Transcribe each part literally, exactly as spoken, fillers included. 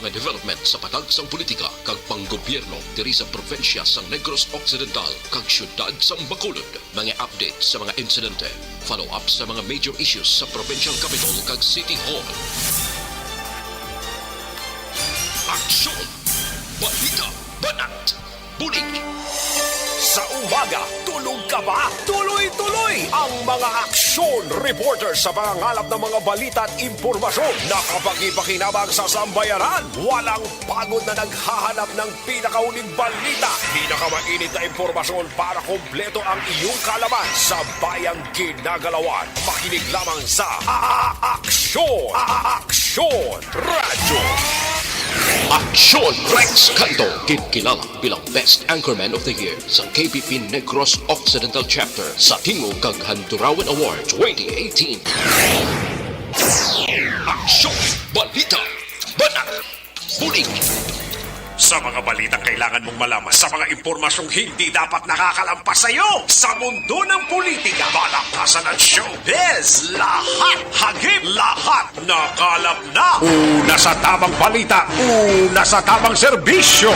Mga development sa patag sang politika kag panggobyerno diri sa probinsya sang Negros Occidental kag siyudad sang Bacolod. Mga update sa mga insidente, follow-up sa mga major issues sa provincial capital kag city hall. Aksyon! Balita! Banat! Bulig! Sa umaga, tulog ka ba? Tuloy-tuloy ang mga aksyon reporter sa pangangalap ng mga balita at impormasyon na kapakipakinabang sa sambayanan. Walang pagod na naghahanap ng pinakahuling balita, pinakamainit na impormasyon para kompleto ang iyong kaalaman sa bayang ginagalawan. Makinig lamang sa A-, A-, Aksyon! A-, A-, Aksyon Radyo! Aksyon Rex Canto, ginkilala bilang Best Anchorman of the Year sa K P P Negros Occidental Chapter sa Tingog kag Handurawan Award twenty eighteen. Aksyon! Balita! Banat! Bulig! Sa mga balitang kailangan mong malaman, sa mga impormasyong hindi dapat nakakalampas sa iyo, sa mundo ng politika, balakasan at showbiz, lahat, hagip, lahat, nakalap na. Una sa tamang balita, una sa tamang serbisyo.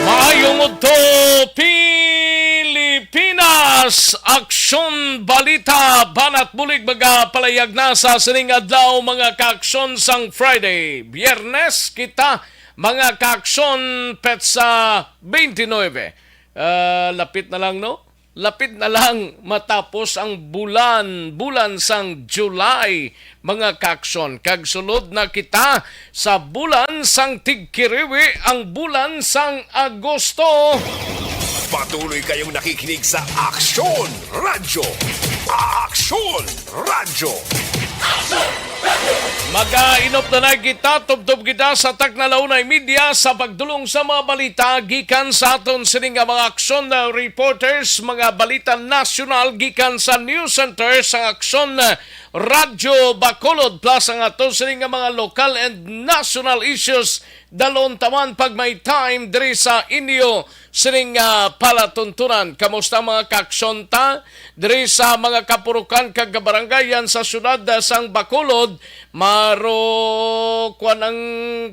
Maayong udto, Pilipinas! Aksyon Balita, Banat Bulig, magapalayag na sa sining adlaw, mga kaaksyon, sang Friday. Biyernes kita, mga kaaksyon, petsa twenty-nine. Ah, lapit na lang, no? Lapit na lang matapos ang bulan, bulan sang July, mga kaaksyon. Kag sulod na kita sa bulan sang tigkiriwi, ang bulan sang Agosto. Patuloy kayong nakikinig sa Aksyon Radyo. Aksyon Radyo. Mag-inop na na kita, tubtob kita sa takna la una y media sa pagdulong sa mga balita gikan sa aton sini nga mga aksyon, uh, reporters, mga balita nasyonal gikan sa news center sang Aksyon, uh, Radyo Bacolod, plus ang aton sini nga mga local and national issues. Dalon taman pag may time diri sa inyo sining, ah, palatuntunan. Kamusta, mga kaaksyon ta? Diri sa mga kapurukan kag kabarangayan sa siyudad, ah, sang Bacolod, maro kuan ang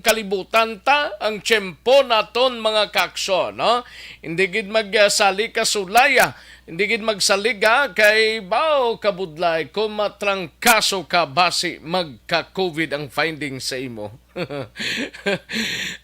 kalibutan ta, ang tiyempo naton, mga kaaksyon, no? Hindi gid magsali ka sulaya, hindi gid magsalig, ha, kay baw kabudlay kung matrangkaso ka basi magka-covid ang findings sa imo.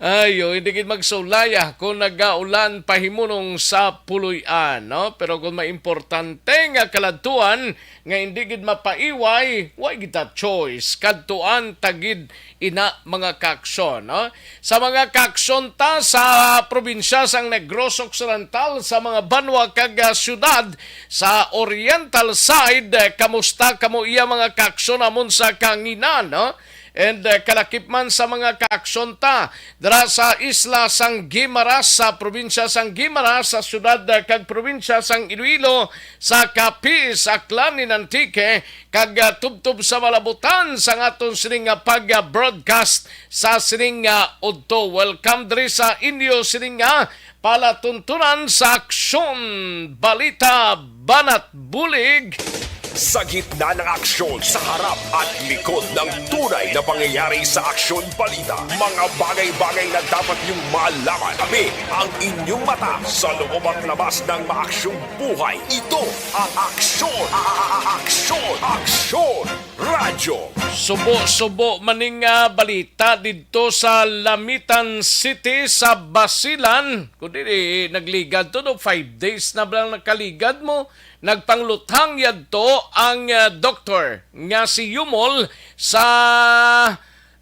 Ayo, hindi gid magsulaya kung nagaulan pahimunong sa puloy-an, no? Pero kung may importante nga kaladtuan nga hindi gid mapaiway, way kita choice. Kadtuan ta gid ina, mga kaaksyon, no? Sa mga kaaksyon ta sa probinsya sang Negros Occidental, sa mga banwa kag, ah, syudad sa Oriental side, eh, kamusta kamo iya, mga kaaksyon, amon sa kanginan, no? And, eh, kalakip man sa mga kaaksyon ta dira sa isla sang Guimaras, sa probinsya sang Guimaras, sa syudad, eh, kag probinsya sang Iloilo, sa Capiz, Aklan, and Antique, kag, ah, tubtob sa malabutan sang aton sining nga pag-broadcast sa sining nga udto. Welcome diri sa inyo sining nga palatuntunan sa Aksyon Balita Banat Bulig. Sa gitna ng aksyon, sa harap at likod ng tunay na pangyayari sa Aksyon Balita, mga bagay-bagay na dapat niyong malaman. Kami ang inyong mata sa loob at labas ng maaksyong buhay. Ito ang Aksyon, a-, a-, a-, Aksyon, Aksyon Radyo. Subo-subo maning, ah, balita didto sa Lamitan City sa Basilan. Kundi nagligad to, no? Five days na ba lang nakaligad mo? Nagpangluthang yadto ang, ah, doktor nga si Yumol sa,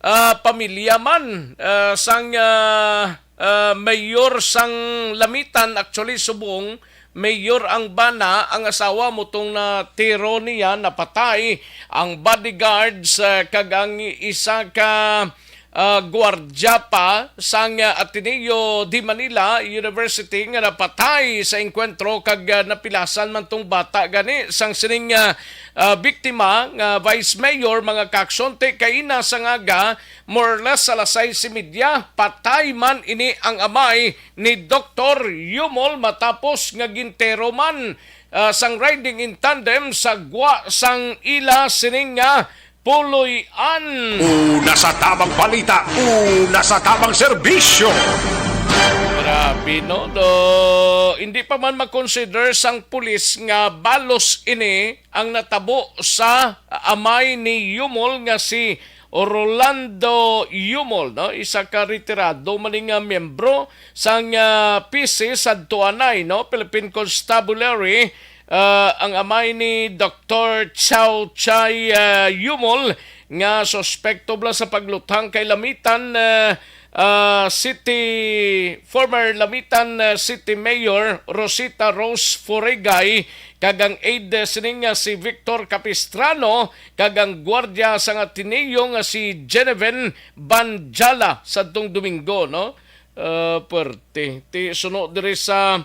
ah, pamilya man, ah, sang, ah, ah, mayor sang Lamitan, actually, subong mayor ang bana, ang asawa mo tong natiro niya, napatay, ang bodyguards, ah, kag ang isa ka, ah, guardia pa sang, ah, Ateneo de Manila University nga napatay sa engkwentro kag, ah, napilasan man tong bata gani sang sining, ah, ah, biktima nga Vice Mayor, mga kaksyon, ti kaina sa ngaga, more or less alas sais y media, patay man ini ang amay ni Doktor Yumol matapos nga gintero man, ah, sang riding in tandem sa gwa sang ila sining nga puloy-an. Una sa tabang balita, una sa tabang serbisyo. Grabe, no? Do, hindi pa man makonsider sang pulis nga balos ini ang natabo sa amay ni Yumol nga si Rolando Yumol, no? Isa ka retirado man ni nga miyembro sang, ah, P C sa Tuanay, no? Philippine Constabulary, ah, ang amay ni Doktor Chow Chai, ah, Yumol nga suspekto bala sa pagluthang kay Lamitan, ah, ah, City, former Lamitan, ah, City Mayor Rosita Rose Forigay kag ang aide sini nga si Victor Capistrano kag ang gwardiya sang Ateneo nga si Genevieve Banjala sadtong Domingo, no? Ah, puwerte. Ti suno diri sa,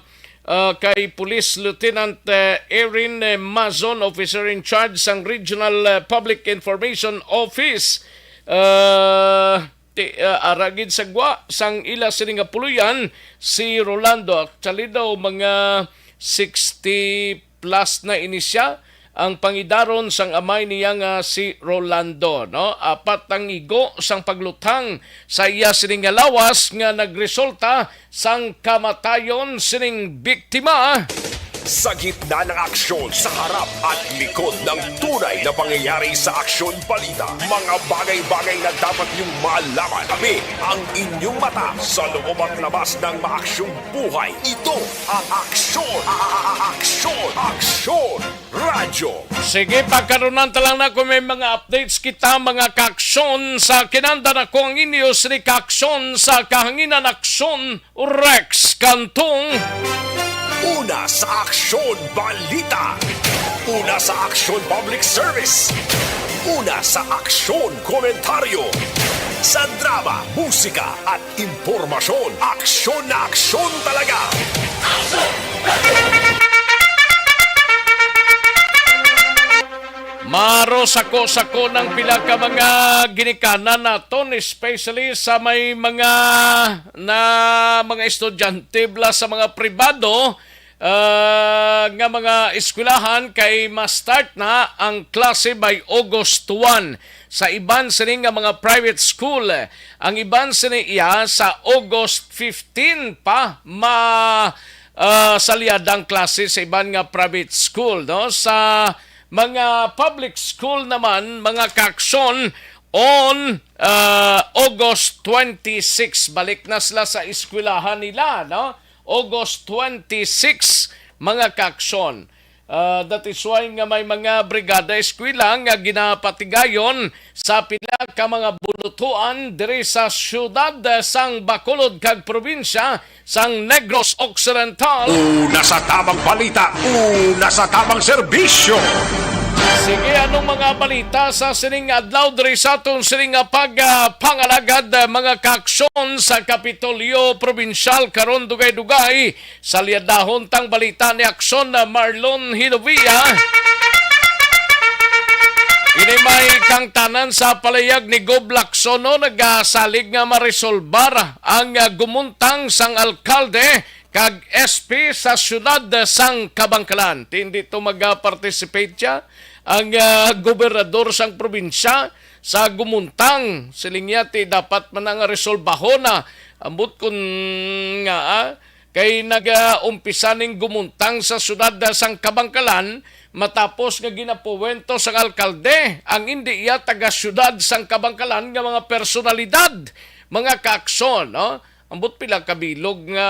ah, kay Police Lieutenant, eh, Erin, eh, Mazon, officer in charge sang Regional, eh, Public Information Office. Ah, ti, ah, ara gid sa gwa sang ila sini nga puloy-an si Rolando. Actually daw, mga sixty plus na ini siya. Ang pangidaron sang amay niya nga si Rolando, no? Apat ang igo sang pagluthang sa iya sini nga lawas nga nagresulta sang kamatayon sining biktima. Sa gitna ng aksyon, sa harap at likod ng tunay na pangyayari sa Aksyon Balita, mga bagay-bagay na dapat niyong malaman. Kami ang inyong mata sa loob at labas ng maaksyong buhay. Ito ang Aksyon, a-, a-, a-, Aksyon, Aksyon Radyo. Sige, pagkarunan ta lang na kung may mga updates kita, mga kaaksyon. Sa kinanda na ko ang inyo, sini kaaksyon sa kahanginan, Aksyon Rex Cantong. Una sa Aksyon Balita. Una sa Aksyon Public Service. Una sa Aksyon Komentaryo. Sa drama, musika, at impormasyon. Aksyon na aksyon talaga. Maro sako-sako ng pila ka mga ginikanan naton, especially sa may mga, na mga estudyante bala sa mga pribado, ah, nga mga eskwelahan, kay ma-start na ang klase by August one. Sa iban sini nga mga private school, ang iban sini iya sa August fifteen pa ma, ah, salyada ang klase sa iban nga private school, no? Sa mga public school naman, mga kaaksyon, on, ah, August twenty-six, balik na sila sa eskwelahan nila, no? August twenty-six, mga kaaksyon. Ah, that is why nga may mga brigada eskwela nga ginapatigayon sa pila ka mga bulutuan diri sa siyudad, ah, sang Bacolod kag probinsya sang Negros Occidental. Una sa tabang balita, una sa tabang serbisyo. Sige, anong mga balita sa sining adlaw diri sa aton sining nga pag, ah, pangalagad, ah, mga kaaksyon sa Kapitolyo Probinsyal karon, dugay-dugay? Salyadahon tang balita ni Aksyon na Marlon Hinovia. Ini may kangtanan sa palayag ni Gob Lacson, no, nagasalig nga maresolbar ang, ah, gumuntang sang alkalde kag S P sa siyudad sang Kabangkalan. Ti hindi to mag-participate siya, ang, ah, gobernador sang probinsya, sa gumuntang. Siling niya, ti dapat man nga resolbahon na. Ambot kun nga, ah, kay nag-umpisa ning gumuntang sa siyudad sang Kabangkalan matapos nga ginapuwento sang alkalde ang indi iya taga-siyudad sang Kabangkalan nga mga personalidad, mga kaaksyon, no? Ambot pila ka bilog nga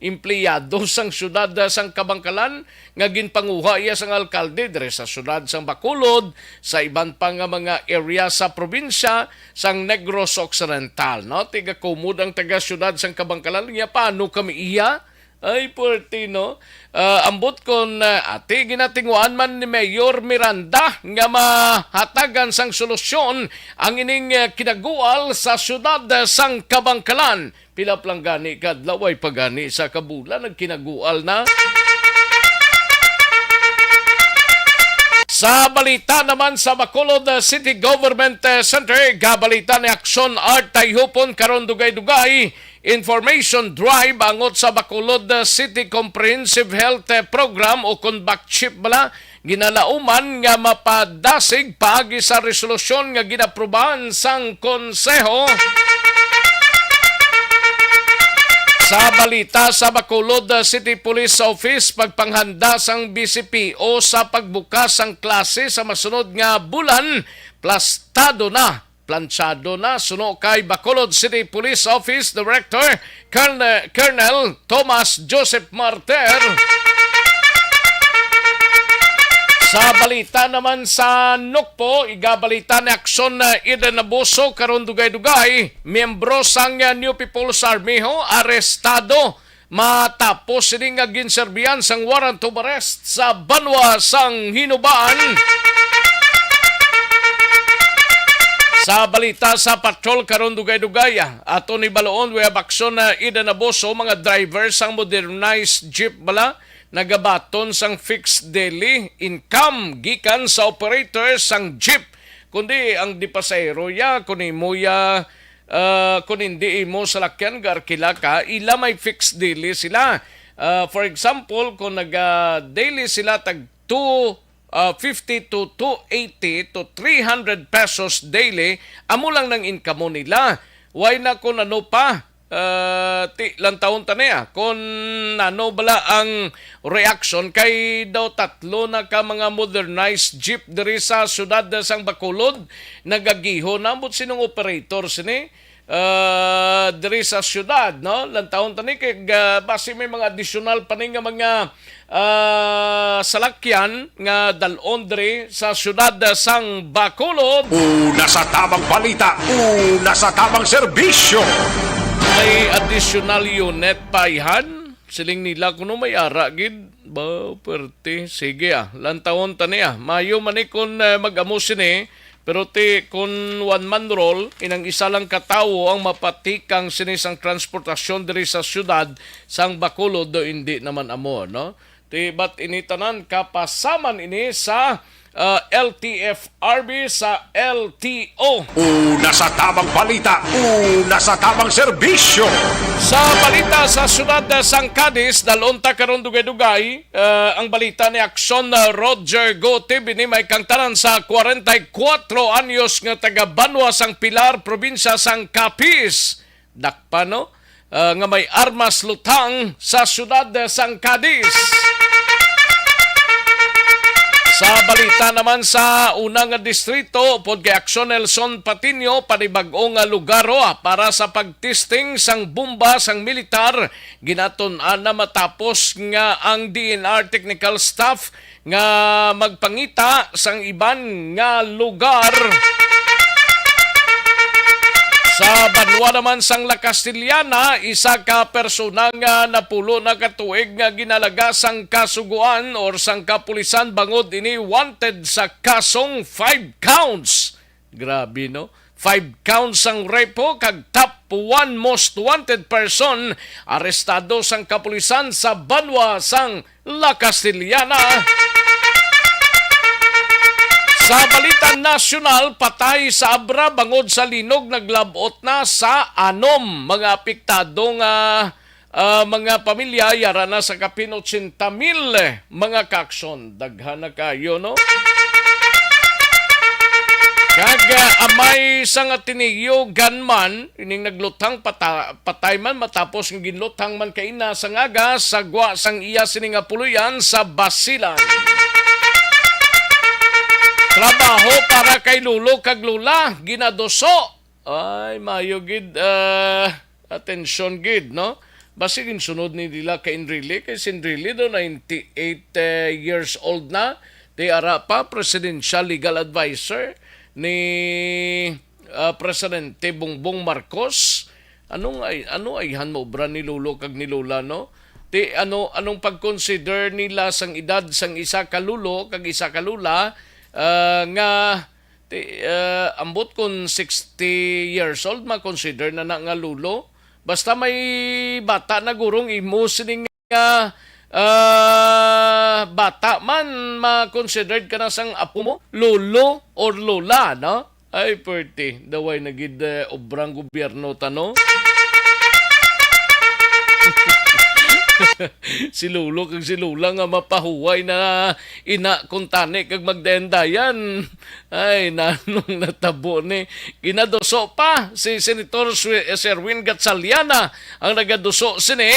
empleyado sang siyudad sang Kabangkalan nga ginpanguha iya sang alkalde diri sa siyudad sang Bacolod, sa iban pa nga mga area sa probinsya sang Negros Occidental, no? Tiga-kumod ang taga-siyudad sang Kabangkalan, niya paano kami iya Ay, puwerte, no? Ah, ambot kon, ah, ati ginatinguan man ni Mayor Miranda nga mahatagan sang solusyon ang ining, ah, kinagual sa siyudad, ah, sang Kabangkalan. Pila pa lang gani ka adlaw, ay pa gani sa kabulan nagkinagual na. Sa balita naman sa Bacolod, ah, City Government, ah, Center, gabalita ni Action Art Tayhupon karon dugay-dugay. Information drive angot sa Bacolod, uh, City Comprehensive Health, uh, Program o kon BACCHIP bala, ginalauman nga mapadasig paagi sa resolusyon nga ginaprubahan sang Konseho. Sa balita sa Bacolod, uh, City Police Office, pagpanghanda sang B C P O sa pagbukas sang klase sa masunod nga bulan, plastado na Planchado na suno kay Bacolod City Police Office Director Colonel, Colonel Thomas Joseph Martir. Sa balita naman sa Nukpo, igabalita ni Action, uh, Eden Abuso karon dugay-dugay, miyembro sang, uh, New People's Army ho, arestado matapos sini nga ginserbihan sang warrant of arrest sa banwa sang Hinubaan. Sa balita sa patrol karon dugay-dugay, ah, ato ni baloon, we have action na ida na boso mga driver sang modernized jeep bala nagabaton sang fixed daily income gikan sa operator sang jeep, kundi ang di pasahero ya, kun imo ya, ah, kun hindi imo salakyan, gaarkila ka, ila may fixed daily sila. Ah, for example, kung naga-daily sila tag two, ah, fifty to two eighty to three hundred pesos daily, amo lang nang income nila. Why na kung ano pa? Ah, ti, lantawon ta niya kung ano bala ang reaction kay daw tatlo na ka mga modernized jeep diri sa siyudad sang Bacolod nagagiho na, ambot sinong operator sini, ah, diri sa siyudad, no? Lantawon ta ni kay, ah, basi may mga additional pa ni nga mga, ah, salakyan nga dal-on diri sa siyudad sang Bacolod. Una sa tamang balita, una sa tamang serbisyo. May additional unit pa ihan. Siling nila kuno may ara gid. Ba, perte. Sige, ah, lantawon ta niya. Mayo man ni kun, eh, mag-amo sini, pero ti kun one man rule, inang isa lang ka tawo ang mapatikang sini sang transportasyon diri sa siyudad sang Bacolod, do hindi naman amo, no? Ti bat ini tanan kapasaman ini sa, ah, L T F R B sa L T O. Una sa tamang balita, una sa tamang serbisyo. Sa balita sa siyudad sang Cadiz, dalon ta karon dugay-dugay, ah, ang balita ni Action, ah, Roger Gutib, ini may kangtanan sa kwarenta y kuwatro anyos nga taga Banwa sang Pilar, probinsya sang Capiz. Dakpa, no? Ah, nga may armas lutang sa siyudad sang Cadiz. Sa balita naman sa una nga distrito, upod kay Action Nelson Patiño, panibag-o nga lugar, oh, para sa pagtesting sang bomba sang militar, ginatun-an na matapos nga ang D N R technical staff nga magpangita sang iban nga lugar. Sa banwa naman sang La Castellana, isa ka persona nga napulo na ka tuig nga ginalaga sang kasugoan or sang kapulisan bangod ini wanted sa kasong five counts. Grabe, no? Five counts sang rape kag top one most wanted person arestado sang kapulisan sa banwa sang La Castellana. Sa balita nasyonal, patay sa abra bangod sa linog, naglab-ot na sa anom mga apektado nga, ah, mga pamilya, yara na sa kapin ochenta mil, eh, mga kaaksyon. Daghan na kayo, no? Kag, ah, amay sang Ateneo gunman, ining nagluthang pata-, patay man matapos nga ginluthang man kaina sa ngaga sa gwa sang iya sini nga puloy-an sa Basilan. Trabaho para kay lolo kag lola, ginaduso. Ay, mayo gid, ah, atensyon gid, no? Basi ginsunod ni nila kay Enrile, kay si Enrile do ninety-eight, eh, years old na. Di ara pa, presidential legal advisor ni, ah, Presidente Bongbong Marcos. Ano nga ay, ano ayhan mo obra ni Lolo kag ni Lola, no? Ti, ano, anong pag-consider nila sang edad sang isa ka lolo kag isa ka lola, ah, nga ti, ah, ambot kon sixty years old, ma-consider na na nga lolo? Basta may bata na, gurong imo sining nga, ah, bata man, ma-considered ka na sang apo mo, lolo or lola, no? Ay, perti. Daway na gid, eh, obrang gobyerno ta, no? Si lolo kag si lola nga mapahuway na ina kuntani kag magdayan-dayan. Ay, nanong natabo ni? Ginaduso pa si Senator Swe-, Sherwin Gatchaliana ang nagaduso sini.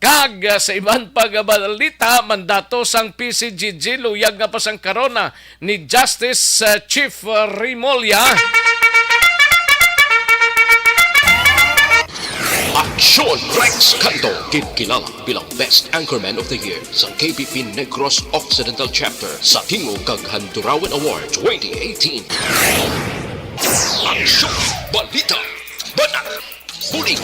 Kag, ah, sa iban pa nga balita, mandato sang P C G G, luyag nga pasangkaron na ni Justice, ah, Chief, ah, Remulla. Aksyon Rex Cantong, kinkilala bilang Best Anchorman of the Year sa K P P Negros Occidental Chapter sa Tingog kag Handurawan Award twenty eighteen. Aksyon, balita, banat, bulig.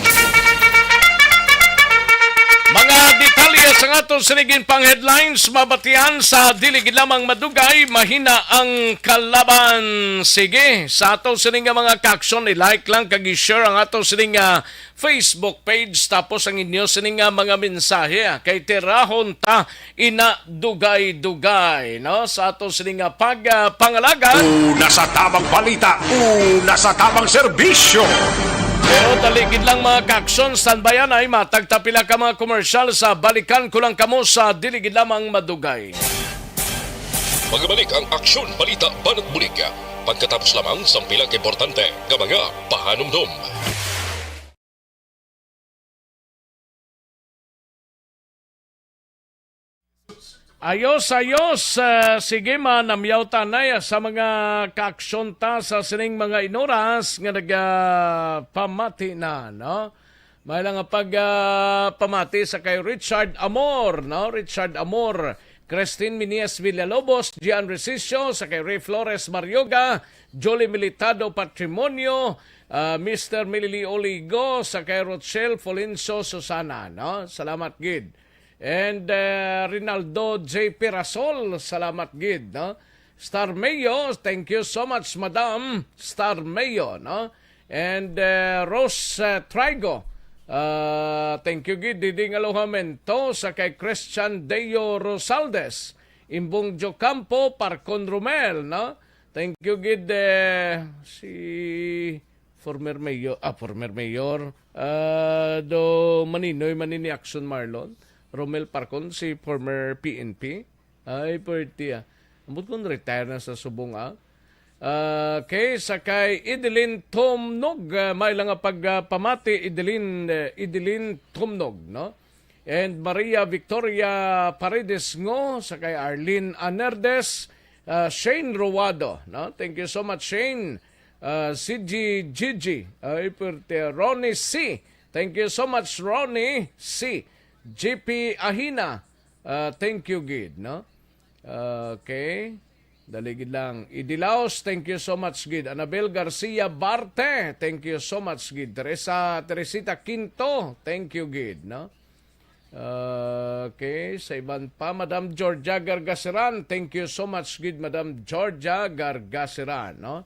Mga detalye sa aton sining pang headlines, mabatian sa dili gid lamang madugay, mahina ang kalaban. Sige, sa aton sining nga mga kaaksyon, i-like lang kag i-share ang aton sining nga Facebook page, tapos ang inyo sining nga mga mensahe, ah, kay tirahon ta ina dugay-dugay, no, sa aton sining nga pag, ah, pangalagad. Una sa tamang balita, una sa tamang serbisyo. Pero dali gid lang, mga kaaksyon, standbyan ay matag ta pila ka mga komersyal, sa balikan ko lang kamo sa dili gid lamang madugay. Magabalik ang Aksyon Balita Banat Bulig pagkatapos lamang sang pila ka importante nga mga pahanumdom. Ayos, ayos. Ah, sige, manamyaw ta na sa mga kaaksyon ta sa sining mga inoras nga nagapamati na, no? May lang nga pag, ah, pamati sa kay Richard Amor, no? Richard Amor, Christine Minias Villalobos, Gian Resicio, sa kay Ray Flores Marioga, Jolie Militado Patrimonio, ah, Mister Milili Oligo, sa kay Rochelle Folencio Susana, no? Salamat gid. And, uh, Rinaldo J Pirasol, salamat gid, no? Star Mayo, thank you so much, Madam Star Mayo, no? And, uh, Rose, uh, Trigo, uh, thank you gid, Diding Alojamento, sa kay Christian Deo Rosaldes, Imbong Jocampo, Parcon Romel, no? Thank you gid, eh, si former mayor, ah, former mayor, ah, do Maninoy man ni Action Marlon, Romel Parcon, si former P N P. Ay, pwerte, ah. Ambot kon retire na sa subong, ah. Ah, okay, sa kay Edeline Tomnog, ah, may lang nga pag, ah, pamati, Edeline, eh, Edeline Tomnog, no? And Maria Victoria Paredes Ngo, sa kay Arlene Anerdes, ah, Shane Ruado, no? Thank you so much, Shane. Ah, C G Gigi, ay, pwerte, Ronnie C. Thank you so much, Ronnie C. G P Ahina, ah, thank you gid, no? Okay. Dali gid lang. Idilaos, thank you so much gid. Anabel Garcia Barte, thank you so much gid. Teresa, Teresita Quinto, thank you gid, no? Okay, sa iban pa, Madam Georgia Gargaseran, thank you so much gid, Madam Georgia Gargaseran, no?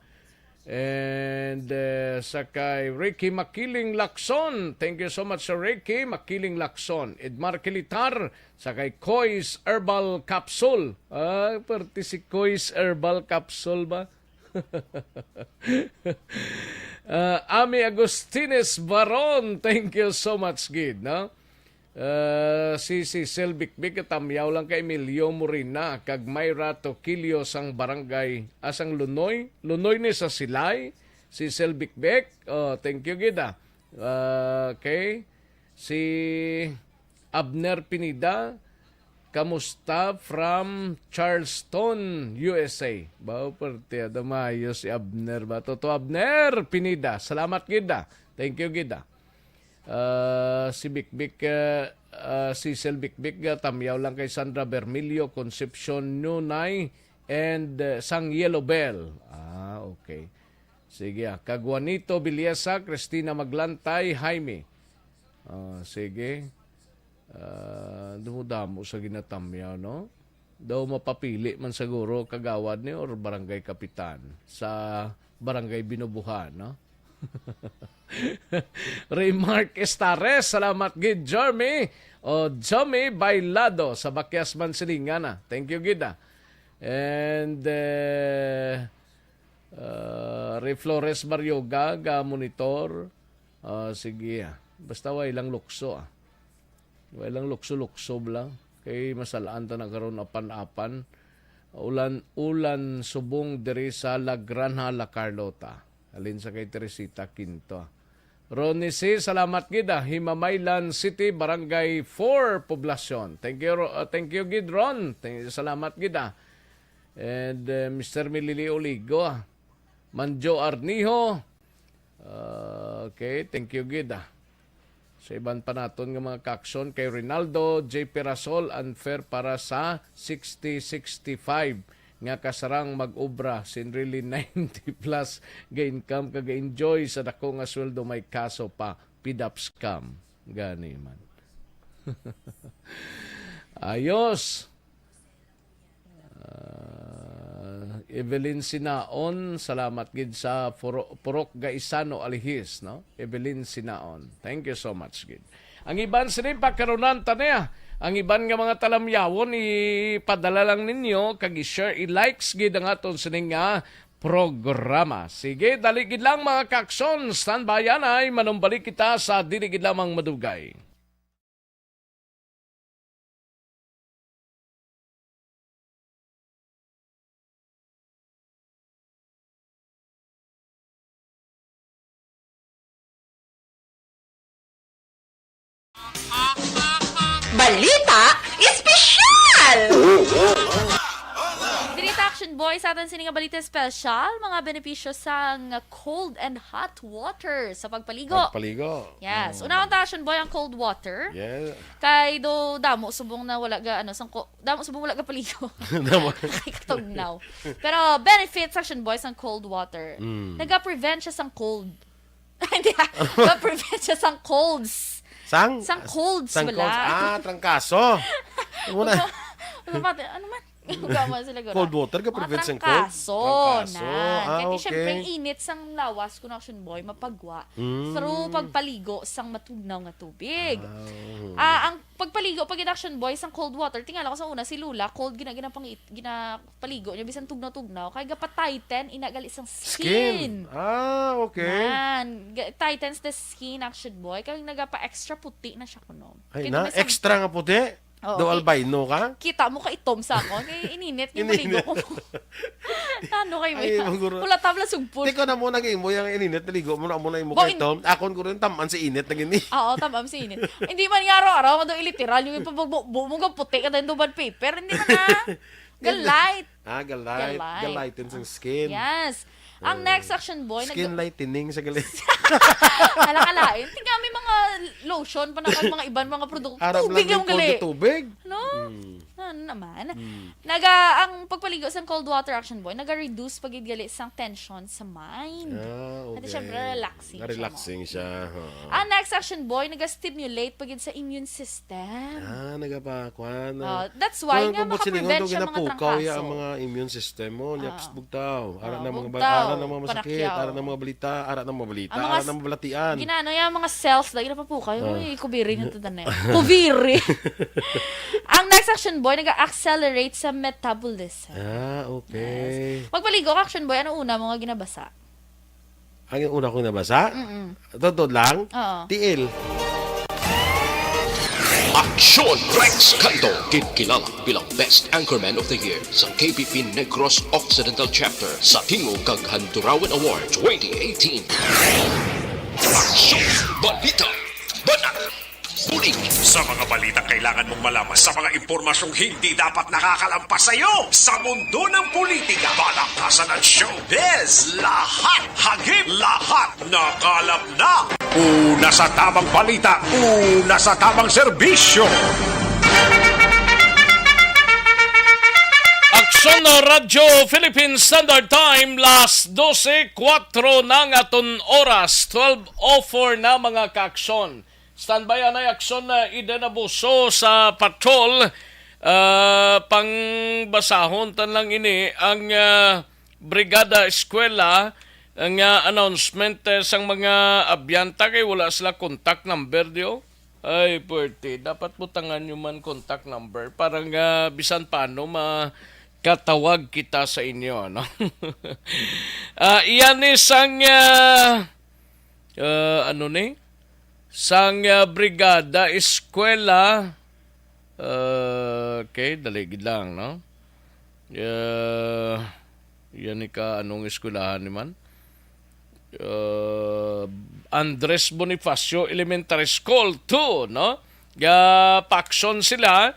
And, eh, sa kay Ricky Makiling Lacson, thank you so much, Sir Ricky Makiling Lacson. Edmar Kilitar, sa kay Kois Herbal Capsule. Ah, pwerte si Kois Herbal Capsule ba? Ah, Ami Agustines Baron, thank you so much gid, no? Ah, si, si Cecil Bikbik, tamyaw lang kay Emilio Morina kag Myra Tokilio sang barangay, ah, sang Lunoy. Lunoy ni sa Silay, si Cecil Bikbik. Oh, thank you gid, ah. Ah, okay. Si Abner Pinida, kamusta from Charleston, U S A? Ba, pwerte, ada maayo si Abner ba? Toto Abner Pinida, salamat gid, ah. Thank you gid, ah. Ah, si Bikbik, ah, ah, Cecil Bikbik, ah, tamyaw lang kay Sandra Bermilio, Concepcion Nunay, and, ah, sang Yellow Bell. Ah, okay. Sige, ah. Kag Juanito Villesa, Christina Maglantay, Jaime. Ah, sige. Ah, damo-damo sa ginatamyaw, no? Daw mapapili man siguro, kagawad ni or barangay kapitan sa barangay Binubuhan, no? Raymark Estares, salamat gid, Jeremy. O, Jomi Bailado sa Bakyas man silingan, ah. Thank you gid, ah. And, eh, ah, Ray Flores Barioga, ga monitor. Ah, sige, ah. Basta way lang lukso, ah. Way lang lukso-lukso lang. Kay masalaan ta na karon apan-apan. Ulan, ulan subong diri sa La Granja, La Carlota. Halin sa kay Teresita Quinto. Ronnie C, salamat gid, ah. Himamaylan City, Barangay four, Poblacion. Thank you, Ro-, ah, thank you gid, Ron. Thank you, salamat gid, ah. And, eh, Mister Milili Oligo, ah. Manjo Arnijo. Ah, okay, thank you gid, ah. Sa iban pa naton nga mga kaakson, kay Rinaldo J Pirasol, unfair para sa sixty sixty-five nga kasarang mag-obra, sin really ninety plus ga-income kag ga-enjoy sa dako nga sweldo, may kaso pa, PDAP scam. Gani man. Ayos. Ah, Evelyn Sinaon, salamat gid sa Puro-, Purok Gaisano Alihis, no? Evelyn Sinaon. Thank you so much gid. Ang iban sini pakarunan ta niya. Ang iban nga mga talamyawon, ipadala lang ninyo kag i-share, i-likes gid ang aton sining nga programa. Sige, dali gid lang, mga kakson, standby anay, manumbalik kita sa dili gid lamang madugay. Balita Espesyal! Diri ta, Action Boy, sa aton sini nga balita espesyal, mga benepisyo sang cold and hot water sa pagpaligo. Pagpaligo. Yes. Unahon ta, Action Boy, ang cold water. Yeah. Kay do damo subong na wala ga ano sang ko, damo subong wala ga paligo. Damo. Kay katugnaw. Pero benefits, Action Boy, sang cold water. Mm. Naga-prevent siya sang cold. Hindi, ah. Naga-prevent siya sang colds. Sang? Sang colds, Sang wala. Colds. Ah, trangkaso. Ano na? Ano man? Ano man? Huwag man sila gura. Cold water ka prevent sang cold? Trangkaso. Trangkaso. Nan. Ah, Kaya di, okay. syempre, ang init sang lawas ko na, Action Boy, mapagwa Mm. through pagpaligo sang matugnaw nga tubig. Ah, oo. Ah, ang pagpaligo pag Action Boy sang cold water, tingala ko sa una si Lola, cold gina ginapangit ginapaligo niya bisan tugnaw-tugnaw kay gapa-tighten ina gali sang skin. Skin. Ah, okay. Nan, ga- tightens the skin, Action Boy, kay nagapa-extra puti na siya kuno. Ay Kay na, may sab- extra nga puti. Oo, Do ki- albino ka? Kita mo ka itom sa akon. Kay ininit nga Ininit. maligo ko. Ano kay mo? Ay, maguro. Wala tabla sugpon. Tiko na mo nag-imo yung ininit, naligo mo na mo na imo Bo, kay itom. Akon ko rin taman sa init na gini. Oo, tamam sa init. Hindi man nga araw-araw, nga daw iliteral yung ipabugbo mo nga puti ka dahil duban paper. Hindi man na. Ga-light. Ah, ga-light. Ga-light. Ga-lighten sang skin. Yes. Ang next, Action Boy, Skin nag- lightening sa gali. Alak-alain. Tingnan may mga lotion pa na kag mga iban mga produkto. Arang Tubig lang lang gali. Tubig. No? Hmm. Ano naman? Hmm. Naga, ang pagpaligo sa cold water, Action Boy, naga-reduce pa gid gali sang tension sa mind. Ah, okay. At syempre, relaxing siya, Relaxing siya. Oo. Ang next, Action Boy, naga-stimulate pa gid sa immune system. Ah, nagapakuan. Oh, that's why nga makaprevent siya mga Ginapukaw ya trangkaso. Ang mga immune system mo, niya Ah. bugtaw. Ara Ah, na mga bugtaw, ara na mga masakit, panakyaw. Ara na mga balita, ara na mga balita, Ang mga ara s- na mga balatian. Ginano yung mga cells lagi na papukaw. Ah. Uy, kubiri nga tanan eh. Kubiri. Ang next, Action Boy, nag-accelerate sa metabolism. Ah, okay. Magpaligo ka, Action Boy, ano una mo nga ginabasa? Ang una kong nabasa? Mm-mm. Totoo lang? Oo. Tiil. Aksyon Rex Canto, kinkilala bilang Best Anchorman of the Year sa K P P Negros Occidental Chapter sa Tingog kag Handurawan Award twenty eighteen. Aksyon Balita. Banat. Bulig. Sa mga balitang kailangan mong malaman, sa mga impormasyong hindi dapat nakakalampas sa iyo, sa mundo ng politika, palakasan at showbiz, lahat hagip, lahat nakalap na. Una sa tamang balita, una sa tamang serbisyo. Aksyon Radyo Philippine Standard Time, las dose kuwatro na nga aton oras, twelve oh four na, mga kaaksyon. Standby anay aksyon na Eden Abuso sa patrol. Ah, pangbasahon tan lang ini ang, ah, Brigada Eskwela nga announcement, eh, sang mga abyanta kay wala sila contact number, di, oh. Ay, puwerte. Dapat butangan nyo man contact number para nga bisan paano makatawag kita sa inyo, no? Ah, iyan ni sang, ah, ah, ano ni? Sang, ah, Brigada Eskwela. Ah, okay, dali gid lang, no? Ah, yan ni ka, anong eskwelahan ni man? Ah, Andres Bonifacio Elementary School two, no? Ga-, paaksyon sila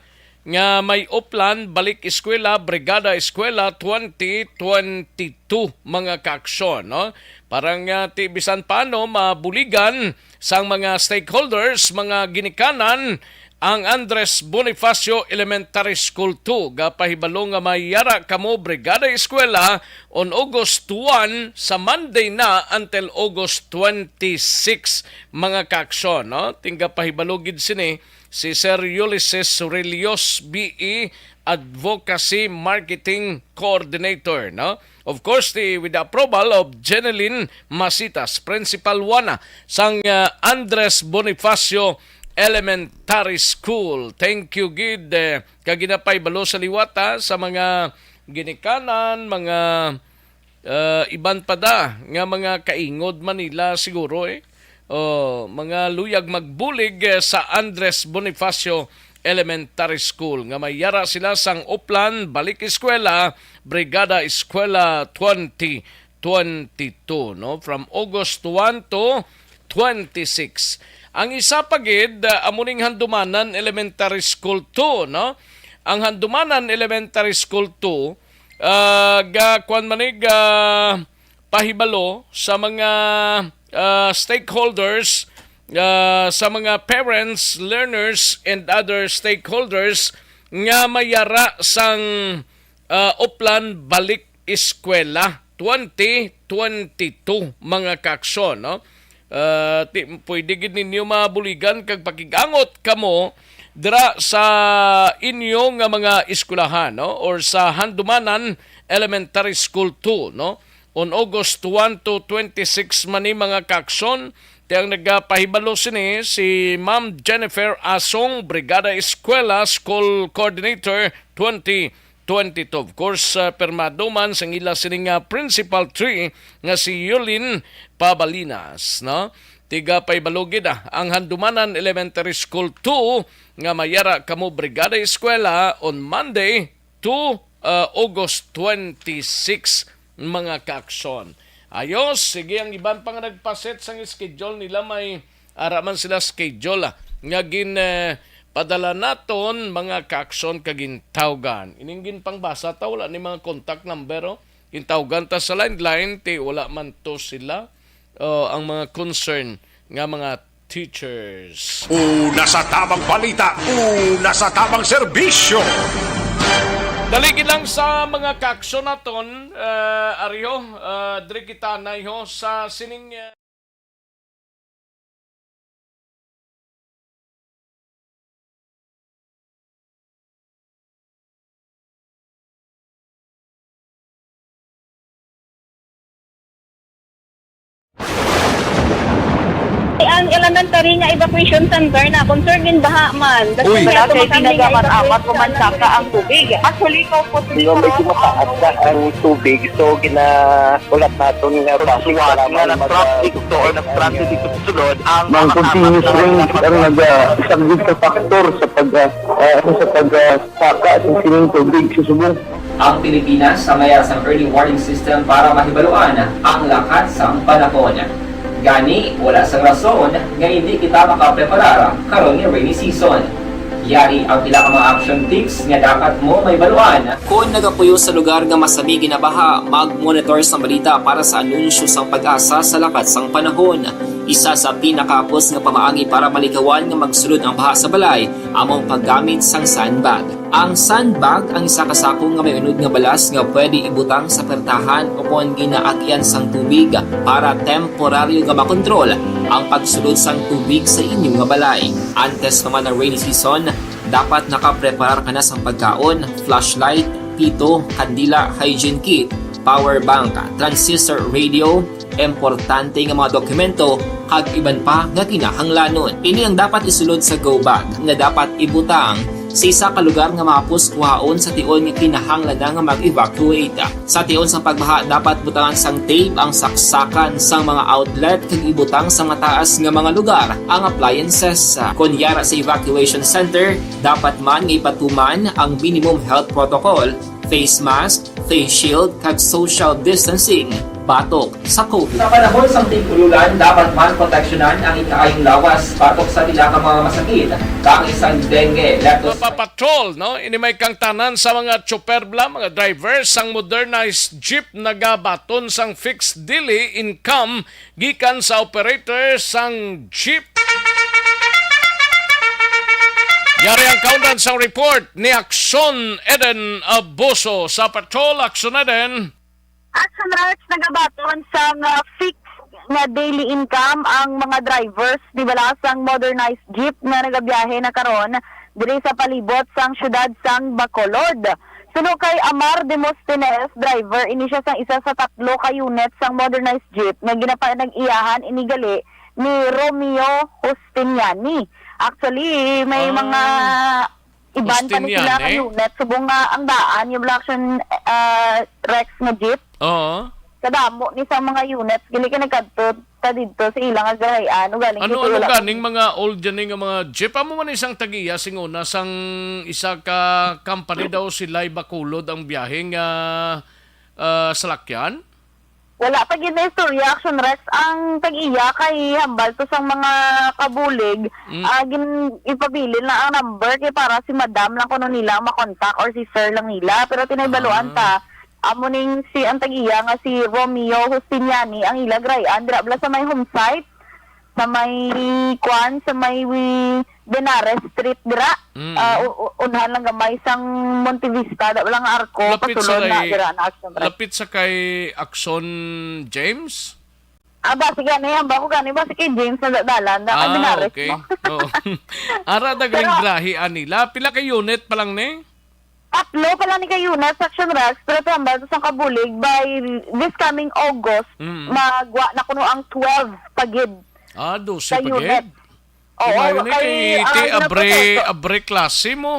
nga may Oplan Balik Eskwela, Brigada Eskwela twenty twenty-two, mga kaaksyon, no? Para nga ti bisan paano mabuligan sang mga stakeholders, mga ginikanan, ang Andres Bonifacio Elementary School two. Gapahibalo nga may yara kamo Brigada Eskwela on August one sa Monday na until August twenty-six, mga kaaksyon, no? Tingga pahibalo gid sini si Sir Ulysses Rillos, B E, Advocacy Marketing Coordinator, no? Of course, the, with the approval of Jeneline Masitas, Principal one sang, uh, Andres Bonifacio Elementary School. Thank you gid, eh, kag ginapahibalo sa liwat, ha, sa mga ginikanan, mga, uh, iban pa da nga mga kaingod man nila siguro, eh. Oh, mga luyag magbulig, eh, sa Andres Bonifacio Elementary School nga may yara sila sang Oplan Balik Eskwela, Brigada Eskwela twenty twenty-two, no? From August one to twenty-six. Ang isa pa gid, ah, amo ning Handumanan Elementary School two, no? Ang Handumanan Elementary School two, ah, ga, kuwan man ni, ga, pahibalo sa mga, ah, stakeholders, ah, sa mga parents, learners, and other stakeholders nga may yara sang, ah, Oplan Balik Eskwela twenty twenty-two, mga kaaksyon, no? Ah, ti-, pwede gid ninyo mabuligan kag pakig-angot kamo dira sa inyo nga mga eskwelahan, no? Or sa Handumanan Elementary School two, no? On August one to twenty-six man ni, mga kaaksyon. Ti ang nagapahibalo sini si Ma'am Jennifer Asong, Brigada Eskwela School Coordinator twenty twenty-two. Of course, uh, pirmado man sang ila sining, uh, principal three nga si Yulin Pabalinas, no? Tigapahibalo gid, ah, ang Handumanan Elementary School two nga may yara kamo Brigada Eskwela on Monday, two, uh, August twenty-six, mga kaaksyon. Ayos, sige, ang iban pa nga nagpaset sang schedule nila, may ara man sila schedule, ah, nga gin, eh, padala naton, mga kaaksyon, kag gintawgan. Ining ginpangbasa ta, wala ni mga contact number, oh. Gintawgan ta sa landline, ti wala man to sila, oh, ang mga concern nga mga teachers. Una sa tamang balita, una sa tamang serbisyo. Dali gid lang sa mga kaaksyon naton, eh, ariho, eh, diri kita naiho sa sining, eh, Ang elementary nga evacuation center na concern gid baha man. Uy. Wala kay pinagamat-amat, umansaka ang tubig. Actually, ko po, medyo mataas na ang tubig. So, gina-, ulat naton nga basi nga nag-traffic to or nag-transit dito sa sulod ang mga continuous rain ang nag-, ah, isang big factor sa pag, ah, ah, sa pag, ah, saka sa sining tubig sa subong. Ang Pilipinas ang may sang early warning system para mahibaluan ang lakat sang panahon. Gani, wala sang rason nga hindi kita makapreparar karon nga rainy season. Yari ang pila ka mga action tips nga dapat mo mahibaluan. Kon nagapuyo sa lugar nga masami ginabaha, mag-monitor sa balita para sa anunsyo sang PAGASA sa lakat sang panahon. Isa sa pinakahapos nga pamaagi para maligawan nga magsulod ang baha sa balay amo ang paggamit sang sandbag. Ang sandbag ang isa ka sako nga may unod nga balas nga pwede ibutang sa pertahan o kon ginaagian sang tubig para temporaryo nga makontrol ang pagsulod sang tubig sa inyo nga balay. Antes pa man ang rainy season, dapat nakapreparar ka na sang pagkaon, flashlight, pito, kandila, hygiene kit, power bank, transistor radio, importante nga mga dokumento, kag iban pa nga kinahanglanon. Ini ang dapat isulod sa go bag nga dapat ibutang sa isa ka lugar nga mahapos kuhaon sa tion nga kinahanglan na nga mag-evacuate. Sa tion sang pagbaha, dapat butangan sang tape ang saksakan sang mga outlet kag ibutang sa mataas nga mga lugar ang appliances. Kon yara sa evacuation center, dapat man nga ipatuman ang minimum health protocol, face mask, face shield, kag social distancing batok sa COVID. Sa panahon sang tig-ulolan, dapat man proteksyonan ang ikaayong lawas batok sa pila ka mga masakit, kaangay sang dengue, leptos- Papatrol, no? Ini may kangtanan sa mga chopper bala, mga driver sang modernized jeep nagabaton sang fixed daily income gikan sa operator sang jeep. Yari ang kaundan sang report ni Action Eden Abuso sa Patrol. Action Eden. Action Rex, nagabaton sang, ah, fixed nga daily income ang mga drivers, di bala, sang modernized jeep nga nagabiyahe na karon diri sa palibot sang siyudad sang Bacolod. Suno kay Amar Demosthenes, driver ini siya sang isa sa tatlo ka unit sang modernized jeep nga ginapanag-iyahan ini gali ni Romeo Justiniani. Actually, may Ah, mga iban pa ni sila ka Justiniani? unit. Subong nga ang daan, yung Action, ah, Rex nga jeep. Oo. Kadamo ni sa mga units, gali kay nagkadto ta didto sa ila nga garayan, ugaling Ano, kay ano wala ganing mga old dyan nga mga jeep? Amo man isang tag-iya sing una sang isa ka company daw sila ibakulod ang biyaheng, ah, ah, salakyan? Wala pa gid na istorya, Action Rex. Ang tag-iya kay hambal to sang mga kabulig, Mm. ah, gin-, ipabilin lang ang number kay para si madam lang kuno nila ang makontak or si sir lang nila. Pero tinaybaluan Ah. ta, amo ning si, ang tag-iya nga si Romeo Justiniani, ang ila garayan dira bala sa may home site, sa may, kwan, sa may wi-, Benares Street dira. Mm. Ah, u-, u-, unhan lang gamay sang Montevista, da lang arko, Lapit sa pasulod na kay, dira na Action Rex. lapit sa kay Action James? Ah, ba, sige, ano yan? Ba, ko gani, ba, si kay James na da-, dalan na, ah, Ah, Benares, okay. no? Oo. Ara, nagring Pero grahe, anila. Pila ka unit pa lang ni? Tatlo pa lang ni ka unit, Action Rex, pero tambal sa kabulig by this coming August, Mm. magwa na kuno ang twelve pa gid Ah, dose ka pa unit. gid? Oo, Imayo ni kay kay, ah, ti abre, ginaproseso. abre klase mo.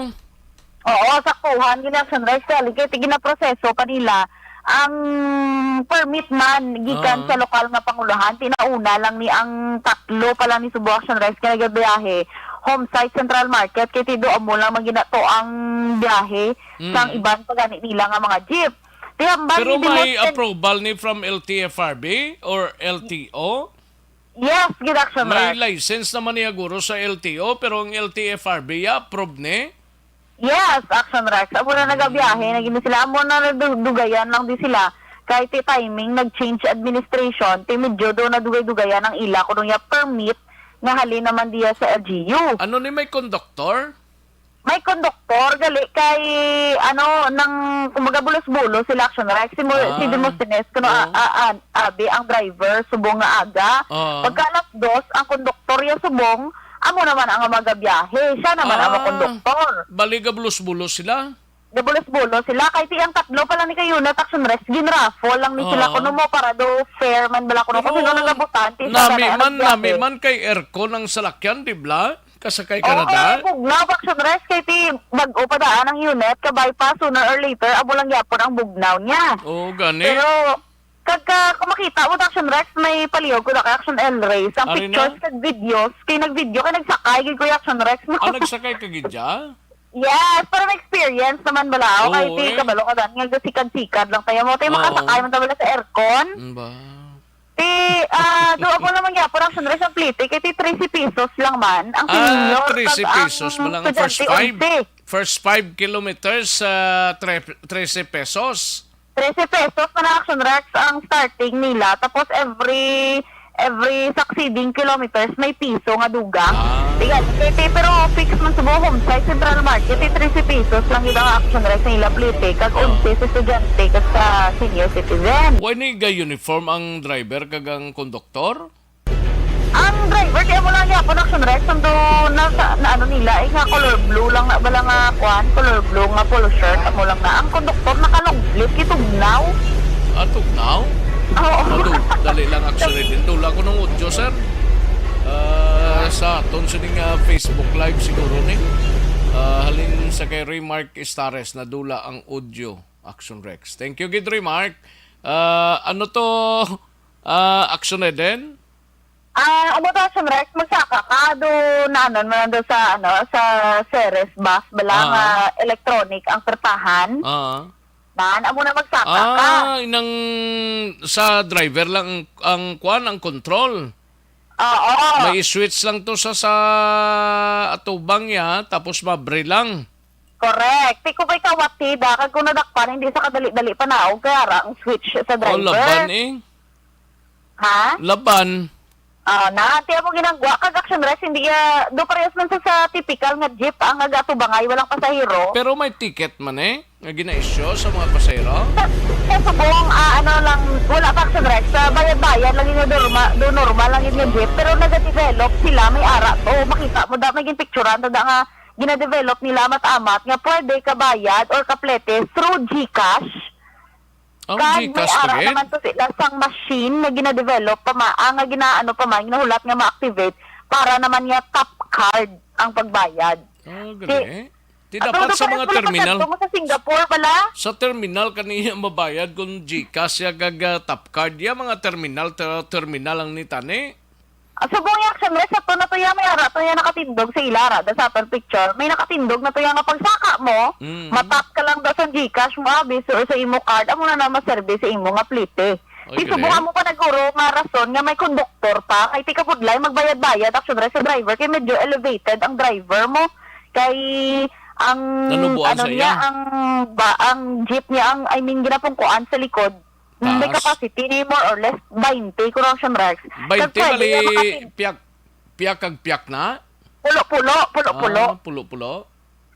Oo, saktuhan, gina-, Action Rex, kay ti ginaproseso pa nila ang permit man gikan Ah. sa lokal nga panguluhan. Tinauna lang ni ang tatlo pa lang ni Subo, Action Rex, nga nagabiyahe home site Central Market, kay ti do amo lang maginato ang biyahe Mm. sang iban pa gani nila nga mga jeep. Ti hambal Pero ni may Demosthenes approval ni from L T F R B or L T O? Yes, gid, Action May Rex. license naman niya guro sa L T O, pero ang L T F R B ya approve ni? Yes, Action Rex. Amo na nagabiyahe na gid sila. Amo na nadu-, dugayan lang di sila. Kay ti timing, nag-change administration, ti medyo do nadugay-dugayan ang ila kuno ya permit nga halin naman diya sa L G U. Ano ni, may konduktor? May konduktor, gali kay, ano, nang, kumbaga, bulos-bulos sila, Action Rex. Si Mo-, si Ah. Demosthenes, kuno, Oo. a-, a-, abi ang driver, subong nga aga. Oo. Pagka alas dos, ang konduktor ya subong, amo naman ang magabiyahe. Siya naman ang Ah. makonduktor. Bali, gabulos-bulos sila? Gabulos-bulos sila. Kay ti ang tatlo pa lang ni ka unit, Action Rex, ginraffle lang ni sila. Oo. Kuno mo, para do fair man bala kuno. Kasi Pero nung nagabutan, ti siya nami na man, nagbiyahe. nami man kay aircon ang salakyan, di bla? Kasakay ka na Oo, da? bugnaw, Action Rex, kay ti bag-o pa daan ang unit, kabay pa, sooner or later, amo lang gyapon ang bugnaw niya. Oo, gani. Pero, kag ka, kung makita mo, Action Rex, may palihog ko na kay Action El Rey. Ang Ari na? pictures kag videos, kay nag-video, kay nagsakay, gid ko, Action Rex, no? Ah, nagsakay ka gid dya? Yes, pero may experience naman bala ako, kay Oo, ti, eh. kabalo ka dan, nga sikad-sikad lang tayo mo. Tayo Oo. makasakay man ta bala sa aircon. Mm, ba? Ti, ah, do ako naman gyapon ang sunrise ang plite, kay ti trese pesos lang man ang Ah, senior, trese kag ang pesos man lang ang first estudyante, five. onse. First five kilometers, ah, tre-, trese pesos. Trese pesos man ang Action Rex ang starting nila. Tapos every, every succeeding kilometers may piso nga dugang. Ah. Di gani, eh, pero fix man sa buong Homsay Central Market, eh, trese pesos lang yun ang Action Rex sa ila plete, kag Ah. onse sa estudyante, kag sa senior citizen. Why ni ga uniform ang driver kag ang konduktor? Ang driver, kaya mo lang yapon Action Rex, ang do, na, sa, na ano nila, eh, nga color blue lang na, bala nga, kwan, color blue nga polo shirt, amo lang na. Ang konduktor, naka-long sleeve, kitugnaw. Ah, tugnaw? Oo. Madu-, dali lang, actually, din. Dula ko ng audio, sir. Ah, sa aton sining, ah, Facebook Live siguro ni. Ah, halin sa kay Remark Estares, nadula ang audio, Action Rex. Thank you, gid, Remark. Ah, ano to, ah, Action Eden? Ah, amo to, Action Rex, magsaka ka, do, naanon mo lang do sa, ano, sa Ceres bus, bala Ah. nga electronic ang pertahan. Ah. Man, amo na magsaka ka. Ah, inang sa driver lang ang, ang kwan, ang control. Oo. May switch lang to sa, sa atubang niya, tapos mabre lang. Correct. Ti kung may kawat, ti, da, kag kung nadakpan, hindi sa kadali-dali panaog, kaya ra ang switch sa Oh, driver. Laban eh. Ha? Laban. Ah, na, ti amo ginagwa kag Action Rex, hindi, ah, do parehas man sa, sa typical nga jeep ang nagatubangay, walang pasahero. Pero may ticket man eh, nga gina-issue sa mga pasahero? Sa, sa subong, ah, ano lang, wala pa, Action Rex, sa bayad-bayad lang yun, normal, do normal lang yun nga jeep, pero nagadevelop sila, may ara, o makita mo, da, may ginpicturan, da nga, ginadevelop nila amat-amat nga pwede kabayad or kaplete through GCash. Ang Kag may GCash pa ara gid? Naman to sila sang machine nga ginadevelop pa ma, ah, nga ginaano pa man, ginahulat nga ma-activate para naman nga tap card ang pagbayad. Ah, Ti-, gali. Ti ato dapat daw sa pa mga rin terminal. Mo sa Singapore pala? Sa terminal kaniya mabayad kung GCash ya kag, ah, tap card. Ya mga terminal, ter-, terminal ang nitani. Ah, subong yung Action Rex, ato na to ya, may ara to ya nakatindog sa ila, ara, da sa aton picture. May nakatindog na to ya nga pagsaka mo, Mm. matap ka lang daw sa GCash mo, abi, or sa imo card, amo na na maserbi sa imo nga plete. Ay, Di subong gali. Amo pa naguro nga rason nga may konduktor pa, kay ti kabudlay, magbayad-bayad, Action Rex, sa driver, kay medyo elevated ang driver mo. Kay ang, Nanubuan ano sa niya, iya? Ang, ba, ang jeep niya, ang, I mean, ginapungkuan sa likod, may Taas. Capacity ni more or less twenty, kung Action Rex. Twenty, kag pwede bali, nga makatin-, piyak, piyak kag piyak na? Pulo-pulo, pulo-pulo. Ah, pulo-pulo.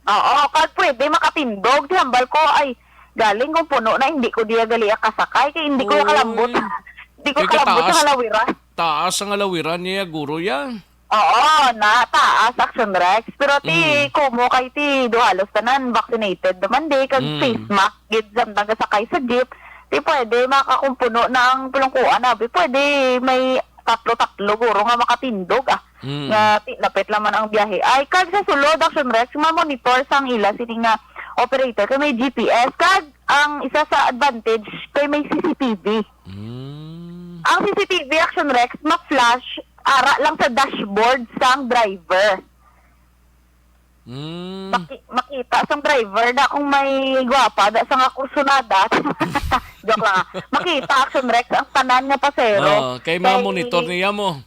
Oo, kag pwede makatindog. Di hambal ko, ay, galing kung puno na, hindi ko diya gali kasakay. Kay hindi ko Uy. Kalambot. Hindi ko Kay kalambot sa taas, halawiran. Taas ang halawiran niya, guro, yan. Oo, na taas, Action Rex. Pero ti, Mm. Kumo kay ti, do halos tanan vaccinated naman di, kag Mm. face mask gid samtang gasakay sa jeep. Ti pwede makakumpuno na ang pulungkuan, abi. Pwede may tatlo-tatlo guro nga makatindog, ah. Mm. Nga ti, lapit lang man ang biyahe. Ay, kag sa sulod, Action Rex, ma-monitor sang ila sini nga operator kay may G P S. Kag ang isa sa advantage kay may C C T V. Mm. Ang C C T V, Action Rex, ma-flash ara lang sa dashboard sang driver. Mm. Maki-, makita sang driver na kung may gwapa da sa nga kursunada. Joke lang, ah. Makita, Action Rex, ang tanan nga pasero. Oh, kay mga Kay monitor niya mo.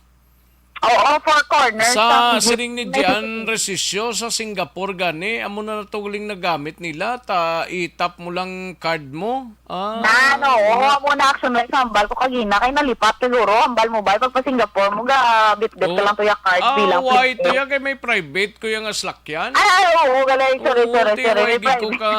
Oo, four corners Sa ang siring ni may Gian C C T V. Resisyo sa Singapore gani, amo na natuling nagamit nila, ta i-tap mo lang card mo. Ah. Na, no, oo, amo na, Action Rex, hambal ko kagina, kay nalipat siguro, hambal mo ba, pag pa Singapore mo, ga bitbit ka Oo. Lang to ya card Ah, bilang why prepaid. To ya, kay may private ko ya nga slakyan? Ay, ay, oo, galay, sorry, Oo, sorry, ti, sorry, why may di ko private. Ka?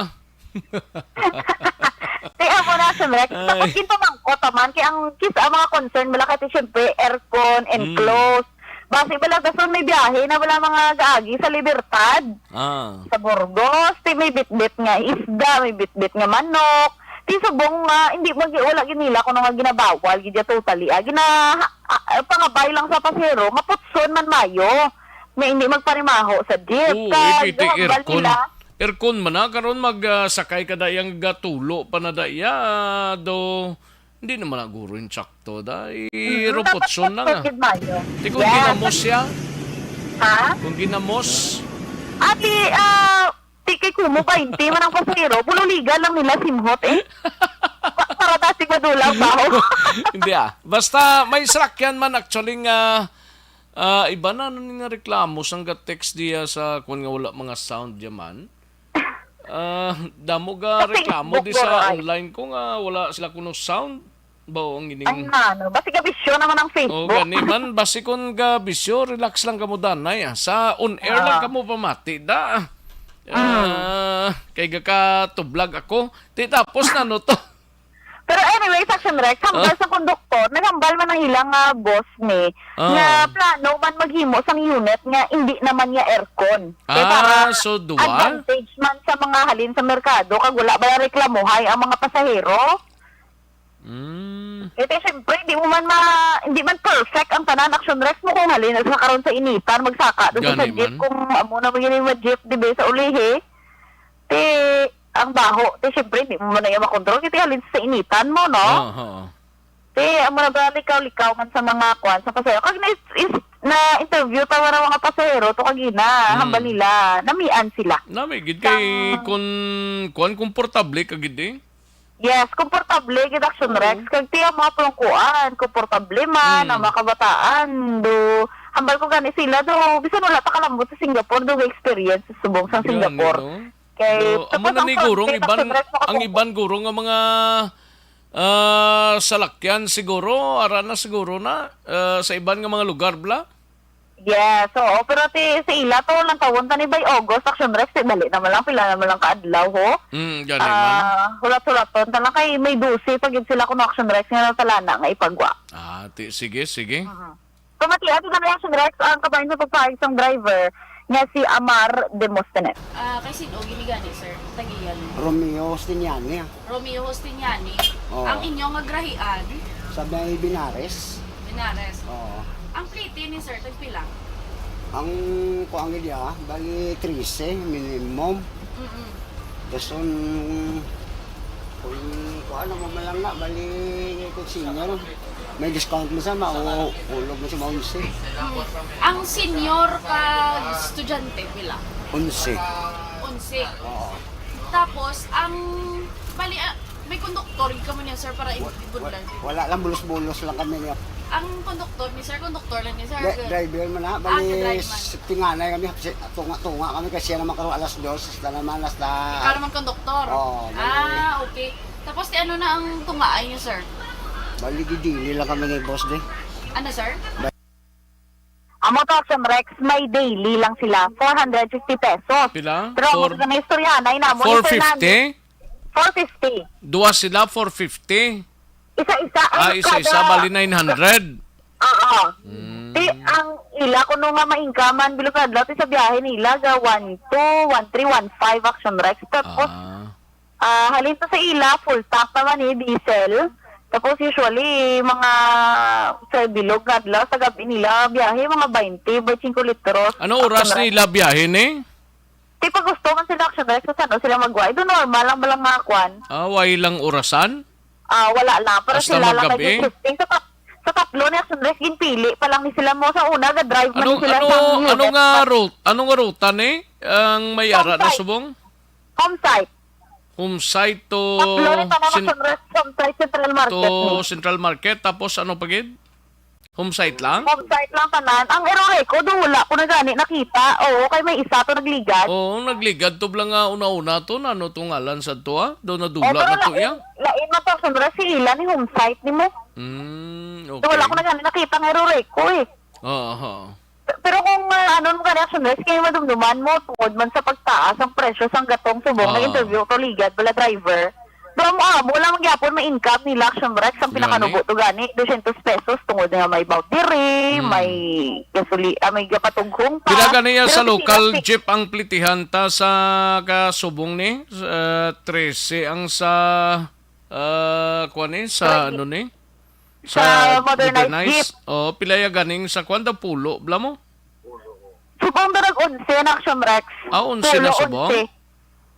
Ti, amo na, Action Rex, Ay. Tapos ginpamangkot naman, kay ang, kis-, ang mga concern mo lang, kay, siyempre, aircon, Mm. Enclosed. Basi bala dason may biyahe na bala mga gaagi sa Libertad. Ah. Sa Burgos, ti may bitbit nga isda, may bitbit nga manok. Ti subong nga, hindi mo gi-, wala gid nila kuno nga ginabawal gid ya totally. Ah, gina-, ah, ah, pangabay lang sa pasahero nga putson man mayo. Nga hindi magparimaho sa jeep. Oo, Kag eh, kay ti hambal aircon. Nila. Aircon man na, karon mag, ah, sakay ka da yang gatulo pa na da iya, ah, do Hindi naman na guro yung tsakto, da. Mm, Irupotson dapat lang, ah. Gid mayo. Di kung Yes. Ginamos siya? Ha? Kung ginamos? Ati, ah, ti kay kumo twenty man ang pasahero, bululigan lang nila simhot, eh. Pa-, para ta sigurado lang ba? Hindi, ah. Basta may sasakyan man, actually, nga, ah, iba na, ano ni nga reklamo, sang ga-text diya sa, kung nga wala mga sound diya man. Ah, damo ga Sa reklamo Facebook, di sa guro, ay. Online ko nga wala sila kuno sound. Bao ang Ay, ining na, no? Basi gabisyo naman ang Oh, Facebook. gani man, basi kun gabisyo, relax lang kamo, danay, ah. Sa on air lang Ah. kamo pamati, da. Mm. Ah, kay gakatublag ako. Ti, tapos na, no, to? Pero anyway, Action Rex, hambal Ah. sa konduktor, naghambal man ang ilang, ah, boss ni, Ah. nga plano man maghimo sang unit nga hindi naman niya aircon. Kaya Ah, para so duwa? advantage man sa mga halin sa merkado, kag wala ba reklamuhay ang mga pasahero? Mm. Eh, te, siyempre, di mo man ma-, hindi man perfect ang tanan, Action Rex, mo kung halin sa karon sa initan, magsaka doon sa Gani jeep, man. kung amo na man yun yung jeep, di ba, sa ulihi. Te, ang baho, te, siyempre, di mo man na yung makontrol, kaya halin sa initan mo, no? Oo, oo. Te, amo na ba, likaw-likaw man sa mga kwan, sa pasahero. Kag na, is, na-interview ta nga mga pasahero, to kagina, Mm. hambal nila, namian sila. Nami, gid kay Sang kun, kwan, komportable ka gid eh. Yes, komportable gid Action Oo. Rex. Kag tiya mga pulungkuan, komportable man, Mm. ang mga kabataan, do, hambal ko gani sila, do, bisan wala ta kalambot sa Singapore, do, experience sa subong sa Gani, Singapore. no? Kay, Do, amo tapos na ang ni guro, ang front seat, iban, Action Rex, ang nakabuko. iban guro nga mga, ah, salakyan siguro, ara na siguro na, ah, sa iban nga mga lugar, bla? Yes, oo. Pero ti, sa ila to, lang tawon ta ni by August, Action Rex, ti, dali naman lang, pila naman lang kaadlaw, ho? Mm, gani man. Ah, hulat-hulaton ta lang kay may dose pa gid sila kuno Action Rex nga natalana nga ipagwa. Ah, ti, sige, sige. Mhm. Pamatian ko na Action Rex ang kabahin sa pagpaayag sang driver nga si Amar Demosthenes. Ah, kay sin-o gini gani, sir? Tagiyan. Romeo Justiniani, ah. Romeo Justiniani. Oo. Ang inyo nga grahian? Sa may Binares. Binares. Oo. Ang plete ni sir, tagpila? Ang kuan gid, ah, bali trese minimum. Mm-mm. Tapos, um, kung kuan, ano mo man lang na, bali, kung senior, may discount mo sa ma-, o, ulog mo sa ma-onse. Mm. Ang senior ka estudyante, pila? Onse. Onse. Oo. Tapos, ang, bali, ah, may konduktor, gid kamo niya, sir, para i-, Wa-, ibudlan. wa-, wala lang, bulos-bulos lang kami niya. Ang konduktor ni sir, konduktor lang ni sir. Dri-, driver man na, Ah, bali, driver man. s-, tinganay kami, si-, tunga-tunga kami kasi siya naman karon alas dos, hasta naman, hasta Ikaw naman konduktor? Oo, bali. Ah, okay. Tapos, ti ano na ang tungaay niyo, sir? Bali, gidili lang kami ni boss, di. Ano, sir? Ba- Amo to, Action Rex, may daily lang sila, four hundred fifty pesos. Pila? Pero ang Four- mga istoryahanay namo ni Fernando. Four fifty? Four fifty. Duwa sila, four fifty? Isa-isa. Ah, Ay, isa-isa, kada bali nine hundred. Oo. Mm. Ti, ang ila kuno nga maingkaman bilog adlaw, ti sa biyahe nila ga one two, one three, one five Action Rex. Tapos, Ah. ah, halin to sa ila, full tank naman ni diesel. Tapos usually, mga sa bilog nga adlaw, sa gabi nila, biyahe, mga twenty, twenty-five litros. Ano oras Action Rex. nila biyahe ni? Ti pag gusto man sila Action Rex, kung saan sila magwa. Ito normal lang ba lang mga kwan? Ah, way lang orasan? Ah, wala lang. Pero Hasta sila lang maggabi? kay shifting. Sa tat-, sa tatlo ni Action Rex, ginpili pa lang ni sila mo. Sa una, ga-drive man Ano, ni sila ano, sa ano Leyte. nga route? Ano nga ruta ni? Ang may ara na Homesite. subong? Homesite. Homesite to Tatlo ni tanan Cen-, Action Rex, Homesite Central Market to ni. Central Market. Tapos ano pa gid? Homesite lang? Homesite lang tanan. Ang Eroreco, do wala ko na gani nakita. Oo, kay may isa to nagligad. Oo, nagligad to bala nga una-una to. Nano to ngalan sa to, ah? Do Oh, nadula pero na to, lain, iya? lain man to, Action Rex, si ila ni Homesite ni mo. Mm, Do wala okay. ko na gani nakita ang Eroreco, eh. Oo, oo. Pe-, pero kung, ah, ano mo gani, Action Rex, kay madumduman mo, tungod man sa pagtaas ang presyo sang gatong subong, Oo. nag-interview ko, ligad, bala driver. Pero mo, ah, mo lang gyapon may income nila, Action Rex, ang Gani. pinakanubo to gani, dosyentos pesos, tungod nga may boundary, Hmm. may gasoli-, ah, may gapatughong pa. Pila gani ya Pero sa si local Pinoy jeep ang plitihan ta sa kasubong ni? Sa trese ang sa, ah, kuwan ni? Sa Trese. ano ni? Sa Sa modernized modernized? jeep. Oh, pila ya ganing sa kuwan daw, pulo, bala mo? Subong do nag onse na, Action Rex. Ah, onse na Pulo, subong? onse.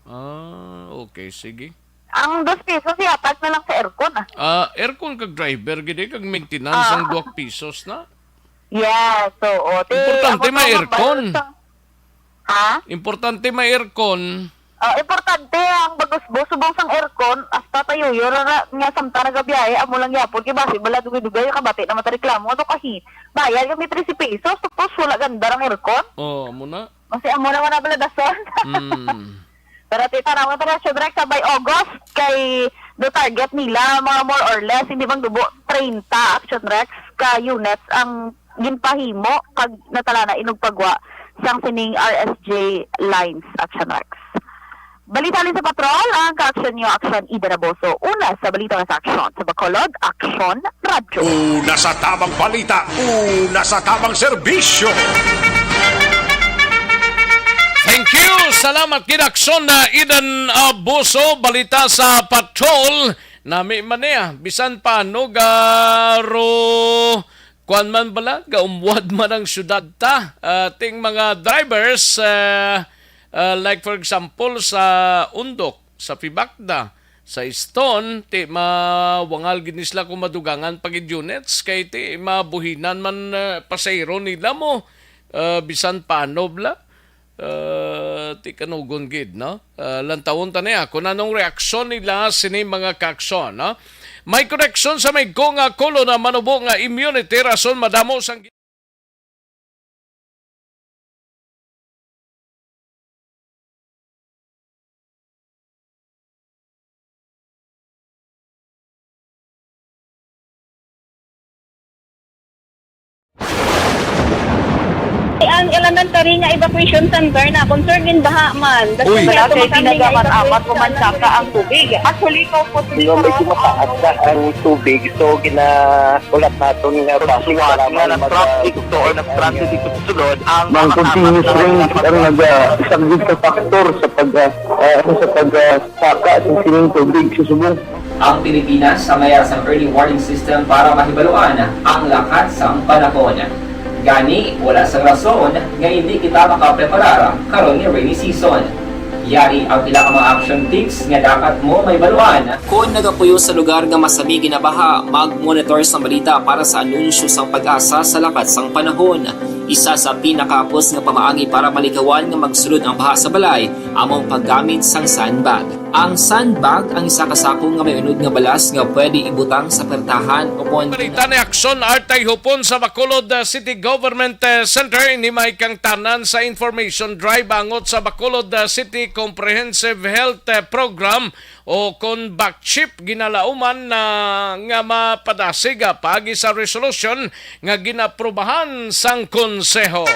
Ah, okay, sige. Ang dos pesos, ihatag na lang sa aircon, ah. Ah, aircon kag driver, gid eh, kag maintenance Ah. ang duwak pisos na. Yes, oo. Te, Importante ako may to, aircon. mabalo sa, ha? Importante may aircon. Ah, importante ang bagos-bos, subong sang aircon, hasta tayo, yun na, nga samtang nagabiyahe, amo lang yapon, kay basi, bala, dugay-dugay, kabati naman ta reklamo, ato kahi, bayad kami trese pesos, tapos wala ganda ang aircon. Oh, amo na. Kasi amo naman na bala dason. Mm. Pero tita, naman tara, syempre, sa by August, kay do target nila, mga more or less, hindi bang dubo treinta, Action Rex, ka units ang ginpahimo kag natalana inugpagwa sang sining R S J lines, Action Rex. Balita halin sa patrol, ang ka-action nyo, Action Ida Naboso. Una sa balita nga sa aksyon sa Bacolod, Action Radyo. Una sa tamang balita, una sa tamang serbisyo. Thank you. Salamat gid, Action na Idan Abuso. Balita sa patrol. Nami man niya, bisan pa no garo, kuan man bala, gaumwad man ang syudad ta. Ah, ting mga drivers, ah, ah, like for example sa Undok, sa Pibacda, sa Iston, ti mawangal gid ni sila kung madugangan pa gid units, kay ti mabuhinan man, ah, pasahero nila mo, ah, bisan pa no bala. Ah, ti kanugon gid, no? Ah, lantawon ta niya kung anong reaksyon nila sini mga kaaksyon, no? May koneksyon sa may ko nga kulo na manubo nga immunity, rason madamo sang Ang elementary nga evacuation center na concern gid baha man. Uy. Wala kay tinaga man amat ko man saka ang tubig. Actually, ko po Medyo mataas na ang tubig, so ginaulat naton nga basi nga nag-traffic to or nag-transit dito sa sulod ang mga continuous rain ang nagasaglit sa faktor sa pag, ah, ah, sa pag, ah, saka sa sining tubig sa subong. Ang Pilipinas ang mayara sang early warning system para mahibaluan ang lakat sang panahon. Gani, wala sang rason nga hindi kita makapreparar karon nga rainy season. Yari ang pila ka mga action tips nga dapat mo mahibaluan. Kon nagapuyo sa lugar nga masami ginabaha, mag-monitor sang balita para sa anunsyo sang PAGASA sa lakat sang panahon. Isa sa pinakahapos nga pamaagi para malikawan nga magsulod ang baha sa balay amo ang paggamit sang sandbag. Ang sandbag ang isa ka sako nga may unod nga balas nga pwede ibutang sa pertahan o kon Balita ni Action Art Tayhupon sa Bacolod, uh, City Government, uh, Center. Ini may kangtanan sa information drive angot sa Bacolod, uh, City Comprehensive Health, uh, Program o kon BACHIP ginalauman na nga mapadasig, ah, paagi sa resolution nga ginaprobahan sang Konseho.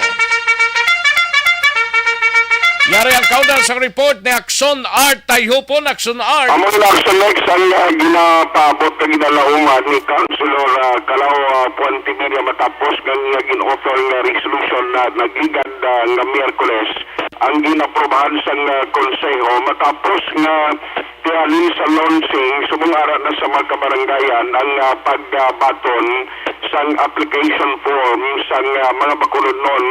Yari ang kauna sa report ni Action Art Tayhupon. Action Art. Amo na, Action Rex, ang, ah, ginapaabot nga ginalauman ni Councilor, ah, Calao, ah, Puentevilla matapos nga, nga gin-author nga resolution na nagligad, ah, nga Miyerkules ang ginaprobahan sang, ah, Konseho matapos nga tihalin sa launching, subong ara na sa mga kabarangayan ang, ah, pagbaton sang application form sang, ah, mga bakulodnon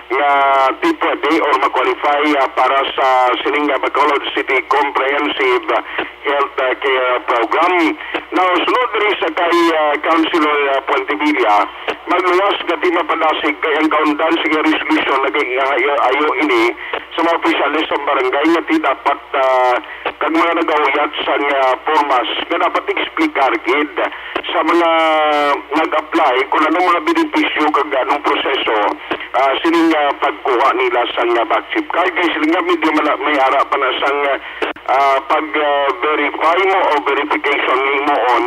nga ti pwede or ma-qualify, ah, para sa sining, ah, Bacolod City Comprehensive Health, ah, Care Program. Now, sunod diri sa kay, ah, Councilor, ah, Puentevilla, magluwas nga ti mapadasig kay ang kaundan sa iyang resolution naging ayo, ayo ini sa mga opisyales sa barangay nga ti dapat, ah, kag mga nagauyat sang, ah, pormas nga dapat explicar gid sa mga nag-apply kung anong mga benepisyo kag anong proseso, ah, sining, ah, pagkuha nila sang, ah, BACHIP card. Kay sila nga medyo mala-, may ara pa na sang, ah, ah, pag, ah, verify mo o verification ni moon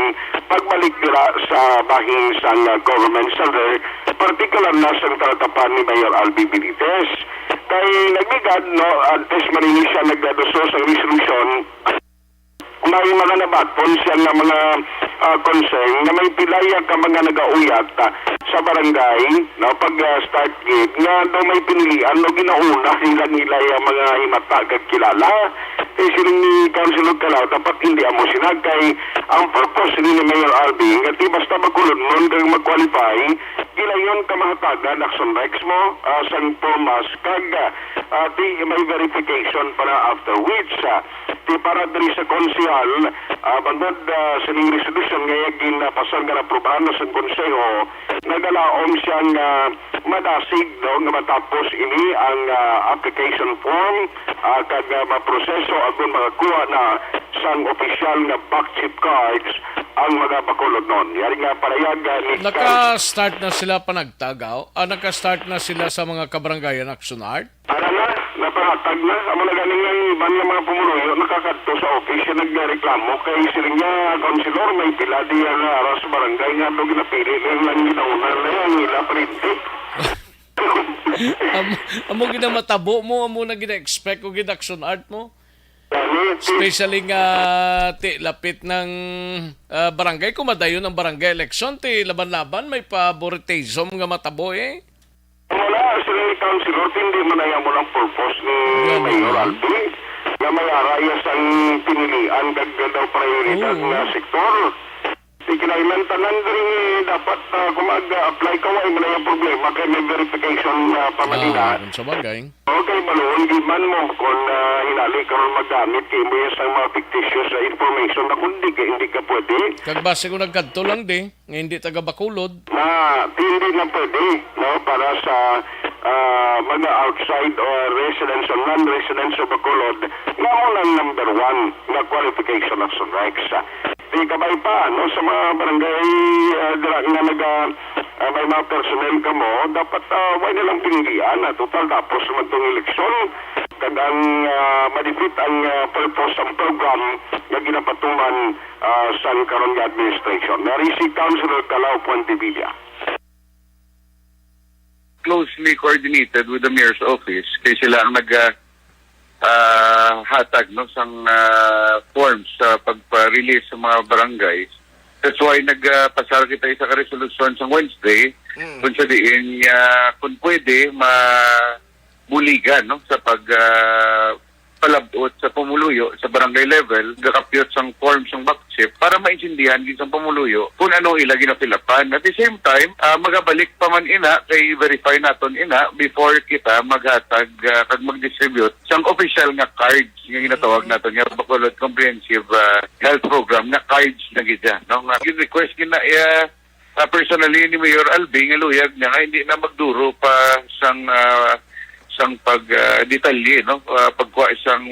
pagbalik dira sa bahin sang, ah, government center, partikular na sang talatapan ni Mayor Albi Benitez. Kay nagligad, no, antes man ini siya nagdaduso sang resolution, may mga nabaton siya nga mga, ah, concern nga may pilaya ka mga nagauyat, ah, sa barangay, no, pag, ah, start gate, nga daw may pinilian, no, ginauna nila nila yung mga himata kag kilala. Eh, siling ni Councilor Calao, dapat hindi amo sila kay ang purpose ni, ni Mayor Albi, nga di basta magkulod nun kag mag-qualify, gilayon ka mahatagan, Action Rex mo, ah, sang formas, kag, ah, di may verification para after which, ah, di para diri sa konsehal, ah, bangod, ah, sining resolution nga ginapasar nga naprobahan na sa konseho, nagalaom siya nga madasig, no, nga matapos ini ang, ah, application form, ah, kag, ah, maproseso agon makakuha na sang opisyal nga BACHIP cards ang mga bakulodnon. Yari nga parayag, ah, ni Naka-start na sila panagtagaw? Ah, naka-start na sila sa mga kabarangayan, Action Art? Ara na, napa, Hatag na, amo na gani nga ang iban nga mga pumuluyo nakakadto sa office nga nagreklamo kay siling niya, "Councilor, may pila diya nga araw sa barangay nga daw ginapili na lang ginauna na ang ila parinti." Amo, amo gid ang matabo mo, amo na gina-expect ko gid, Action Art mo. Gani, ti- Especially nga ti lapit ng ah, barangay, kung madayon ang barangay election, ti laban-laban may favoritism nga matabo eh. Wala, sila ni Councilor, hindi man na yan mo ng purpose ni Yan Mayor naman. Albi. Nga may arayas ang pinilian, kag daw prioridad Oo. Nga sektor. Di kinahanglan tanan diri dapat, ah, kung mag-apply ka, wala man na yung problema, kay may verification, ah, pa man Ah, ina. Kung sa bagay. Okay, baluon gid man mo kung, ah, hinali karon magamit kay mo sa mga fictitious, ah, information na kung di ka, hindi ka pwede. Kag base ko nagkadto lang di, nga hindi taga Bacolod. Na hindi na pwede, no, para sa, ah, mga outside or residents or non-residents of Bacolod, nga mo nang number one nga qualification of Sunrex. Di kabay pa, no, sa mga barangay, ah, dira nga naga, ah, may mga personnel kamo, dapat, ah, way na lang pinilian, ah, total tapos naman tong eleksyon. Kag ang, ah, ma-defeat ang, ah, purpose, ang program nga ginapatuman, ah, sang karon nga administration. Nari si Councilor Calao Puentevilla. Closely coordinated with the mayor's office kay sila ang nag, ah, ah, hatag, no, sang, ah, forms sa pagpa-release sa mga barangay. That's why nagpasar kita isa ka resolusyon sang Wednesday, Mm. kung sa diin nga, kung pwede, mabuligan, no, sa pag, ah, palabot sa pumuluyo sa barangay level, gakapyot sang form sang back chip para maintindihan gid sang pumuluyo kung ano ila ginapilapan. At the same time, ah, magabalik pa man ina kay verify naton ina before kita maghatag, ah, kag mag-distribute sang official nga cards nga ginatawag Mm. naton nga Bacolod Comprehensive, ah, Health Program nga cards na gid siya, no? Nga gin-request gid na, ah, ah, personally ni Mayor Albi nga luyag niya nga hindi na magduro pa sang, ah, sang pag, ah, detalye, no? Ah, pagkuha sang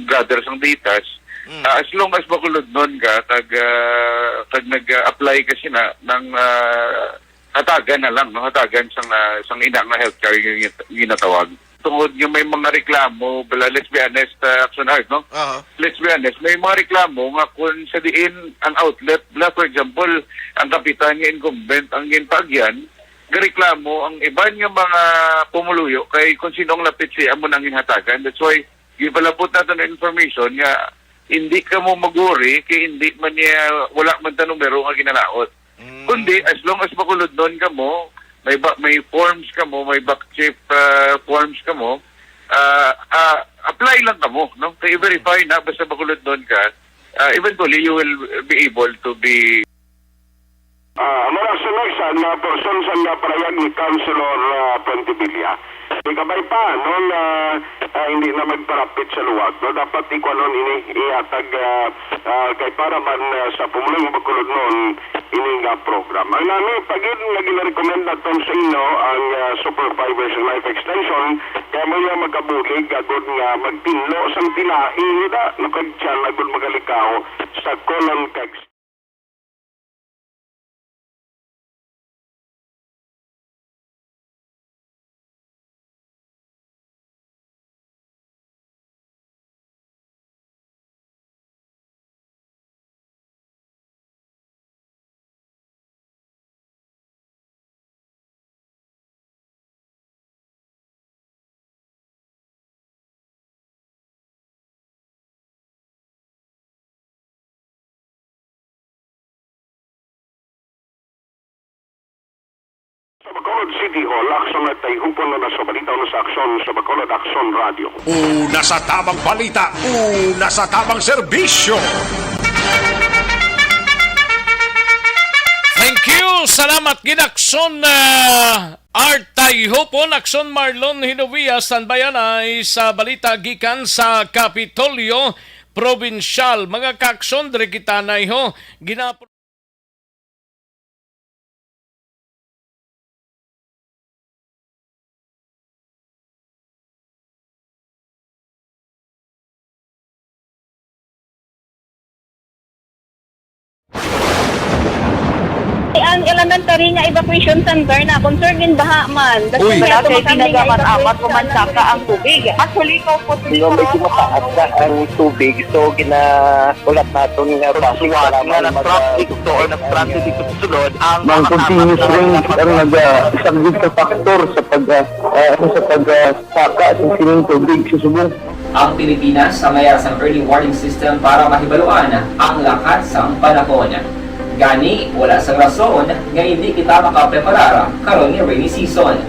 gather sang datas. Mm. Ah, as long as Bacolodnon ka, kag, ah, kag nag-apply ka sina, nang, ah, hatagan na lang, no? Hatagan sang, ah, sang ina nga healthcare yung gin-, ginatawag. Tungod nga may mga reklamo, bala, let's be honest, ah, Action Art, no? Aha. Let's be honest, may mga reklamo nga kung sa diin ang outlet, bala, for example, ang kapitan nga incumbent ang ginpaagyan, gareklamo ang iban nga mga pumuluyo kay kung sino ang lapit siya amo nang ginhatagan. That's why gipalabot nato na information nga hindi ka mo maguri kay hindi man niya, wala man ta numero nga ginalaot. Mm. Kundi, as long as Bacolodnon ka mo, may ba, may forms ka mo, may back chip, ah, forms ka mo, ah, ah, apply lang ka mo, no? Kay i-verify na, basta Bacolodnon ka, ah, eventually you will be able to be Ah, amo na sunod sa mga person sa nga parayag ni Councilor, ah, Pontevilla. Di kabay pa, no, nga, ah, hindi na magparapit sa luwag, no? Dapat ikuanon ini, ihatag, ah, ah, kay para man, ah, sa pumulong Bacolodnon ini nga program. Ang nami pagid nga ginarekomenda naton sa inyo ang, ah, Super Fibers Life Extension, kaya mo niya makabulig agud nga magtinlo sang tilaing da, no, kag tiyan agud makalikaw sa colon kag Sa Bacolod City Hall, Action at Tayhupon na sa balita o sa Aksyon sa Bacolod Aksyon Radio. Una sa tabang balita, una sa tabang serbisyo. Thank you. Salamat gid, Aksyon, ah, Art Tayhupon, Aksyon Marlon Hinovia, standby anay sa balita gikan sa Kapitolyo Probinsyal. Mga kaaksyon, diri kita na iho. Gina- Ang elementary nga evacuation center na concern in baha man. That's Uy. Why Wala ato kay makami nga pinagamat-amat evacuation mo man center. Saka ang tubig. Actually, ikaw po Di ba, medyo mataas na ang tubig, so ginaulat naton nga Pagsuwat nga nag-traffic to or nag-traffic ito sa sulod, ang Ang mga continuous kasama rain na ang nag-, ah, isang big factor sa pag, ah, ah, sa pag, ah, saka sa sining tubig sa subong. Ang Pilipinas sa mayara sang early warning system para mahibaluan ang lakat sang panahon. Gani, wala sang rason nga hindi kita makapreparar karon nga rainy season.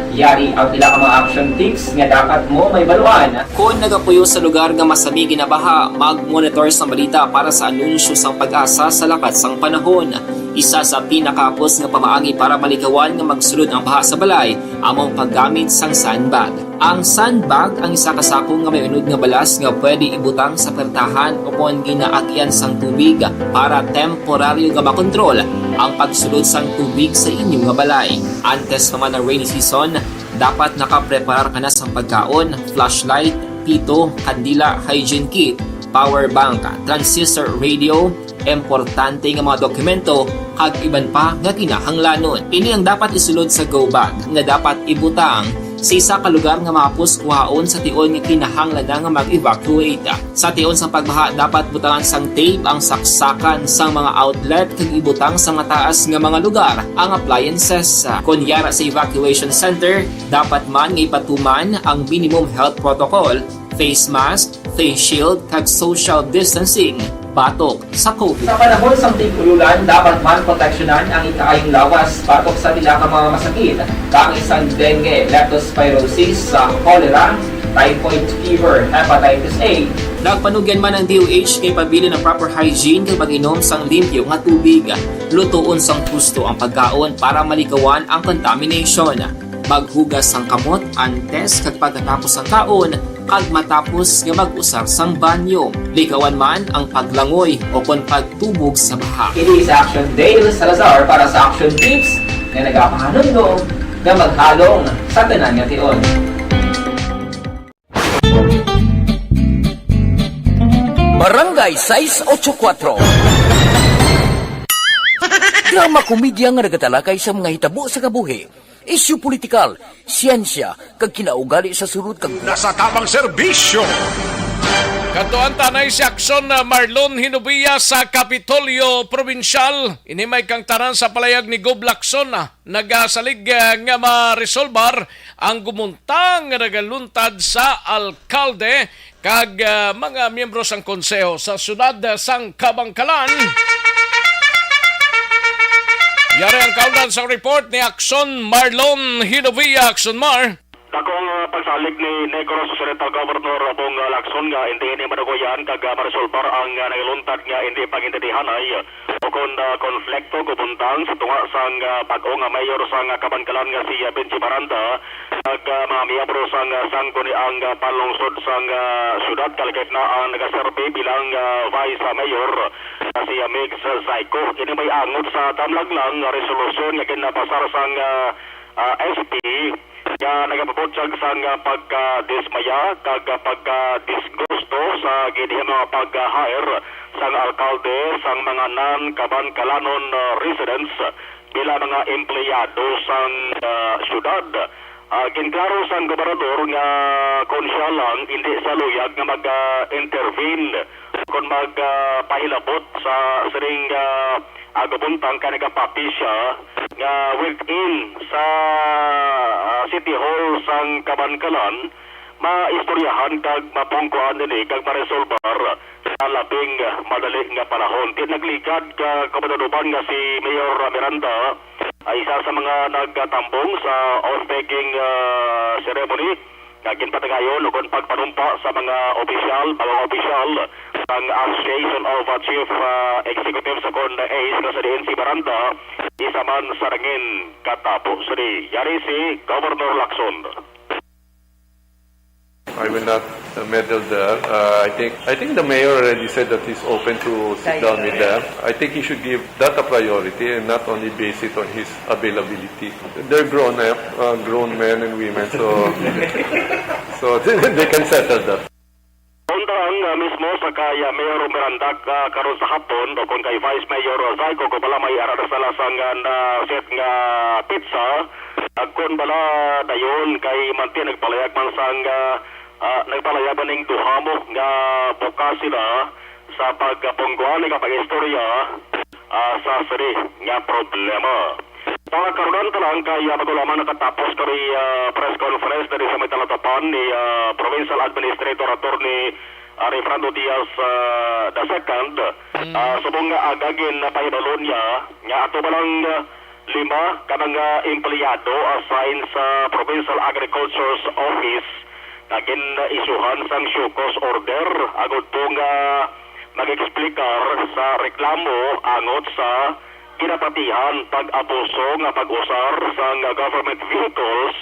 Yari ang pila ka mga action tips nga dapat mo mahibaluan. Kon nagapuyo sa lugar nga masami ginabaha, mag-monitor sang balita para sa anunsyo sang PAGASA sa lakat sang panahon. Isa sa pinakahapos nga pamaagi para malikawan nga magsulod ang baha sa balay amo ang paggamit sang sandbag. Ang sandbag ang isa ka sako nga may unod nga balas nga pwede ibutang sa pertahan o kon ginaagyan sang tubig para temporaryo nga makontrol ang pagsulod sang tubig sa inyo nga balay. Antes pa man ang rainy season, dapat nakapreparar ka na sang pagkaon, flashlight, pito, kandila, hygiene kit, power bank, transistor radio, importante nga mga dokumento, kag iban pa nga kinahanglanon. Ini ang dapat isulod sa go bag nga dapat ibutang sa isa ka lugar nga mahapos kuhaon sa tion nga kinahanglan na nga mag-evacuate. Sa tion sang pagbaha, dapat butangan sang tape ang saksakan sang mga outlet kag ibutang sa mataas nga mga lugar ang appliances. Kon yara sa evacuation center, dapat man nga ipatuman ang minimum health protocol, face mask, face shield, kag social distancing batok sa COVID. Sa panahon sang tig-ulan, dapat man proteksyonan ang ikaayong lawas batok sa pila ka mga masakit, bangis sang dengue, leptospirosis, sa cholera, typhoid fever, hepatitis A. Nagpanugyan man ang D O H kay pabilin ang proper hygiene kag pag-inom sang limpyo nga tubig. Lutoon sang husto ang pagkaon para malikawan ang contamination. Maghugas sang kamot antes kag pagkatapos sang kaon, kag matapos nga mag-usar sang banyo. Likawan man ang paglangoy o kon pagtubog sa baha. Ini sa Action Dale Salazar para sa Action Tips nga nagapahanumdom nga maghalong sa tanan nga tion. Barangay sais ocho kuatro. Drama komedya nga nagatalakay sa mga hitabo sa kabuhi, isyu politikal, siyensya, kag kinaugali sa sulod kag Nasa tamang serbisyo. Kadtuan ta anay si Action, ah, Marlon Hinovia sa Kapitolyo Probinsyal. Ini may kang tanan sa palayag ni Gob Lacson, ah, nagasalig, ah, nga maresolbar ang gumuntang nga nagaluntad sa alkalde kag, ah, mga miyembro sang konseho sa siyudad, ah, sang Kabankalan. Yari ang kaundan sa report ni Action Marlon Hinovia. Action Mar. Dako ang, ah, pagsalig ni Negros Occidental Governor Bong, ah, Lacson nga indi ini madugayan kag, ah, maresolbar ang, ah, nagaluntad nga indi pag-intindihanay ukon, ah, konflikto gubuntang sa tunga sang, ah, bag-o nga mayor sang, ah, Kabankalan nga si, ah, Benji Baranda kag, ah, mga miyembro sang, ah, sangguniang, ah, panlungsod sang, ah, siyudad, kalakip na ang nagaserbi bilang, ah, vice, ah, mayor, ah, si, ah, Migs Zyko. Ini may angot sa damlaglang nga resolusyon nga ginapasar sang, ah, ah, S P nga nagapabutyag sang, ah, pagkadismaya kag, ah, pagkadisgusto sa ginhimo nga pag-hire sang alkalde sang mga non-Kabankalanon, ah, residents bilang mga empleyado sang, ah, siyudad. Ah, ginklaro sang gobernador nga kon siya lang, hindi siya luyag nga mag, ah, intervene kon mag, ah, pahilabot sa sining, ah, ah, gubuntang kay nagapati siya nga within sa, ah, City Hall sang Kabankalan, maistoryahan kag mapungkuan ini kag maresolbar sa labing madali nga panahon. Ti nagligad ka, Kabandanuban, nga si Mayor Miranda ay isa sa mga nagtambong sa oath-taking, ah, ceremony nga ginpatigayon ukon pagpanumpa sa mga opisyal, mga opisyal sang Association of, ah, Chief, ah, Executives ukon ACE, nga sa diin si Miranda isa man sa nangin katapo sini. Yari si Governor Lacson. I will not, uh, meddle there. Uh, I think, I think the mayor already said that he's open to sit down with them. I think he should give that a priority and not only base it on his availability. They're grown up, uh, grown men and women, so, so they can settle that. Buntang, Mismo sa kay, ah, Mayor Miranda, ah, karon sa hapon, o kon kay Vice Mayor Zyco, kung bala may ara na sila sang, ah, na set nga petsa, ah, kon bala dayon kay manti nagpalayag man sang, ah, ah, nagpalayag man ning duha mo nga bukas sila sa pagpungguan nga pag-istorya, ah, sa sini nga problema. Pangakarunan ta lang kay, ah, bago lamang nakatapos kami, ah, press conference diri sa may talatapan ni, ah, Provincial Administrator Attorney, ah, Rayfrando Diaz, ah, the second, Mm. ah, subong nga aga ginpahibalo niya nga ato ba lang, ah, lima ka mga empleyado assigned sa Provincial Agriculture's Office nga gin-isyuhan sang show cause order agud to nga mag-explicar sa reklamo angot sa ginapatihan pag-abuso nga pag-usar sang government vehicles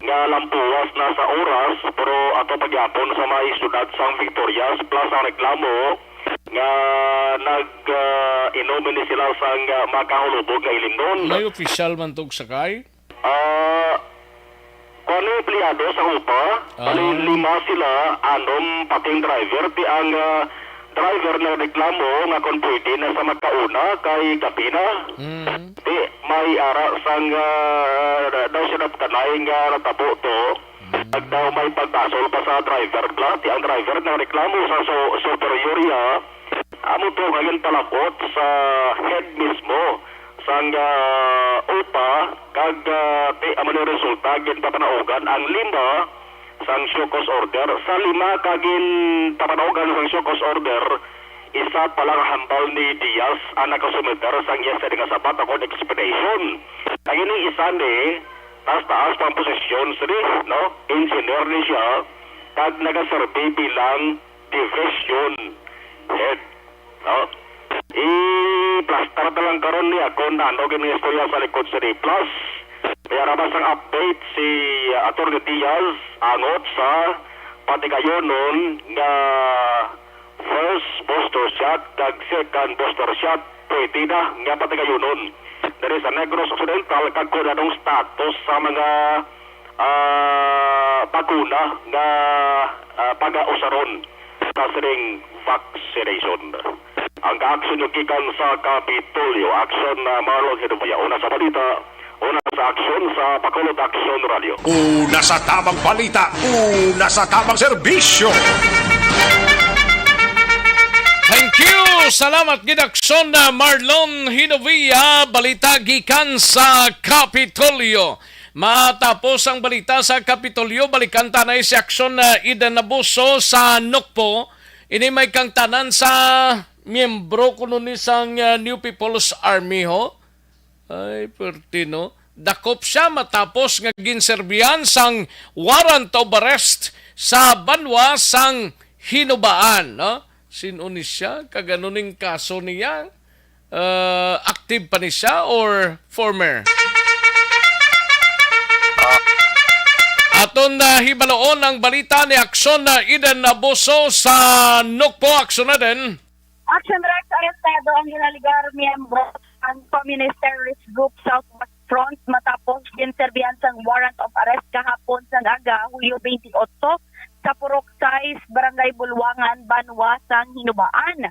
nga lampuwas na sa oras, pero ato pagyapon sa may siyudad sang Victorias Plaza ang reklamo nga nag, ah, inom ini sila sang, ah, makahulubog nga ilimnon. May opisyal man tog sakay? Ah, kuwan ni empleyado sa upa, Ah. bali lima sila, anom pating driver, ti ang, ah, driver nagreklamo nga kon pwede na sa makauna kay gabi na. Mm. Ti may ara sang, ah, daw siya napakanay nga natabo to. Mm. Nagdaw may pagbasol pa sa driver bla, ti ang driver nagreklamo sa su-, superior niya. Amo to nga ginpalabot sa head mismo sang, ah, upa, kag, ah, ti amo ni resulta, ginpapanaugan ang lima sang show cause order. Sa lima ka ginpapanaugan sang show cause order, isa pa lang hambal ni Diaz ang nakasumiter sang iya sini nga sabat akon explanation. Ang ining isa ni, taas-taas pang posisyon sini, no? Engineer ni siya, kag nagaserbi bilang division head, no? I-plastar ta lang karon niya kung ano gini istorya sa likod sini. Plus, may arabas ang update si, uh, Attorney Diaz angot sa patigayunon nga first booster shot kag second booster shot pwede na nga patigayunon diri sa Negros Occidental kag kung anong status sa mga, ah, bakuna nga, ah, pagausaron sa sining vaccination. Ang kaaksyon nyo gikan sa Kapitolyo. Aksyon na Marlon Hidubuya. Una sa balita, una sa aksyon sa Bacolod Aksyon Radio. Una sa tamang balita, una sa tamang serbisyo. Thank you. Salamat gid, aksyon na Marlon Hinovia. Balita gikan sa Kapitolyo. Matapos ang balita sa Kapitolyo, balikan ta na si aksyon na Eden Abuso sa Nokpo. Ini may kangtanan sa miyembro kuno ni sang, ah, New People's Army, ho. Ay, perti, no? Dakop siya matapos nga ginserbihan sang warrant of arrest sa banwa sang Hinubaan, no? Sin-o ni siya? Kag ano ning kaso niya? Ah, active pa ni siya or former? Aton na hibaloon ang balita ni Aksyon na Eden Abuso sa Nokpo. Aksyon na din. Action Rex, arestado ang ginaligar miyembro sang Communist Terrorist Group Southwest Front matapos ginserbihan sang warrant of arrest kahapon sang aga, Hulyo twenty-eight, sa Purok sais, Barangay Bulwangan, Banwa sang Hinubaan.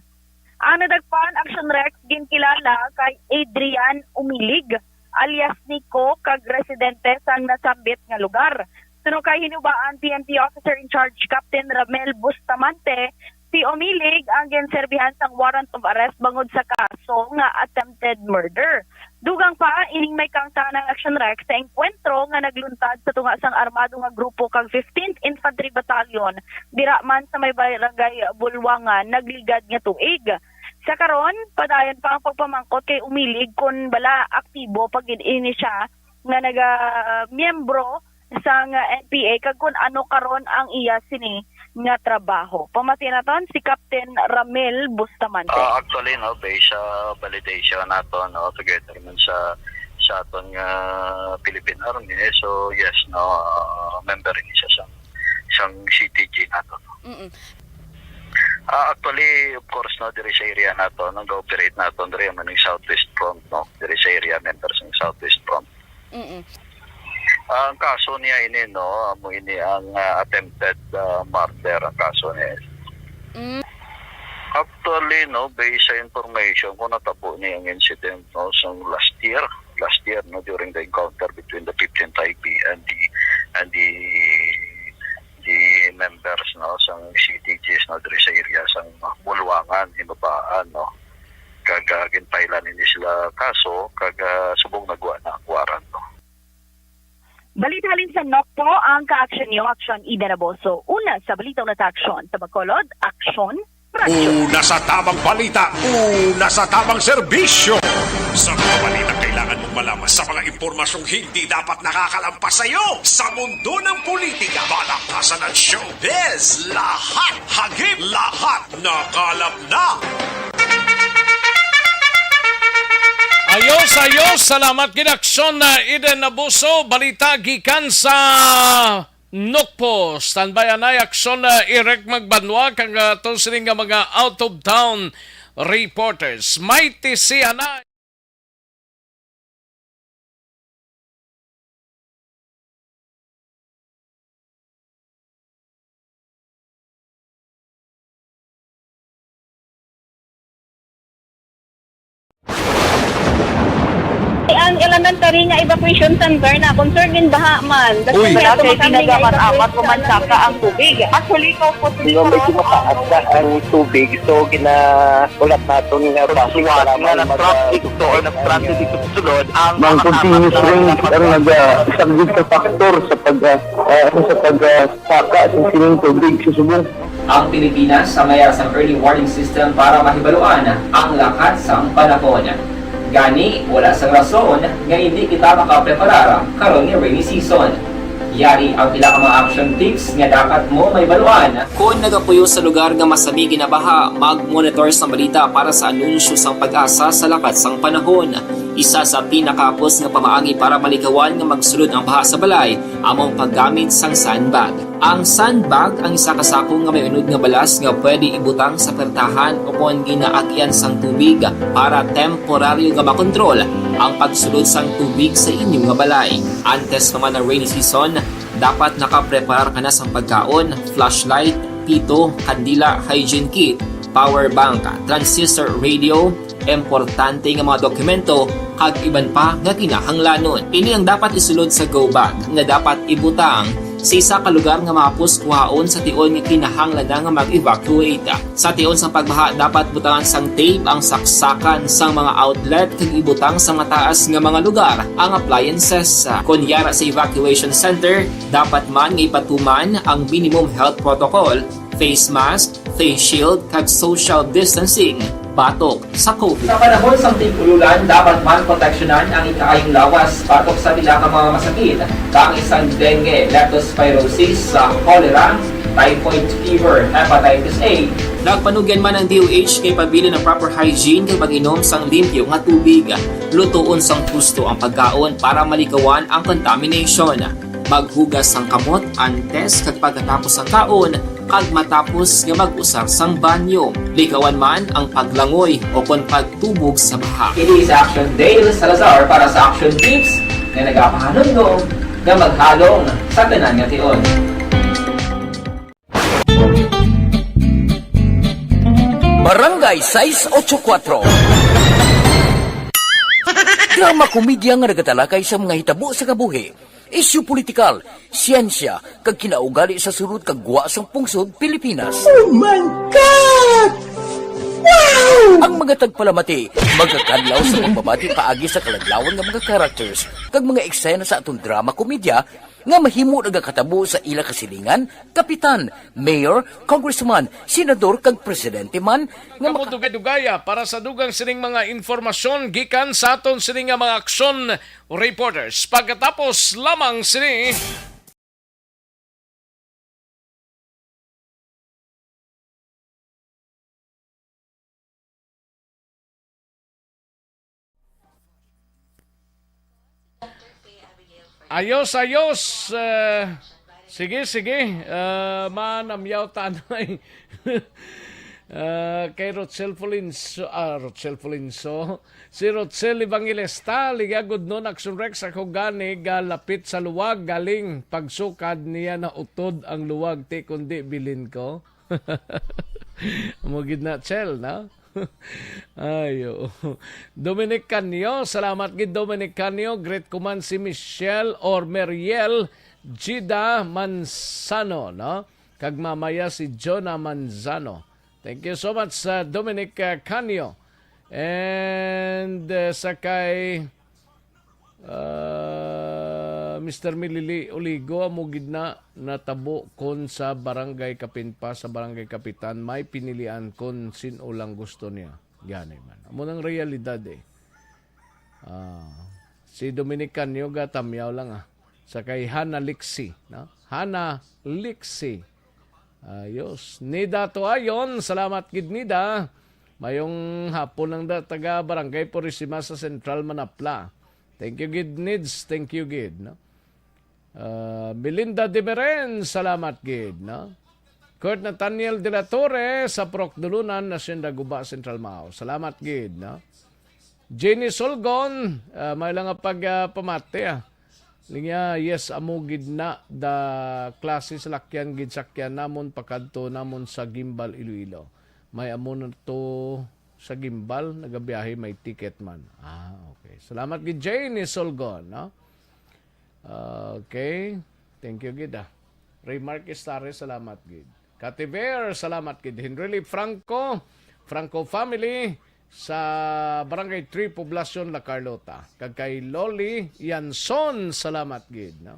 Ang nadakpan, Action Rex, ginkilala kay Adrian Umilig, alias Nico, kag residente sang nasambit nga lugar. Suno kay Hinubaan P N P Officer in Charge Captain Ramel Bustamante, si Umilig ang ginserbihan sang warrant of arrest bangod sa kaso nga attempted murder. Dugang pa, ining may kangtanang Action Rex sa engkwentro nga nagluntad sa tunga sang armado nga grupo kag fifteenth Infantry Battalion, dira man sa may Barangay Bulwangan, nagligad nga tuig. Sa karon, padayon pa ang pagpamangkot kay Umilig kon bala aktibo pa gid ini siya nga naga-, miyembro sang N P A kag kun ano karon ang iya sini nga trabaho. Pamati naton si Captain Ramil Bustamante. Ah, actually, no, based sa validation nato, no, together man sa, sa aton nga Philippine Army, so yes, no, ah, member ini siya sa, sa C T G nato, no. Mm-mm. Ah, actually, of course, no, diri sa area nato, nag-ooperate nato, diri man ang Southwest Front, no, diri sa area, member sa Southwest Front. Mm-mm. Ang kaso niya ini, no, amo ini ang, ah, attempted, ah, murder ang kaso niya. Actually, no, based sa information ko, natabo ni ang incident, no, sa last year, last year, no, during the encounter between the fifteen Taipei and the, and the, the members, no, sang C T Gs, no, diri sa area sang Bulwangan, Hibabaan, no. Kag, ah, ginpailan ini sila kaso, kag, ah, subong nagwa na ang warrant, no. Balita halin sa Nokpo, ang ka-action niyo, Action Ida Naboso. Una sa balita, una sa aksyon. Sa Bacolod, aksyon, radyo. Una sa tamang balita, una sa tamang serbisyo. Sa mga balita kailangan mong malaman, sa mga impormasyong hindi dapat nakakalampas sa iyo. Sa mundo ng politika, balakasan at showbiz, lahat hagip, lahat nakalap na. Ayos, ayos. Salamat gid, Aksyon, uh, Eden Abuso. Balita gikan sa Nokpo. Standby anay, Aksyon, uh, Eric Magbanwa, kag, uh, aton sini nga mga out of town reporters. Mighty si anay. Ang elementary nga evacuation center na concern in baha man. Uy. Wala kay tinaga man amat ko man saka ang tubig. Actually, ko po. Di ba, medyo mataas na ang tubig, so gina- Ulat naton nga basic nga na-stranded ito or na-stranded ito sa sulod ang mga continuous rain ang naga-, isa gid ka factor sa pag, ah, ah, ano, sa pag, ah, saka sa sining tubig sa subong. Ang Pilipinas sa mayar sang early warning system para mahibaluan ang lakat sang panahon. Gani, wala sang rason nga hindi kita makapreparar karon nga rainy season. Yari ang pila ka mga action tips nga dapat mo mahibaluan. Kon nagapuyo sa lugar nga masami ginabaha, mag-monitor sang balita para sa anunsyo sang PAGASA sa lakat sang panahon. Isa sa pinakahapos nga pamaagi para malikawan nga magsulod ang baha sa balay amo ang paggamit sang sandbag. Ang sandbag ang isa ka sako nga may unod nga balas nga pwede ibutang sa pertahan o kon ginaagyan sang tubig para temporaryo nga makontrol ang pagsulod sang tubig sa inyo nga balay. Antes pa man ang rainy season, dapat nakapreparar ka na sang pagkaon, flashlight, pito, kandila, hygiene kit, power bank, transistor radio, importante nga mga dokumento, kag iban pa nga kinahanglanon. Ini ang dapat isulod sa go bag nga dapat ibutang sa isa ka lugar nga mahapos kuhaon sa tion nga kinahanglan na nga mag-evacuate. Sa tion sang pagbaha, dapat butangan sang tape ang saksakan sang mga outlet kag ibutang sa mataas nga mga lugar ang appliances. Kon yara sa evacuation center, dapat man nga ipatuman ang minimum health protocol, face mask, face shield, kag social distancing batok sa COVID. Sa panahon sang tig-ululan, dapat man proteksyonan ang ikaayong lawas batok sa pila ka mga masakit, kaangay sang dengue, leptospirosis, sa cholera, typhoid fever, hepatitis A. Nagpanugyan man ang D O H nga ipabilin ang proper hygiene kag pag-inom sang limpyo nga tubig. Lutoon sang husto ang pagkaon para malikawan ang contamination. Maghugas sang kamot antes kag pagkatapos sang kaon kag matapos nga mag-usar sang banyo. Likawan man ang paglangoy o kon pagtubog sa baha. Ini si Action Dale Salazar para sa Action Tips nga nagapahanumdom nga maghalong sa tanan nga tion. Barangay sais ocho kuatro. Drama komedya nga nagatalakay sa mga hitabo sa kabuhi, isyu politikal, siyensya, kag kinaugali sa sulod kag gwa sang pungsod Pilipinas. Oh my God! Wow! Ang mga tagpalamati magakadlaw sa pagbabati paagi sa kaladlawan nga mga characters kag mga eksena sa aton drama komedya nga mahimo nagakatabo sa ila kasilingan, kapitan, mayor, congressman, senador, kag presidente man nga maka- Kamo dugay-dugaya para sa dugang sining mga informasyon gikan sa aton sini nga mga aksyon reporters. Pagkatapos lamang sini. Ayos, ayos. Eh, sige, sige. Eh, manamyaw tanay. Eh, kay Rochelle Fulinso, ah, Rochelle Fulinso. Si Rochelle Evangelista, ligagod nun, Action Rex, ako gani, galapit sa luwag, galing pagsukad niya na utod ang luwag, ti kundi bilin ko. Amo gid na, Chel, no? Ayo. Dominic Canyo, salamat gid, Dominic Canyo. Greet ko man si Michelle or Meriel Gida Manzano, no? Kag mamaya si Jonah Manzano. Thank you so much, uh, Dominic, uh, Canyo. And, uh, sa kay, uh, Mister Milili Oligo, amo gid na natabo kon sa Barangay Kapinpa, sa Barangay Kapitan, may pinilian kon sin-o lang gusto niya. Gani man. Amo nang realidad eh. Ah, si Dominic Canyo, gatamyaw lang ah. Sa kay Hana Lixi, no? Hana Lixi. Ayos. Nida Tuayon, salamat gid, Nida. Mayong hapon lang da, taga Barangay Purisima sa Central Manapla. Thank you gid, Nids. Thank you gid, no? Ah, Melinda Demeren, salamat gid, no? Kurt Nathaniel de la Torre sa Purok Dulunan, Hacienda Guba, Central Mao. Salamat gid, no? Jenny Solgon, ah, may lang nga pag, ah, pamati, ah. Linya, yes, amo gid na, da klase sa lakyan gid sakyan namon pakadto namon sa Guimbal, Iloilo. May amo na to sa Guimbal, nagabiyahe may ticket man. Ah, okay. Salamat gid, Jenny Solgon, no? Okay. Thank you gid, ah. Remark Estare, salamat gid. Kativer, salamat gid. Henry Lee Franco, Franco family sa Barangay three, Poblacion La Carlota. Kag kay Loli Yanson, salamat gid, no?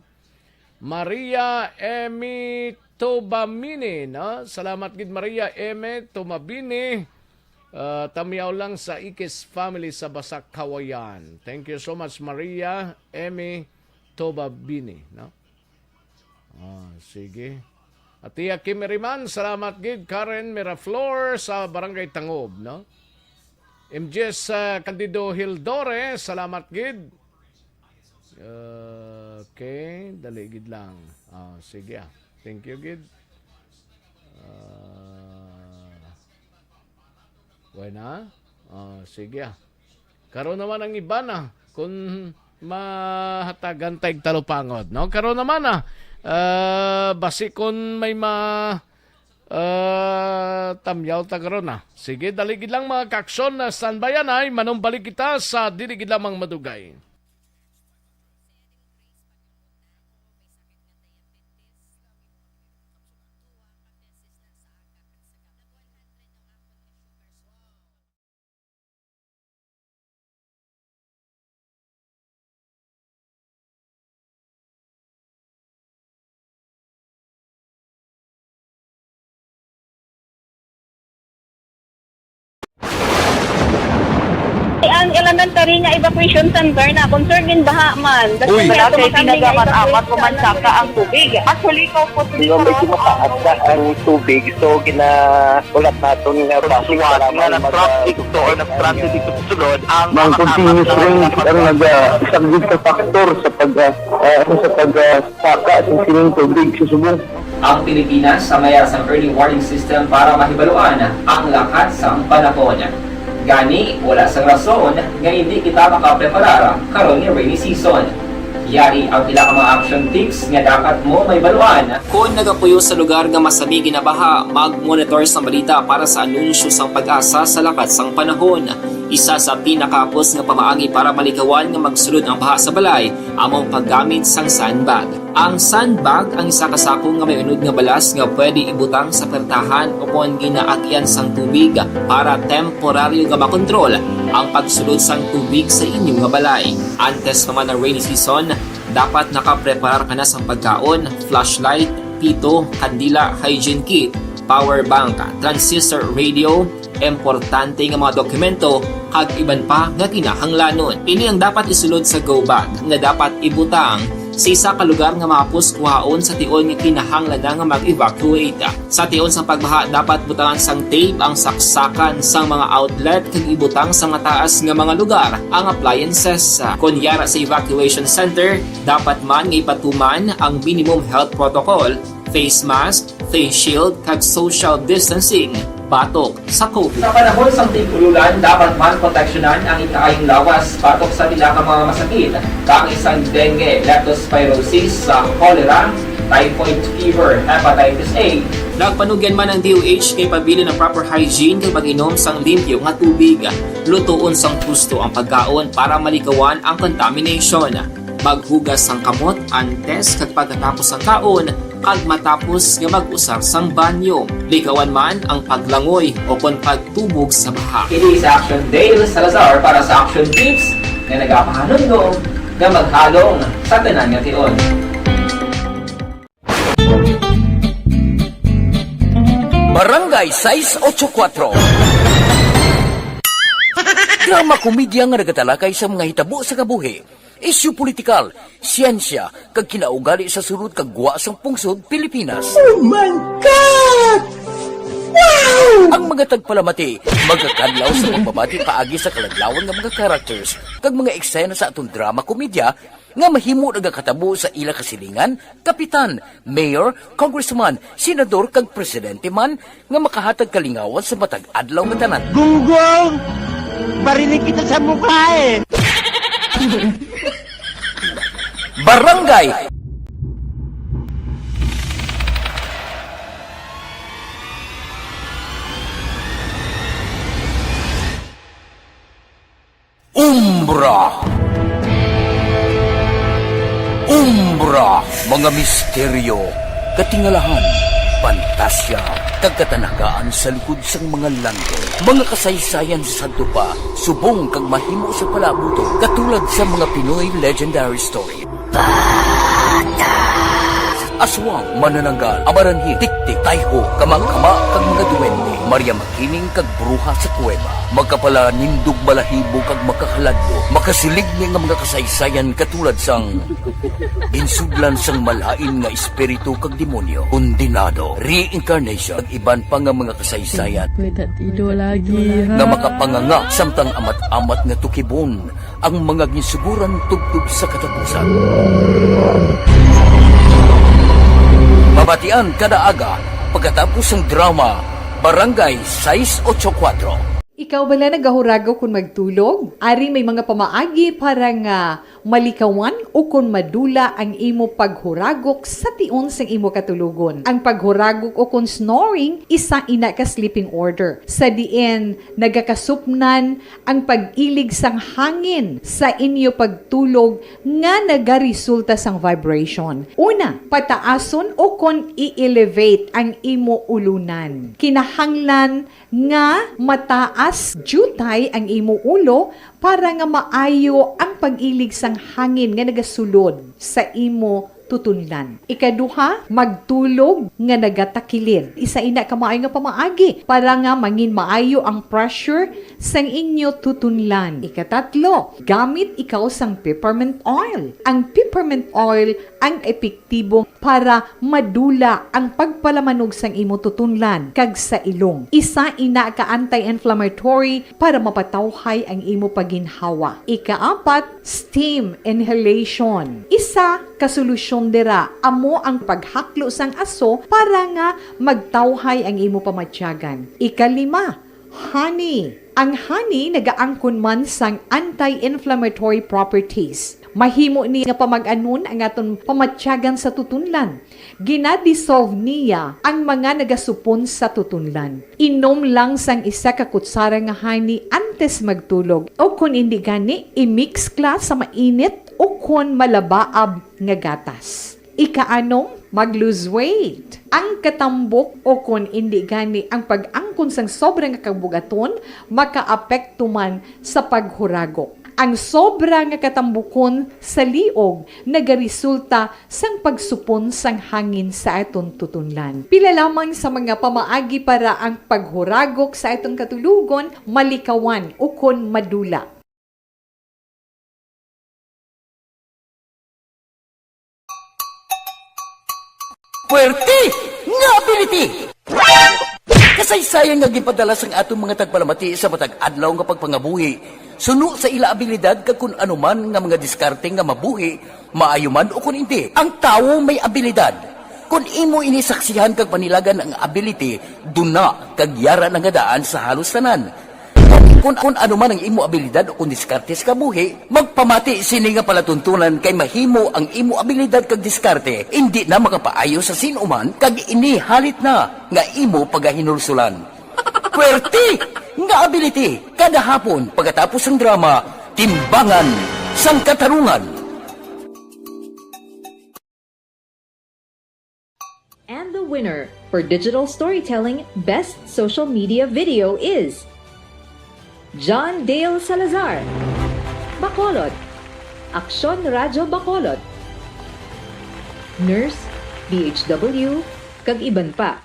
Maria Emi Tobamini, no? Salamat gid, Maria Emi Tobamini. Ah, tamyaw lang sa Ikis family sa Basak, Kawayan. Thank you so much, Maria Emi Tobabini, no? Ah, sige. Atiya Kim Eriman, salamat gid. Karen Miraflor sa Barangay Tangob, no? M J S, ah, Candido Hildore, salamat gid. Okay, dali gid lang. Ah, sige, ah. Thank you gid. Ah, wala na? Ah, sige, ah. Karon naman ang iba na, kung mahatagan tag talupangod, no? Karon naman, ah, ah, basi kung may ma-, ah, tamyaw ta karon, ah. Sige, dali gid lang, mga kaaksyon, na standby anay, manumbalik kita sa dili gid lamang madugay. Ang elementary nga evacuation center na concern in baha man. That's Uy. Why Wala ato kay makami nga tinaman evacuation apat center. Mansaka ang tubig. Actually, ikaw po, Di ba, medyo mataas na ang tubig, so gina-, ulat naton nga Sa basi suwat kailangan nga mag-, nag-traffic to or nag-transit dito sa sulod, ang Ang mga continuous apat na rain ang nag-, isang gid ka factor sa pag, ah, ah, ano, sa pag, ah, saka sa sining tubig sa subong. Ang Pilipinas sa mayara sang early warning system para mahibaluan ang lakat sang panahon. Gani, wala sang rason nga hindi kita makapreparar karon nga rainy season. Yari ang pila ka mga action tips nga dapat mo mahibaluan. Kon nagapuyo sa lugar nga masami ginabaha, mag-monitor sang balita para sa anunsyo sang PAGASA sa lakat sang panahon. Isa sa pinakahapos nga pamaagi para malikawan nga magsulod ang baha sa balay amo ang paggamit sang sandbag. Ang sandbag ang isa ka sako nga may unod nga balas nga pwede ibutang sa pertahan o kon ginaagyan sang tubig para temporaryo nga makontrol ang pagsulod sang tubig sa inyo nga balay. Antes pa man ang rainy season, dapat nakapreparar ka na sang pagkaon, flashlight, pito, kandila, hygiene kit, power bank, transistor radio, importante nga mga dokumento, kag iban pa nga kinahanglanon. Ini ang dapat isulod sa go bag nga dapat ibutang sa isa ka lugar nga mahapos kuhaon sa tion nga kinahanglan na nga mag-evacuate. Sa tion sang pagbaha, dapat butangan sang tape ang saksakan sang mga outlet kag ibutang sa mataas nga mga lugar ang appliances. Kon yara sa evacuation center, dapat man nga ipatuman ang minimum health protocol, face mask, face shield, kag social distancing batok sa COVID. Sa panahon sang tig-ululan, dapat man proteksyonan ang ikaayong lawas batok sa pila ka mga masakit, kaangay sang dengue, leptospirosis, sa cholera, typhoid fever, hepatitis A. Nagpanugyan man ang D O H kay pabilin ang proper hygiene kag pag-inom sang limpyo nga tubig. Lutoon sang husto ang pagkaon para malikawan ang contamination. Maghugas sang kamot antes kag pagkatapos sang kaon, kag matapos nga mag-usar sang banyo. Likawan man ang paglangoy o kon pagtubog sa baha. Kini si Action Dale Salazar para sa Action Tips nga nagapahanumdom nga maghalong sa tanan nga tion. Barangay sais ocho kuwatro. Drama komedya nga nagatalakay sa mga hitabo sa kabuhi, isyu politikal, siyensya, kag kinaugali sa sulod kag gwa sang pungsod Pilipinas. Oh my God! Wow! Ang mga tagpalamati magakadlaw sa pagbabati paagi sa kaladlawan nga mga characters kag mga eksena sa aton drama komedya nga mahimo nagakatabo sa ila kasilingan, kapitan, mayor, congressman, senador, kag presidente man nga makahatag kalingawan sa matag adlaw nga tanan. Gunggong! Barinig kita sa mukha eh! Barangay Umbra. Umbra, mga misteryo, katingalahan, pantasya, kag katanagaan sa likod sang mga landong. Mga kasaysayan sa sadto pa, subong kag mahimo sa palabuton, katulad sa mga Pinoy legendary story. Aswang, manananggal, amaranhit, tiktik, tayho, kamangkama, kag mga duwende. Maria Makiling kag bruha sa kuweba. Makapalanindog balahibo kag makahaladlo. Makasiligni nga mga kasaysayan katulad sang ginsudlan sang malain nga espiritu kag demonyo, kondenado, reincarnation, kag iban pa nga mga kasaysayan Pwede tilo lagi, ha? nga makapanganga samtang amat-amat nga tukibon ang mga ginsuguran tubtob sa katapusan. Mabatian kada aga pagkatapos sang drama Barangay sais ocho kuwatro. Ikaw bala nagahuragok kon magtulog? Ari may mga pamaagi para nga malikawan ukon madula ang imo paghuragok sa tion sang imo katulogon. Ang paghuragok ukon snoring, isa ina ka sleeping order, sa diin nagakasupnan ang pag-ilig sang hangin sa inyo pagtulog nga nagaresulta sang vibration. Una, pataason ukon i-elevate ang imo ulunan. Kinahanglan nga mataas diutay ang imo ulo para nga maayo ang pag-ilig sang hangin nga nagasulod sa imo tutunlan. Ikaduha, magtulog nga nagatakilid. Isa ina ka maayo nga pamaagi para nga mangin maayo ang pressure sang inyo tutunlan. Ikatatlo, gamit ikaw sang peppermint oil. Ang peppermint oil ang epektibo para madula ang pagpalamanog sang imo tutunlan kag sa ilong. Isa ina ka anti-inflammatory para mapatawhay ang imo pagginhawa. Ikaapat, steam inhalation. Isa ka solusyon dira amo ang paghaklo sang aso para nga magtawhay ang imo pamatyagan. Ikalima, honey. Ang honey nagaangkon man sang anti-inflammatory properties. Mahimo ni nga pamag-anon ang aton pamatyagan sa tutunlan. Gina-dissolve niya ang mga nagasupon sa tutunlan. Inom lang sang isa ka kutsara nga honey antes magtulog, o kon indi gani, i-mix kla sa mainit o kon malabaab nga gatas. Ikaanom, mag-lose weight. Ang katambok o kon indi gani ang pag-angkon sang sobra nga kabugaton makaapekto man sa paghuragok. Ang sobra nga katambukon sa liog nagaresulta sang pagsupon sang hangin sa aton tutunlan. Pila lamang sa mga pamaagi para ang paghuragok sa aton katulogon malikawan ukon madula. Puwerte nga ability! Kasaysayan nga ginpadala sang aton mga tagpalamati sa matag adlaw nga pagpangabuhi, suno sa ila abilidad kag kun ano man nga mga diskarte nga mabuhi, maayo man o kun indi. Ang tawo may abilidad. Kun imo ini saksihan kag panilagan ang ability, duna kag yara na nga daan sa halos tanan. Kani Kung, kung ano man ang imo abilidad o kung diskarte sa kabuhi, magpamati sini nga palatuntunan, kay mahimo ang imo abilidad kag diskarte indi na makapaayo sa sin-o man, kag ini halit na nga imo pagahinulsulan. Puwerte nga ability, kada hapon pagkatapos sang drama, Timbangan sang Katarungan. And the winner for Digital Storytelling Best Social Media Video is John Dale Salazar, Bacolod, Aksyon Radyo Bacolod, Nurse, D H W, kag iban pa.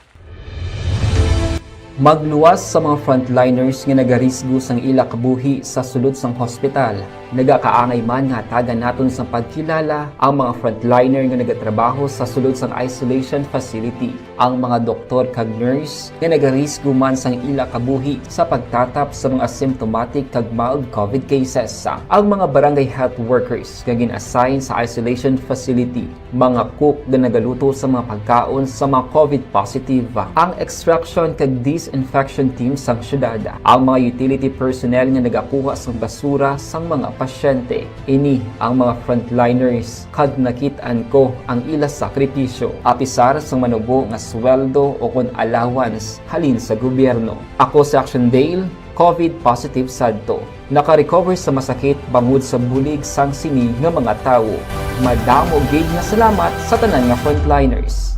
Magluwas sa mga frontliners nga nagarisgo sang ila kabuhi sa sulod sang hospital. Nagakaangay man nga hatagan naton sang pagkilala ang mga frontliner nga nagatrabaho sa sulod sang isolation facility, ang mga doktor kag nurse nga nagarisgo man sang ila kabuhi sa pagtatap sa mga asymptomatic kag mild covid cases, ang mga barangay health workers nga gin-assign sa isolation facility, mga cook nga nagaluto sa mga pagkaon sa mga covid positive, ang extraction kag disinfection team sang syudad, ang mga utility personnel nga nagakuha sang basura sang mga pasyente. Ini ang mga frontliners kag nakit-an ko ang ila sakripisyo, apisar sang manubo nga sweldo o kon allowance halin sa gobyerno. Ako si Action Dale, covid positive sadto. Naka-recover sa masakit bangod sa bulig sang sini nga mga tawo. Madamo gid nga salamat sa tanan nga frontliners.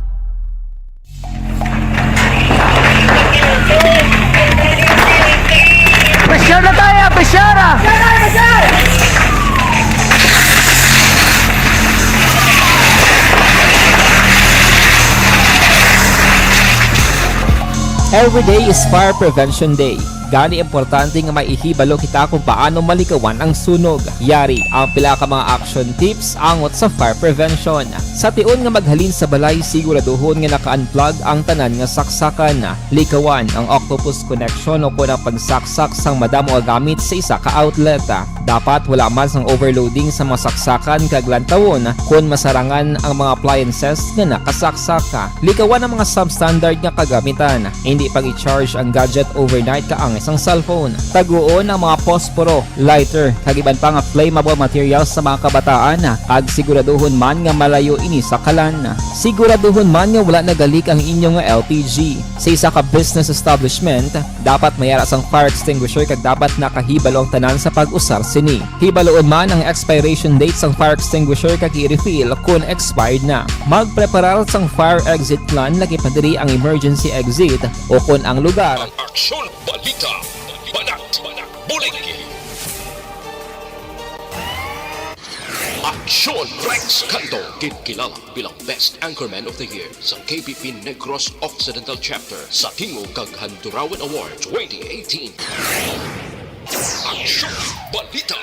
Pressure na tayo! Pressure! Every day is Fire Prevention Day. Gani, importante nga maihibalo kita kung paano malikawan ang sunog. Yari ang pila ka mga action tips angot sa fire prevention. Sa tion nga maghalin sa balay, siguraduhon nga naka-unplug ang tanan nga saksakan. Likawan ang octopus connection o kon ang pagsaksak sang madamo nga gamit sa isa ka outlet. Dapat wala man sang overloading sa mga saksakan kag lantawon kon masarangan ang mga appliances nga nakasaksak. Likawan ang mga substandard nga kagamitan. Hindi pag-i-charge ang gadget overnight kaangay sang cellphone. Taguon ang mga posporo, lighter, kag iban pa nga flammable materials sa mga kabataan, kag siguraduhon man nga malayo ini sa kalan. Siguraduhon man nga wala nagalik ang inyo nga L P G. Sa isa ka business establishment, dapat may ara sang fire extinguisher kag dapat nakahibalo ang tanan sa pag-usar sini. Hibaluon man ang expiration date sang fire extinguisher kag i-refill kon expired na. Magpreparar sang fire exit plan, lakip na diri ang emergency exit o kon ang lugar. Ang Aksyon Balita, Banat, Bulig. Aksyon Rex Canto, ginkilala bilang Best Anchorman of the Year sa K B P Negros Occidental Chapter sa Tingog kag Handurawan Award twenty eighteen. Aksyon, balita,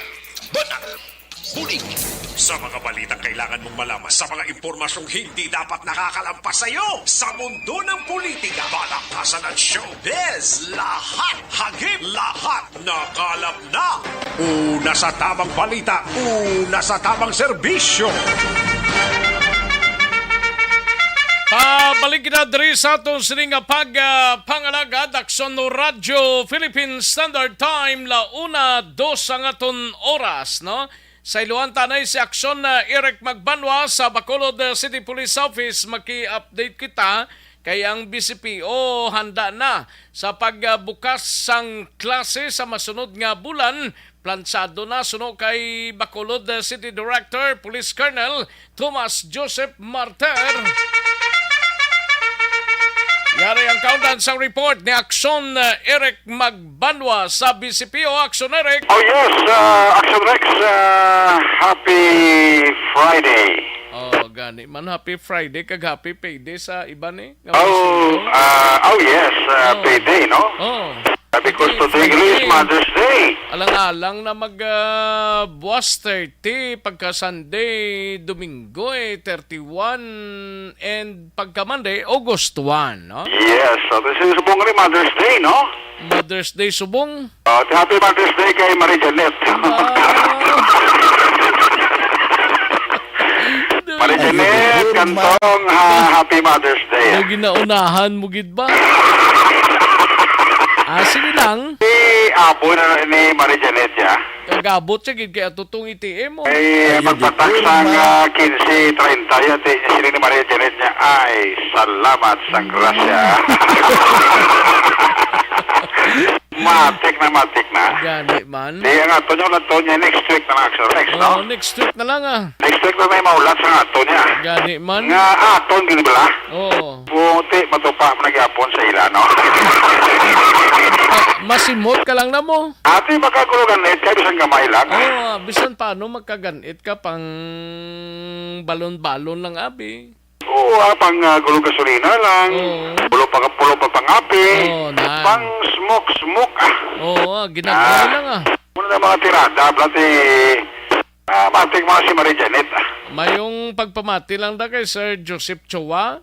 banat, bulig. Sa mga balitang kailangan mong malaman, sa mga impormasyong hindi dapat nakakalampas sa iyo, sa mundo ng politika, palakasan at showbiz, lahat hagip, lahat nakalap na. Una sa tamang balita, una sa tamang serbisyo. Pabalik na diri sa aton sini nga pag, ah, pangalagad, Aksyon Radyo Philippine Standard Time, la una dos ang aton oras, no? Sa iluhan tanay si Aksyon, ah, Eric Magbanwa sa Bacolod, ah, City Police Office, maki-update kita kay ang B C P O handa na sa pagbukas sang klase sa masunod nga bulan. Plansado na suno kay Bacolod City Director Police Colonel Thomas Joseph Martir. Yari ang kaundan sang report ni Aksyon, uh, Eric Magbanwa sa B C P O. Aksyon, Eric. Oh yes, uh, Aksyon Rex, uh, happy Friday. Oh, gani man, happy Friday kag happy payday sa iban, eh. Nga Oh, Sunday. Ah, oh yes, ah, Oh. Payday, no? Oh. Ah, because Happy today is Friday. Mother's Day. Alang-alang na mag, ah, buwas thirty, pagka Sunday, Domingo, eh, thirty-one, and pagka Monday, August one, no? Yes, so this is subong ni Mother's Day, no? Mother's Day subong. Oh, happy Mother's Day kay Marie Janet. Ah. Marie Janet Ay, Cantong, ha, happy Mother's Day. Daw ginaunahan mo gid ba? Ah, sige lang. Si Aboy na ni Maria Janet ya. Kagabot siya gid kay ato tong A T M mo. Ay, magpatak sa nga quince treinta ya, ti, sila ni Maria Janet niya. Ay, salamat sa grasya. Matik na, matik na. Gani man. Di, ang ato niya, wala to niya, next week na lang, Axel Rex, no? Oh, next week na lang, ah. Next week na may maulat sa ato niya. Gani man. Nga aton, gini bala? Oo. Buti, matupa mo na gyapon sa ila, no? Ah, masimot ka lang na mo. Ate, makagulo ganit ka, bisan gamay lang. Oo, ah, bisan paano magkaganit ka, pang balon-balon lang, abi. Oo, ah, pang, ah, gulong gasolina lang. Oo. Pulo pa, pulo pa pangapi. Oo, na. Pang smoke, smoke, ah. Oo, ah, ginagmay Ah. lang, ah. Muna na mga tirada, plati, ah, matik mga si Marie Janet, ah. Mayong pagpamati lang da kay Sir Joseph Chua.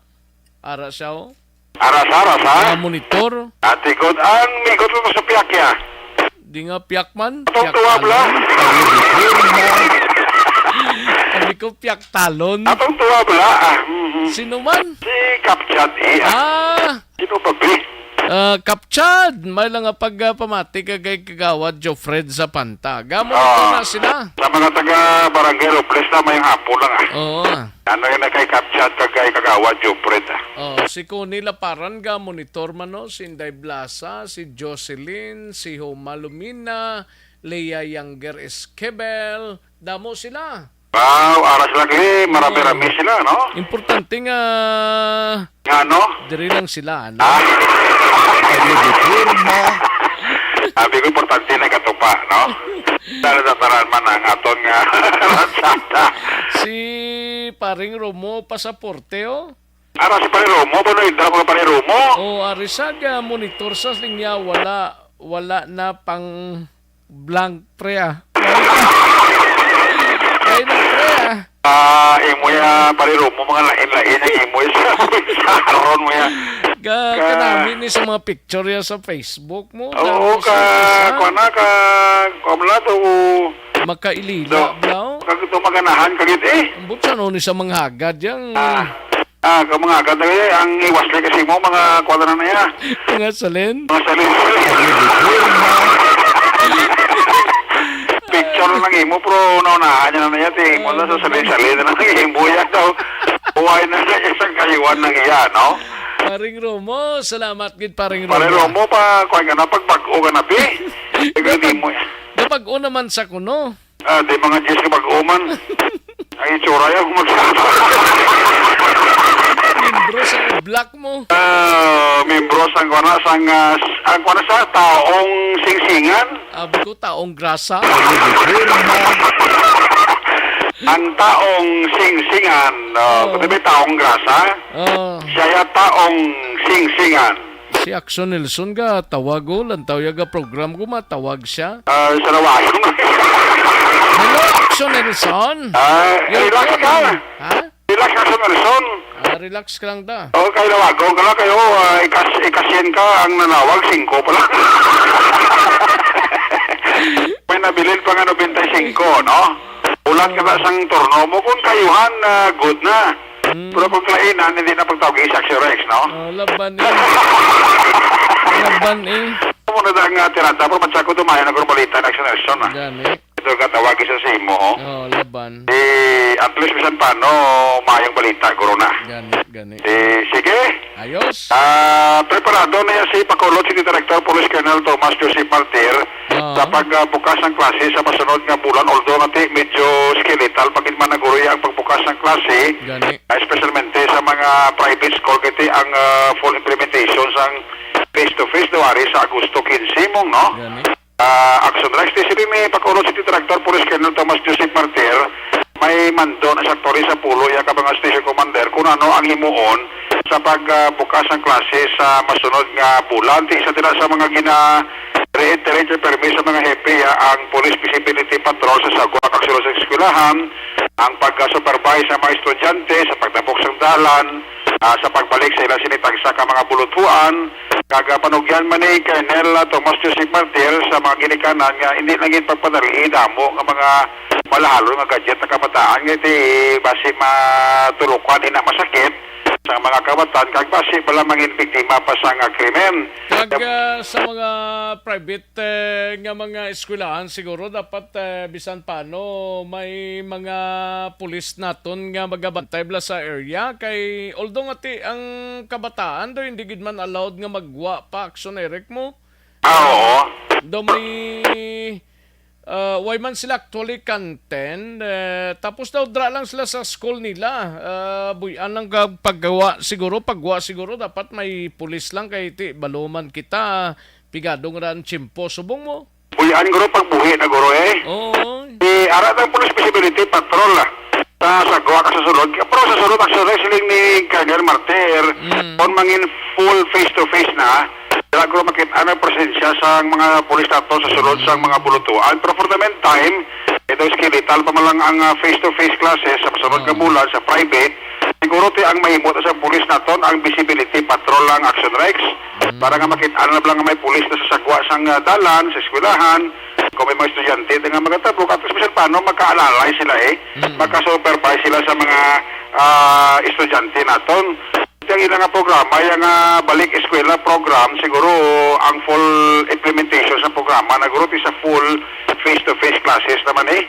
Ara siya, oh. Ara sa, ara sa? Nga monitor. Ate God, ang migot ko sa piyak ya. Di nga piyak man, Atong piyak tuwa, bla. talon. Sabi ko, piyak talon. Atong tuwa, bla. Ah, mhm. Sino man? Si Kapchad, eh. Ah. Sino ba, be? Ah, Kapchad, may lang nga pag, ah, pamati ka kay Kagawad Jofred sa Panta. Gamon Ah. ito na sila. Sa mga taga Barangay Robles na, may hapon lang, ah. Oo. Ano yun na kay Kapchat kag kay Kagawad Jupred, ah? Oh, si Connie Laparan ga monitor man, no? Si Inday Blasa, si Jocelyn, si Homa Lumina, Lea Younger Esquivel, damo sila. Wow, aras lagi, marami-rami Oh. sila, no? Importante nga Nga, no? diri lang sila, ano? Ah. Kaya di forma. Sabi ko, importante na katupa, no? Dahil sa tanan man ang aton nga ratsada. Si Paring Romo Pasaporte, oh. Ara si Pare Romo, ba no, Indra, mga Pare Romo? Oh, ari sa ga monitor sa linya, wala, wala na pang blank, pre, ah. Ay, na, pre, ah. Ah, imo ya, Pare Romo, mga lain-lain ang imo ya sa, sa aron mo ya. Ga, Ka- kanami ni sa mga picture ya sa Facebook mo. Oo, Tapos ka, yung isa, kuwan na, ka, kuwan mo na to, makailila, do, bro. Kag ito maganahan, kagit eh. Ambot sa no ni sa mga hagad yang Ah, ah, ka mga hagad na eh, ang iwas na kasi mo, mga kuwan na na ya. Mga salin? Mga salin. Picture na lang imo, pero naunahan niya na niya, ting, wala sa salin-salin na lang imo, ya daw. Buhay na sa isang kayuan ng iya, no? Paring Romo, salamat gid, Paring Pare Romo. Romo, pa, kuwan ka na, pagbag-o ka na, pi. Ikaw, di mo, ya. Napag-o naman sa kuno. Ah, di mga Diyos ka pag-uman. Ang itsura yan, kung mag- Membro sa block mo. Ah, membro sang kuwan na, sang, ah, s-, ang kuwan na sa taong singsingan. Abi ko, taong grasa. Ang taong singsingan, no? Oh. Kundi may taong grasa. Oh. Siya ya taong singsingan. Si Action Nelson ga tawag, oh, lantaw ya ga program ko, matawag siya. Ah, sa lawas. Hello, Action Nelson. Ah, You're relax ka. calling. Ha? Relax, Action Nelson. Ah, relax ka lang da. Oh, kay lawagon ka lang kayo, ah, ikas-, ikasyen ka, ang nanawag, singko pa lang. May nabilin pa nga nobenta y singko, no? Ulat ka na sang turno mo. Kung kayuhan, ah, good na. Mm. Pero kung kainan, hindi na pagtawag isa si Rex, no? Oh, laban eh. Laban eh. Ano na ang, ah, tirada? Pero matsa ko dumayan ako ng balita na Action Nelson, ah. Gani. Ito ka tawag isa sa imo, oh. Oh, laban. Eh, at least, bisan paano, mayong balita, guro na. Gani, gani. Eh, sige. Ayos. Ah, preparado na yan si Bacolod City Director Police Colonel Thomas Joseph Martir Oo. sa pagbukas ng klase sa masunod nga bulan. Although nga ti, medyo skeletal pa gid man naguro ang pagbukas ng klase, Gani. ah, especialmente sa mga private school, kay ti ang, ah, full implementation sang face-to-face daw ari sa Agosto quince, mong, no? Gani. Ah, Action Rex, ti si Bacolod City Director Police Colonel Thomas Joseph Martir, may mando na sa aktuwali sa pulo iya ka mga station commander kung ano ang himuon sa pag, ah, bukas ng klase sa masunod nga bulan. Ti isa dira sa mga gina-reiterate permi sa mga hepe, ah, ang Police Visibility Patrol sa sagwa kag sulod sa eskwelahan, ang pag-supervise sa mga estudyante sa pagtabok sa dalan, ah, sa pagbalik sa ila sini tagsa ka mga buluthuan, kag, ah, panugyan man ni Colonel, ah, Tomas Joseph Martir sa mga ginikanan nga hindi lang gid pagpadali damo nga mga malahalon nga gadget ang kabataan nga ti basi matulukan ina masakit, sa mga kabataan, kag basi bala mangin biktima pa sang, ah, krimen. Kag, ah, sa mga private, eh, nga mga eskwelahan, siguro dapat, eh, bisan paano may mga pulis naton nga magabantay bala sa area. Kay although nga ti ang kabataan do hindi gid man allowed nga magwa pa aksyon, Eric, mo. Ah, oo. Do may, ah, way man sila actually content, eh, tapos daw dra lang sila sa school nila. Ah, buy-an lang kag paggawa siguro, pagwa siguro dapat may pulis lang kay ti balo man kita, pigado nga ang tiyempo. Subong mo? Buy-an guro pagbuhi na guro eh. Oo. Di ara tang police visibility patrol, ah, sa sagwa ka sa sulod. Pero sa sulod, actually, siling ni Colonel Martir, Mm. kung mangin full face-to-face na, dira ko makita ang presensya sa mga pulis nato sa sulod sa mga bulutuan. Pero for the meantime, ito skeletal pa man lang ang, ah, face-to-face classes sa masunod nga Ah. bulan sa private. Siguro ti ang mahimo ta sa pulis naton ang visibility patrol lang, Action Rex, Mm. para nga makita na lang nga may pulis na sa sagwa sang, ah, dalan, sa eskwelahan, kung may mga estudyante na nga magatabok, at least bisan paano, makaalalay sila eh. Mm. Makasupervise sila sa mga, ah, estudyante naton. Ang ila nga programa, yung, ah, Balik Eskwela program, siguro ang full implementation sa programa, naguro ti sa full face-to-face classes naman eh.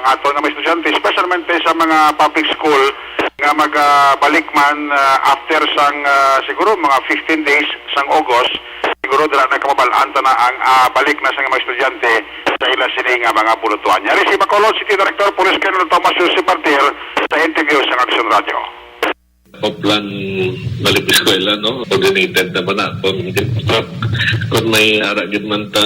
Ang aton nga mga estudyante, especially sa mga public school nga mag, ah, balik man, ah, after sang, ah, siguro mga fifteen days sang August, siguro dira na kamabal-an ta na ang, ah, balik na sa mga estudyante sa ila sini nga mga bulutuan. Yari si Bacolod City Director Police Colonel Thomas Joseph Martir sa interview sa Action Radio. Oplan balik eskwela, no? Coordinated naman na. Kung, kung may ara gid man ta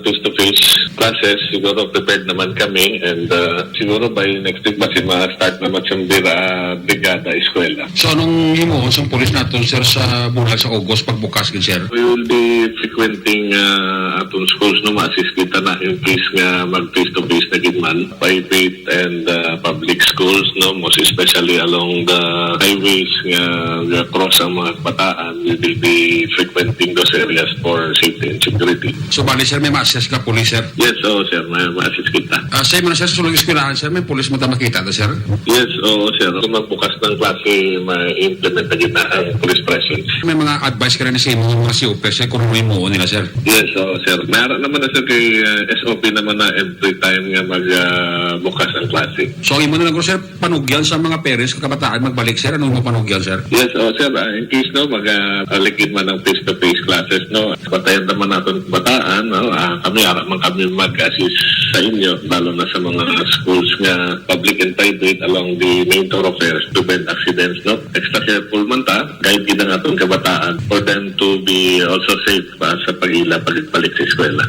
face-to-face classes, siguro prepared naman kami. And, uh, siguro by next week, basi ma-start naman sa bira, brigada eskwela. So, anong himuon sang pulis naton, sir, sa bulan sa August pagbukas gid, sir? We will be frequenting, uh, atong schools, no? Ma-assist kita na in case nga mag face-to-face na gid man. Private and, uh, public schools, no, most especially along the highways nga, nga cross ang mga kabataan, we will be frequenting those areas for safety and security. So, bali, sir, may ma-assist ka pulis, sir? Yes, oo, sir, may ma-assist kita. Ah, sa imo na, sir, sa sulod eskwelahan, sir, may pulis mo ta makita ta, sir? Yes, oo, sir. Kung magbukas ng klase, ma-implement na kita ang police presence. May mga advice ka na sa imo, mga C O P, sir, kung ano yung muon nila, sir? Yes, oo, sir. Meron naman na, sir, kay, uh, S O P naman na every time nga mag, uh, bukas ang klase. So, ang imo na lang, sir, panugyan sa mga parents, kabataan, magbalik, sir? Anong imo panugyan, sir? Yes, oh, sir. Ah, in case, no, mag, ah, balik gid man ang face-to-face classes, no, patayan naman naton kabataan, no? Ah, kami, ara man kami mag-assist sa inyo, lalo na sa mga schools nga public and private along the main thoroughfares to prevent accidents, no? Extra careful man ta, guide gid ang aton kabataan for them to be also safe pa sa pag-ila, pagbalik sa eskwela.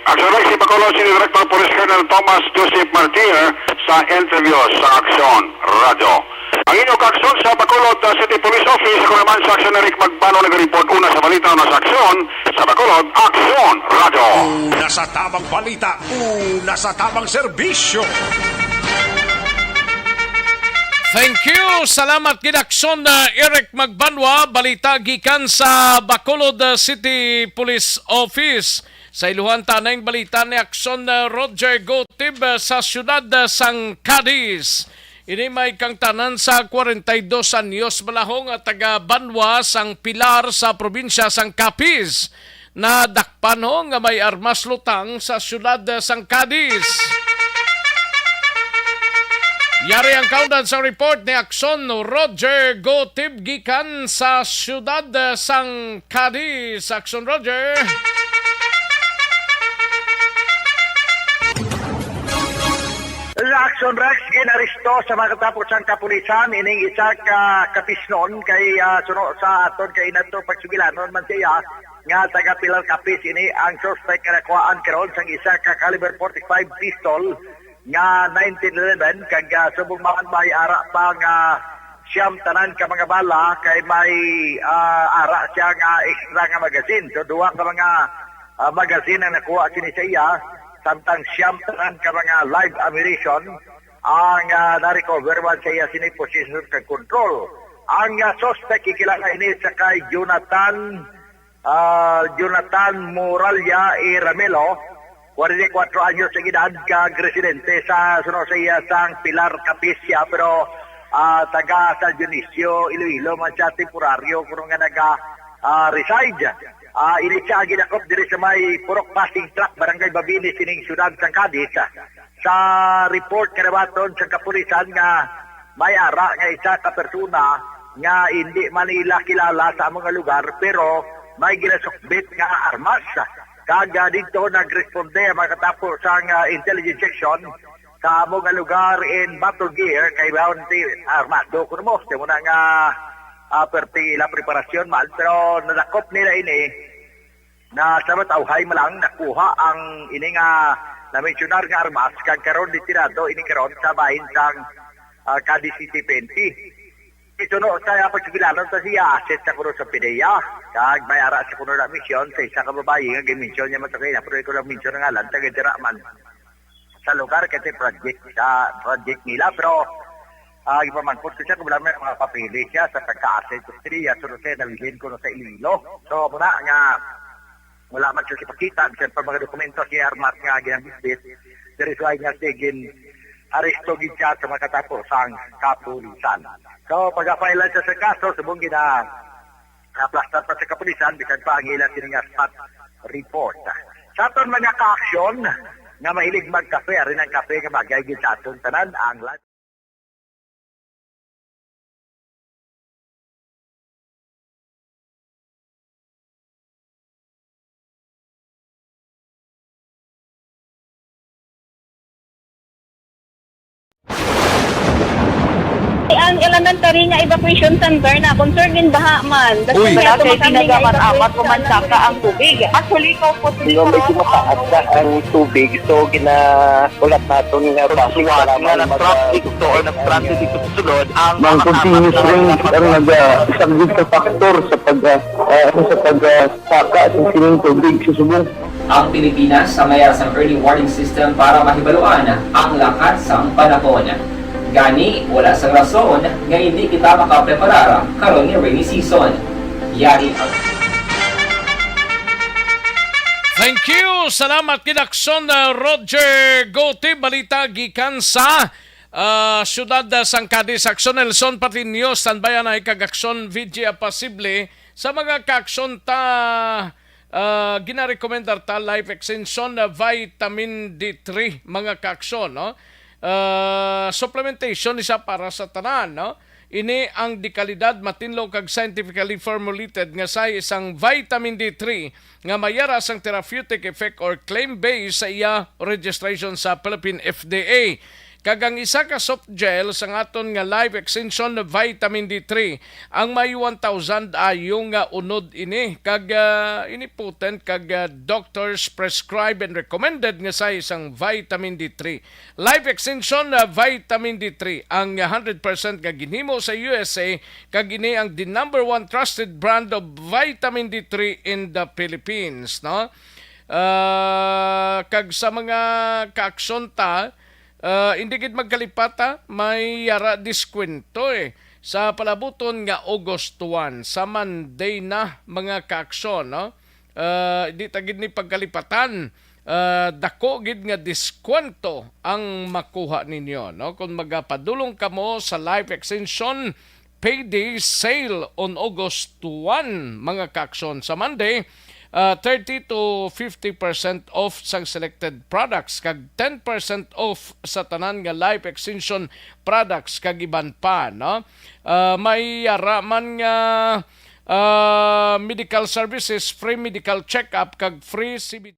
Action Rex, si Bacolod City Director Police Colonel Thomas Joseph Martir sa interview sa Aksyon Radio. Ang inyong kaaksyon sa Bacolod, uh, City Police Office, ako naman sa Aksyon Eric Magbano nagareport una sa balita na sa Aksyon sa Bacolod, Aksyon Radio. Una sa tamang balita, una sa tamang serbisyo. Thank you. Salamat gid, Aksyon, uh, Eric Magbanwa. Balita gikan sa Bacolod, uh, City Police Office. Sa iluhan ta na ang balita ni Aksyon, uh, Roger Gotib, uh, sa siyudad, uh, sang Cadiz. Ini may kangtanan sa kwarenta y dos anyos bala ho nga taga Banwa sang Pilar sa probinsya sang Capiz. Nadakpan ho nga may armas lutang sa siyudad, uh, sang Cadiz. Yari ang kaundan sang report ni Aksyon Roger Gotib gikan sa siyudad, uh, sang Cadiz. Aksyon, Roger. Aksyon, Rex, ginaresto sa mga katapos sang kapulisan ining isa ka Capisnon kay, ah, suno sa aton kay nato pagsugilanon man siya nga taga Pilar Capiz ini ang suspect nga nakuhaan karon sang isa ka caliber forty-five pistol nga nineteen eleven, kag, ah, subong man may ara pa nga siyam tanan ka mga bala, kay may, ah, ara siya nga extra nga magazine. So, duha ka mga, ah, magazine ang nakuha sini sa iya, samtang siyam tanan ka mga live ammunition ang, ah, na-recover man sa iya sini possession kag control. Ang, ah, suspect, kikilala ini sa kay Jonathan, ah, Jonathan Moralla E. Ramelo, kwarenta y kuwatro anyos ang edad, kag residente sa suno sa iya sang Pilar, Capiz siya, pero Ah, taga San Dionisio, Iloilo man siya, temporaryo kuno nga naga, ah, reside. Ah, ini siya ang gidakop diri sa may Purok Passing Truck, Barangay Babini, sining siyudad sang Cadiz. Sa report kanabaton sa kapulisan nga may ara nga isa ka persona nga hindi man nila kilala sa among nga lugar, pero may ginasukbit nga armas. Kag, ah, dito nagresponde ang mga katapo sang, ah, intelligence section sa amo nga lugar in Battle Gear, kay Bounty armado kuno mo. Sa muna nga, ah, perti ila preparasyon man, pero nadakop nila ini na sa matawhay man lang nakuha ang ini nga na-mensionar nga armas, kag karon retirado ini karon sa bahin sang, ah, Cadiz City P N P. Ito no, sa pagsugilanon sa siya, asset sa kuno sa PDEA, kag may ara sa kuno na misyon sa isa ka babayi nga gimension niya man sa kanya, pero ikaw lang mention nga lang, taga dira man sa lugar kasi project sa project nila, pero, ah, ipamangkot ko siya kung wala may mga papeles siya sa pagka-asset ko sa PDEA, so siya nabilin ko no sa Iloilo. So, muna nga, wala man siya ipakita, bisan pa mga dokumento siya armas nga ginambitbit. There is why nga siya gin aresto gid siya sa mga katapo sang kapulisan. So, pag-file lang siya sa kaso, subong gina aplastar pa sa kapulisan, bisan pa ang ila sini nga spot report. Sa aton mga ka-aksyon nga mahilig magkape, ari ang kape nga bagay gid sa aton tanan, ang live. Ang elementary nga evacuation center na concern din baha man. Uy. Wala kay tinaga man amat o mansaka ang tubig. Actually, ko po. Medyo mataas na ang tubig, so gina-, ulat naton nga basi para na mag-, nag-transit dito or nag-transit dito sa sulod ang mga continuous rain ang nag-, ah, isang big factor sa pag, ah, ah, sa pag, ah, saka sa sining tubig sa subong. Ang Pilipinas sa may sang early warning system para mahibaluan ang lakat sang panahon. Gani, wala sang rason nga hindi kita makapreparar karon nga rainy season. Yari ang Thank you. Salamat, Kinakson, uh, Roger Gote. Balita gikan sa, uh, siyudad, uh, sang Cadiz. Aksyon Nelson Patiño, standby anay kag Aksyon V G Apasible. Sa mga kaaksyon ta, uh, ginarekomendar ta Life Extension, uh, Vitamin D three, mga kaaksyon, no? Uh, supplementation ni siya para sa tanan, no? Ini ang dekalidad, matinlo kag scientifically formulated nga sa isang vitamin D three nga may ara sang therapeutic effect or claim based sa iya registration sa Philippine F D A. Kag ang isa ka soft gel sang aton nga Life Extension Vitamin D three, ang may one thousand I U nga unod ini, kag, ah, ini potent kag, ah, doctors prescribe and recommended nga sa isang vitamin D three. Life Extension, ah, Vitamin D three, ang hundred percent nga ginhimo sa U S A, kag ini ang the number one trusted brand of vitamin D three in the Philippines, no? Ah, kag sa mga kaaksyon ta, ah, hindi gid magkalipata, may yara diskwento, eh, sa palabuton nga August one, sa Monday na, mga kaaksyon, no? Ah, di ta gid ni pagkalipatan. Ah, dako gid nga diskwento ang makuha ninyo, no? Kung magapadulong kamo sa Life Extension Payday Sale on August one, mga kaaksyon, sa Monday, ah, thirty to fifty percent off sang selected products kag ten percent off sa tanan nga Life Extension products kag iban pa, no? Ah, may yara man nga, ah, medical services, free medical check-up kag free C B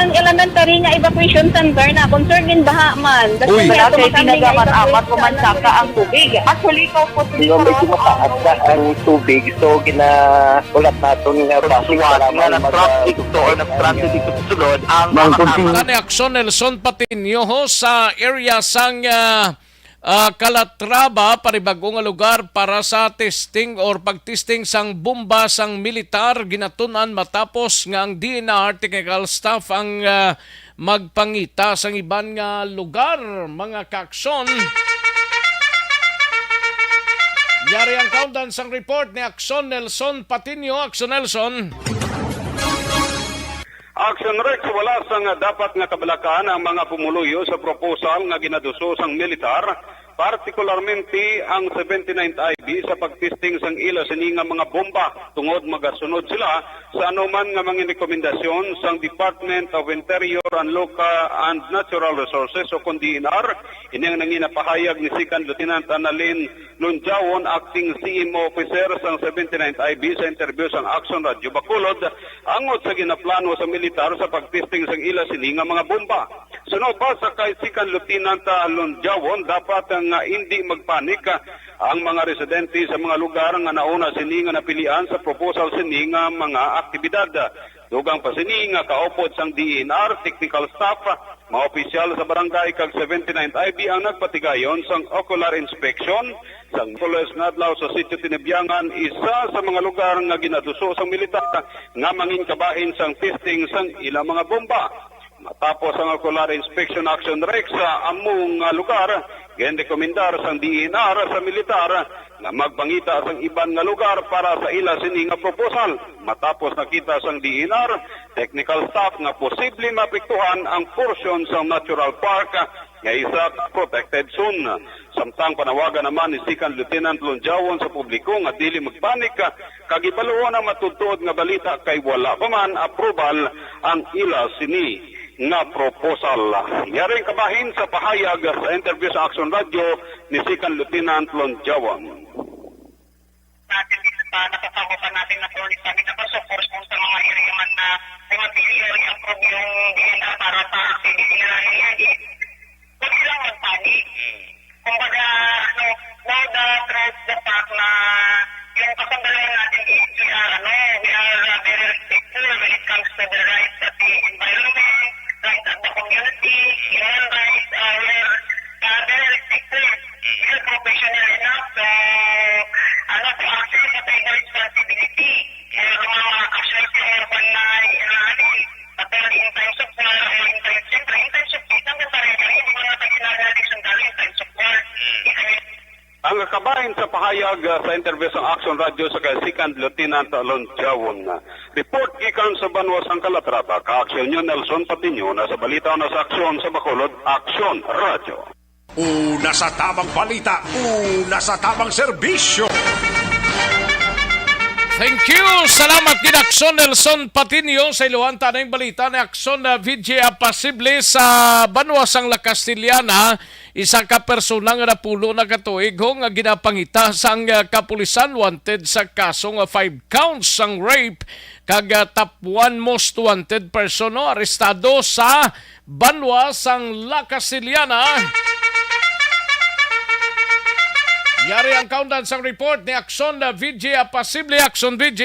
Ang elementary nga evacuation center na concern din baha man. Uy. Wala kay tinaga man amat o mansaka ang tubig. Actually, ko po. Medyo mataas na ang tubig, so gina-, ulat naton nga basi para nga mag-, nag-transit to or nag-transit dito sa sulod ang mga Kani Aksyon Nelson Patiño ho sa area sang, ah, ah, Calatrava, panibag-o nga lugar para sa testing or pag-testing sang bomba sang militar, ginatun-an matapos nga ang D N R technical staff ang, ah, magpangita sang iban nga lugar, mga kaaksyon. Yari ang kaundan sang report ni Action Nelson Patiño. Action Nelson. Action Rex, wala sang dapat nga kabalakan ang mga pumuluyo sa proposal nga ginaduso sang militar, partikularmente ang seventy-ninth I B sa pagtesting sang ila sini nga mga bomba, tungod magasunod sila sa anuman nga mga rekomendasyon sang Department of Interior and Local and Natural Resources o kon D N R. Ini ang nangina pahayag ni Second Lieutenant Annalyn Lonjaon, acting C M O officer sang seventy-ninth I B, sa interview sang Action Radio Bacolod, angot sa ginaplano sa militar sa pagtesting sang ila sini nga mga bomba. Suno pa sa kay Second Lieutenant, ah, Lonjaon, dapat nga indi magpanik, ah, ang mga residente sa mga lugar nga nauna sini nga napilian sa proposal sini nga mga aktibidad. Dugang pa sini nga kaupod sang D N R technical staff, mga opisyal sa barangay kag seventy-ninth I B ang nagpatigayon sang ocular inspection sang Hulos nga adlaw sa Sitio Tinibiangan, isa sa mga lugar nga ginaduso sang militar nga mangin kabahin sang testing sang ila mga bomba. Matapos ang ocular inspection, Action Rex, sa amo nga lugar, ginrekomendar sang D N R sa militar nga magpangita sang iban nga lugar para sa ila sini nga proposal. Matapos nakita sang D N R technical staff nga posible maapektuhan ang porsyon sang natural park nga isa ka protected zone. Samtang panawagan naman ni Second Lieutenant Lonjaon sa publiko nga dili magpanik kag ibaluon ang matuod-tuod nga balita, kay wala pa man approval ang ila sini nga proposal. Yari ang kabahin sa pahayag sa interview sa Action Radio ni Second Lieutenant Lonjaon. Natin dito sa napapagutan natin na police natin na, of course, kung sa mga area man na may mapili o i-approve yung D N R para sa activity na natin yan, eh, huwag silang magpanik. Kumbaga, ano, know the truth, the fact na yung kasundaluhan natin is we are, ano, we are, uh, very respectful when it comes to the rights of the environment, rights of the community, human rights, uh, we are, uh, very respectful. We are professional enough to, ano, to accept whatever responsibility. Kaya kung mga actions yung urban na, ano, eh, katulad in times of war or in times, siyempre, in times of peace, ang ganda rin kami, hindi mo natin sinasali sundalo in times of war. Ang kabahin sa pahayag, ah, sa interview sang Action Radio sa kay Second Lieutenant Lonjaon. Report gikan sa banwa sang Calatrava, ka-Action niyo Nelson Patiño, na sa balita na sa aksyon sa Bacolod, Action Radio. Una sa tamang balita, una sa tamang serbisyo. Thank you. Salamat gid, Action Nelson Patiño. Sa iluhan ta na yung balita ni Action, ah, V J Apasible sa banwa sang La Castellana. Isa ka persona nga napulo na ka tuig ho nga ginapangita sang, ah, kapulisan, wanted sa kaso nga five counts sang rape kag, ah, top one most wanted person, no, arestado sa banwa sang La Castellana. Yari ang kaundan sang report ni Action, ah, V J Apasible. Action, V J.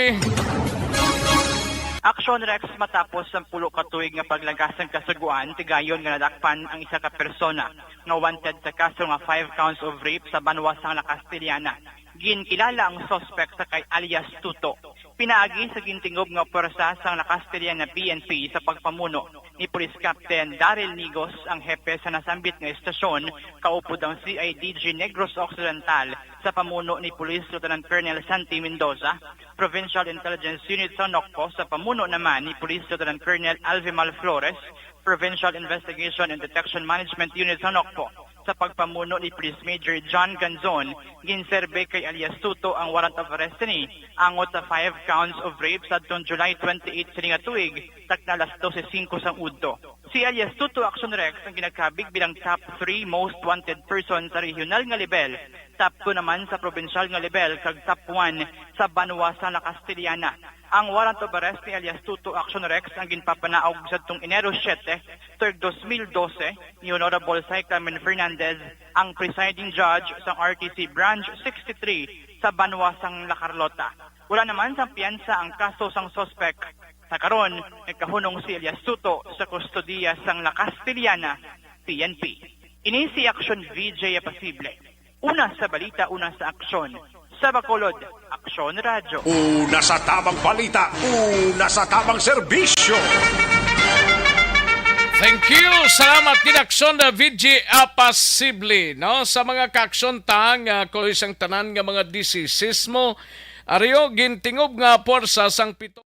Action Rex, matapos ang pulo ka tuig nga paglagas sang kasugoan, tigayon nga nadakpan ang isa ka persona nga wanted sa kaso nga five counts of rape sa banwa sang La Castellana. Ginkilala ang suspect sa kay alias Tuto. Pinaagi sa gintingob nga pwersa sang La Castellana P N P sa pagpamuno ni Police Captain Daryl Nigos, ang hepe sa nasambit nga estasyon, kaupod ang C I D G Negros Occidental sa pamuno ni Police Lieutenant Colonel Santi Mendoza, Provincial Intelligence Unit sa NOCPO sa pamuno naman ni Police Lieutenant Colonel Alvimal Flores, Provincial Investigation and Detection Management Unit sa NOCPO, sa pagpamuno ni Police Major John Ganzon, ginserbe kay alias Tuto ang warrant of arrest ni angot sa five counts of rape sa adtong July twenty-eight sini nga tuig, takna alas dose singko sang udto. Si alias Tuto, Action Rex, ang ginakabig bilang top three most wanted person sa regional nga level, top two naman sa probinsyal nga level, kag top one sa banwa sa La Castellana. Ang warrant of arrest ni alias Tuto, Action Rex, ang ginpapanaog sadtong Enero siete, tuig dos mil dose, ni Honorable Cy Clement Fernandez, ang presiding judge sang R T C Branch sixty-three sa banwa sang La Carlota. Wala naman sang piyansa ang kaso sang suspek. Sa karon, nagkahunong si alias Tuto sa kustodiya sang La Castellana P N P. Ini si Action V J Apasible. Una sa balita, una sa aksyon. Sa Bacolod, Aksyon Radyo. Una sa tamang balita, una sa tamang serbisyo. Thank you. Salamat gid, Aksyon na V G Apasible, no? Sa mga kaaksyon ta nga kuloy sang tanan nga mga disisismo, ario gintingob nga puwersa sang pito.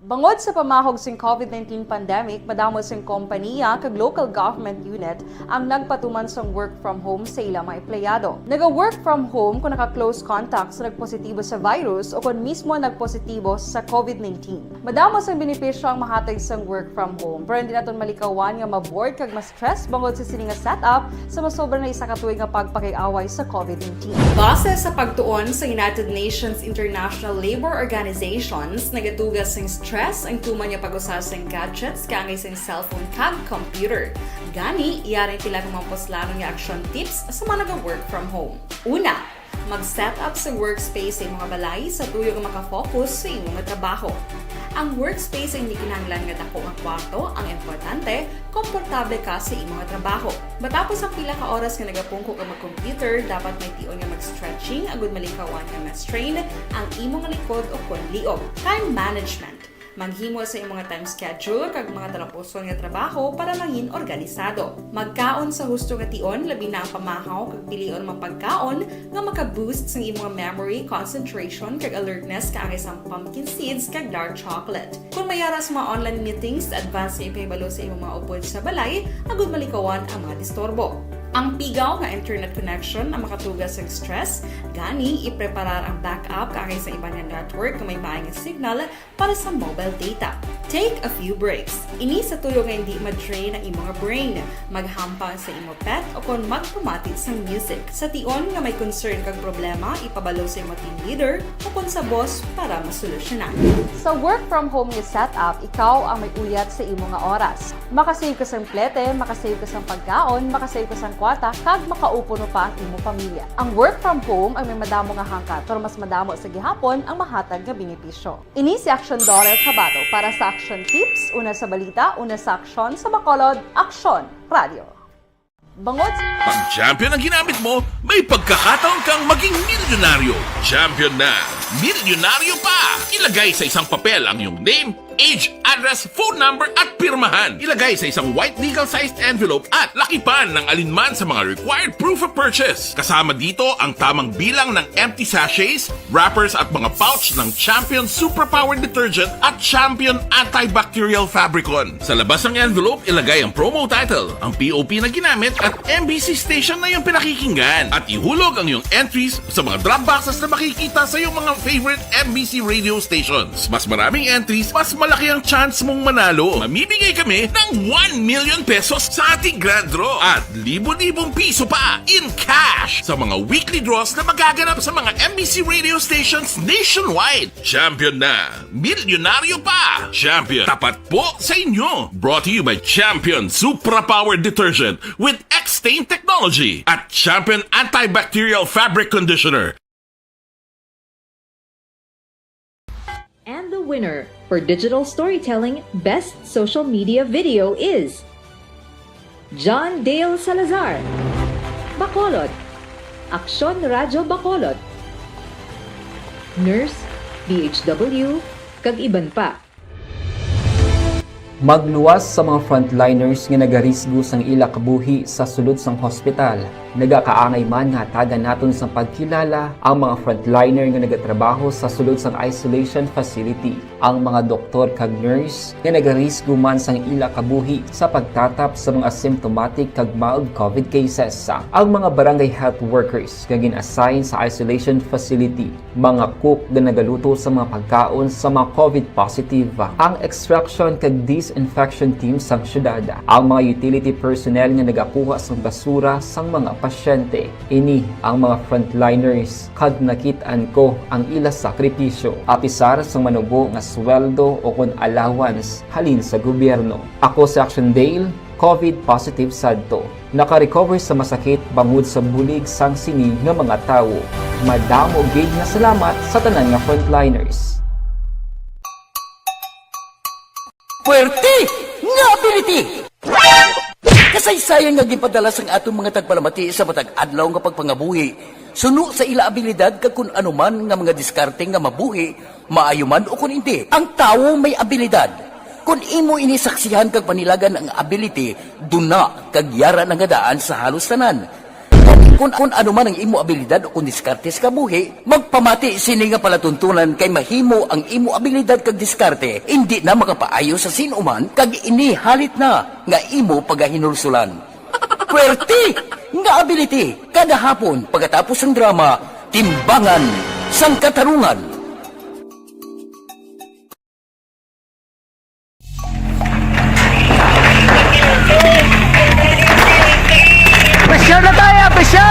Bangod sa pamahog sing COVID nineteen pandemic, madamo sing kompaniya kag local government unit ang nagpatuman sang work from home sa ila mga empleyado. Naga-work from home kung naka-close contact sa nagpositibo sa virus o kon mismo nagpositibo sa COVID nineteen. Madamo sang benepisyo ang mahatag sang work from home, pero hindi naton malikawan nga ma-bored kag ma-stress bangod sa sini nga setup sa masobra na isa ka tuig nga pagpakig-away sa COVID nineteen. Base sa pagtuon sa United Nations International Labor Organizations, nagatuga sing stress ang tuman nga pag-usa sing gadgets kaangay sing cellphone kag computer. Gani, yari ang pila ka mga puslanon nga action tips sa mga naga-work from home. Una, mag-set up sa workspace sa imong balay sa tuyo nga makafocus sa imong trabaho. Ang workspace ay hindi kinahanglan nga dako nga kwarto, ang importante, komportable ka sa imong trabaho. Matapos ang pila ka oras nga nagapungko ka mag-computer, dapat may tion nga mag-stretching agud malikawan nga ma-strain ang imong likod o kon liog. Time management. Maghimo sa imong time schedule kag mga talapuson nga trabaho para mangin organisado. Magkaon sa husto nga tion, labi na ang pamahaw kag pilion mga pagkaon nga maka-boost sang imong memory, concentration, kag alertness kaangay sang pumpkin seeds kag dark chocolate. Kung may ara sa mga online meetings, advance nga ipahibalo sa imong mga upod sa balay agud malikawan ang mga disturbo. Ang pigaw nga internet connection ang makatuga sang stress, gani ipreparar ang backup kaangay sa iban nga network nga may maayo nga signal para sa mobile data. Take a few breaks. Ini sa tuyo nga hindi ma-drain ang imo nga brain. Maghampang sa imo pet o kon magpamati sang music. Sa tion nga may concern kag problema, ipabalo sa imo team leader o kon sa boss para masolusyonan. Sa work from home nga setup, ikaw ang may uyat sa imo nga oras. Makasave ka sang plete, makasave ka sang pagkaon, makasave ka sang kwarta, kag makaupod pa ang imo pamilya. Ang work from home ang may madamo nga hangkat, pero mas madamo sa gihapon ang mahatag nga benepisyo. Ini si Aksyon Daughter Kabato para sa Aksyon Tips, una sa balita, una sa aksyon, sa Bacolod, Aksyon Radio. Bangod sa Pag Champion ang ginamit mo, may pagkakataon kang maging milyonaryo. Champion na, milyonaryo pa! Ilagay sa isang papel ang iyong name, age, address, phone number, at pirmahan. Ilagay sa isang white legal-sized envelope at lakipan ng alinman sa mga required proof of purchase. Kasama dito ang tamang bilang ng empty sachets, wrappers, at mga pouch ng Champion Suprapower Detergent at Champion Antibacterial Fabricon. Sa labas ng envelope, ilagay ang promo title, ang P O P na ginamit, at M B C station na iyong pinakikinggan. At ihulog ang iyong entries sa mga drop boxes na makikita sa iyong mga favorite M B C radio stations. Mas maraming entries, mas malaki ang chance mong manalo. Mamimigay kami ng one million pesos sa ating grand draw at libo-libong piso pa in cash sa mga weekly draws na magaganap sa mga M B C radio stations nationwide. Champion na! Milyonaryo pa! Champion, tapat po sa inyo! Brought to you by Champion Supra Power Detergent with X-Stain Technology at Champion Antibacterial Fabric Conditioner. And the winner for digital storytelling best social media video is John Dale Salazar, Bacolod, Aksyon Radyo Bacolod, Nurse, D H W, kag iban pa. Magluwas sa mga frontliners nga nagarisgo sang ila kabuhi sa sulod sang hospital. Nagakaangay man nga hatagan naton sang pagkilala ang mga frontliner nga nagatrabaho sa sulod sang isolation facility. Ang mga doktor kag nurse nga nagarisgo man sang ila kabuhi sa pagtatap sa mga symptomatic kag mild COVID cases. Ang mga barangay health workers nga gin-assign sa isolation facility, mga cook nga nagaluto sa mga pagkaon sa mga COVID positive, ang extraction kag disinfection team sang syudad, ang mga utility personnel nga nagakuha sang basura sang mga pasyente. Ini ang mga frontliners kag nakit-an ko ang ila sakripisyo, apisar sang manubo nga sweldo o kon allowance halin sa gobyerno. Ako si Action Dale, COVID positive sadto. Naka-recover sa masakit bangod sa bulig sang sini nga mga tawo. Madamo gid nga salamat sa tanan nga frontliners. Puwerte nga ability! Kasaysayan nga ginpadala sang aton mga tagpalamati sa matag adlaw nga pagpangabuhi, suno sa ila abilidad kag kun ano man nga mga diskarte nga mabuhi, maayo man o kun indi. Ang tawo may abilidad. Kun imo ini saksihan kag panilagan ang ability, duna kag yara na nga daan sa halos tanan. Kun, kun ano man ang imo abilidad o kun diskarte sa kabuhi, magpamati sini nga palatuntunan kay mahimo ang imo abilidad kag diskarte indi na makapaayo sa sin-o man kag ini halit na nga imo pagahinulsulan. Puwerte nga ability kada hapon pagkatapos sang drama, Timbangan sang Katarungan. Pressure na tayo, pressure!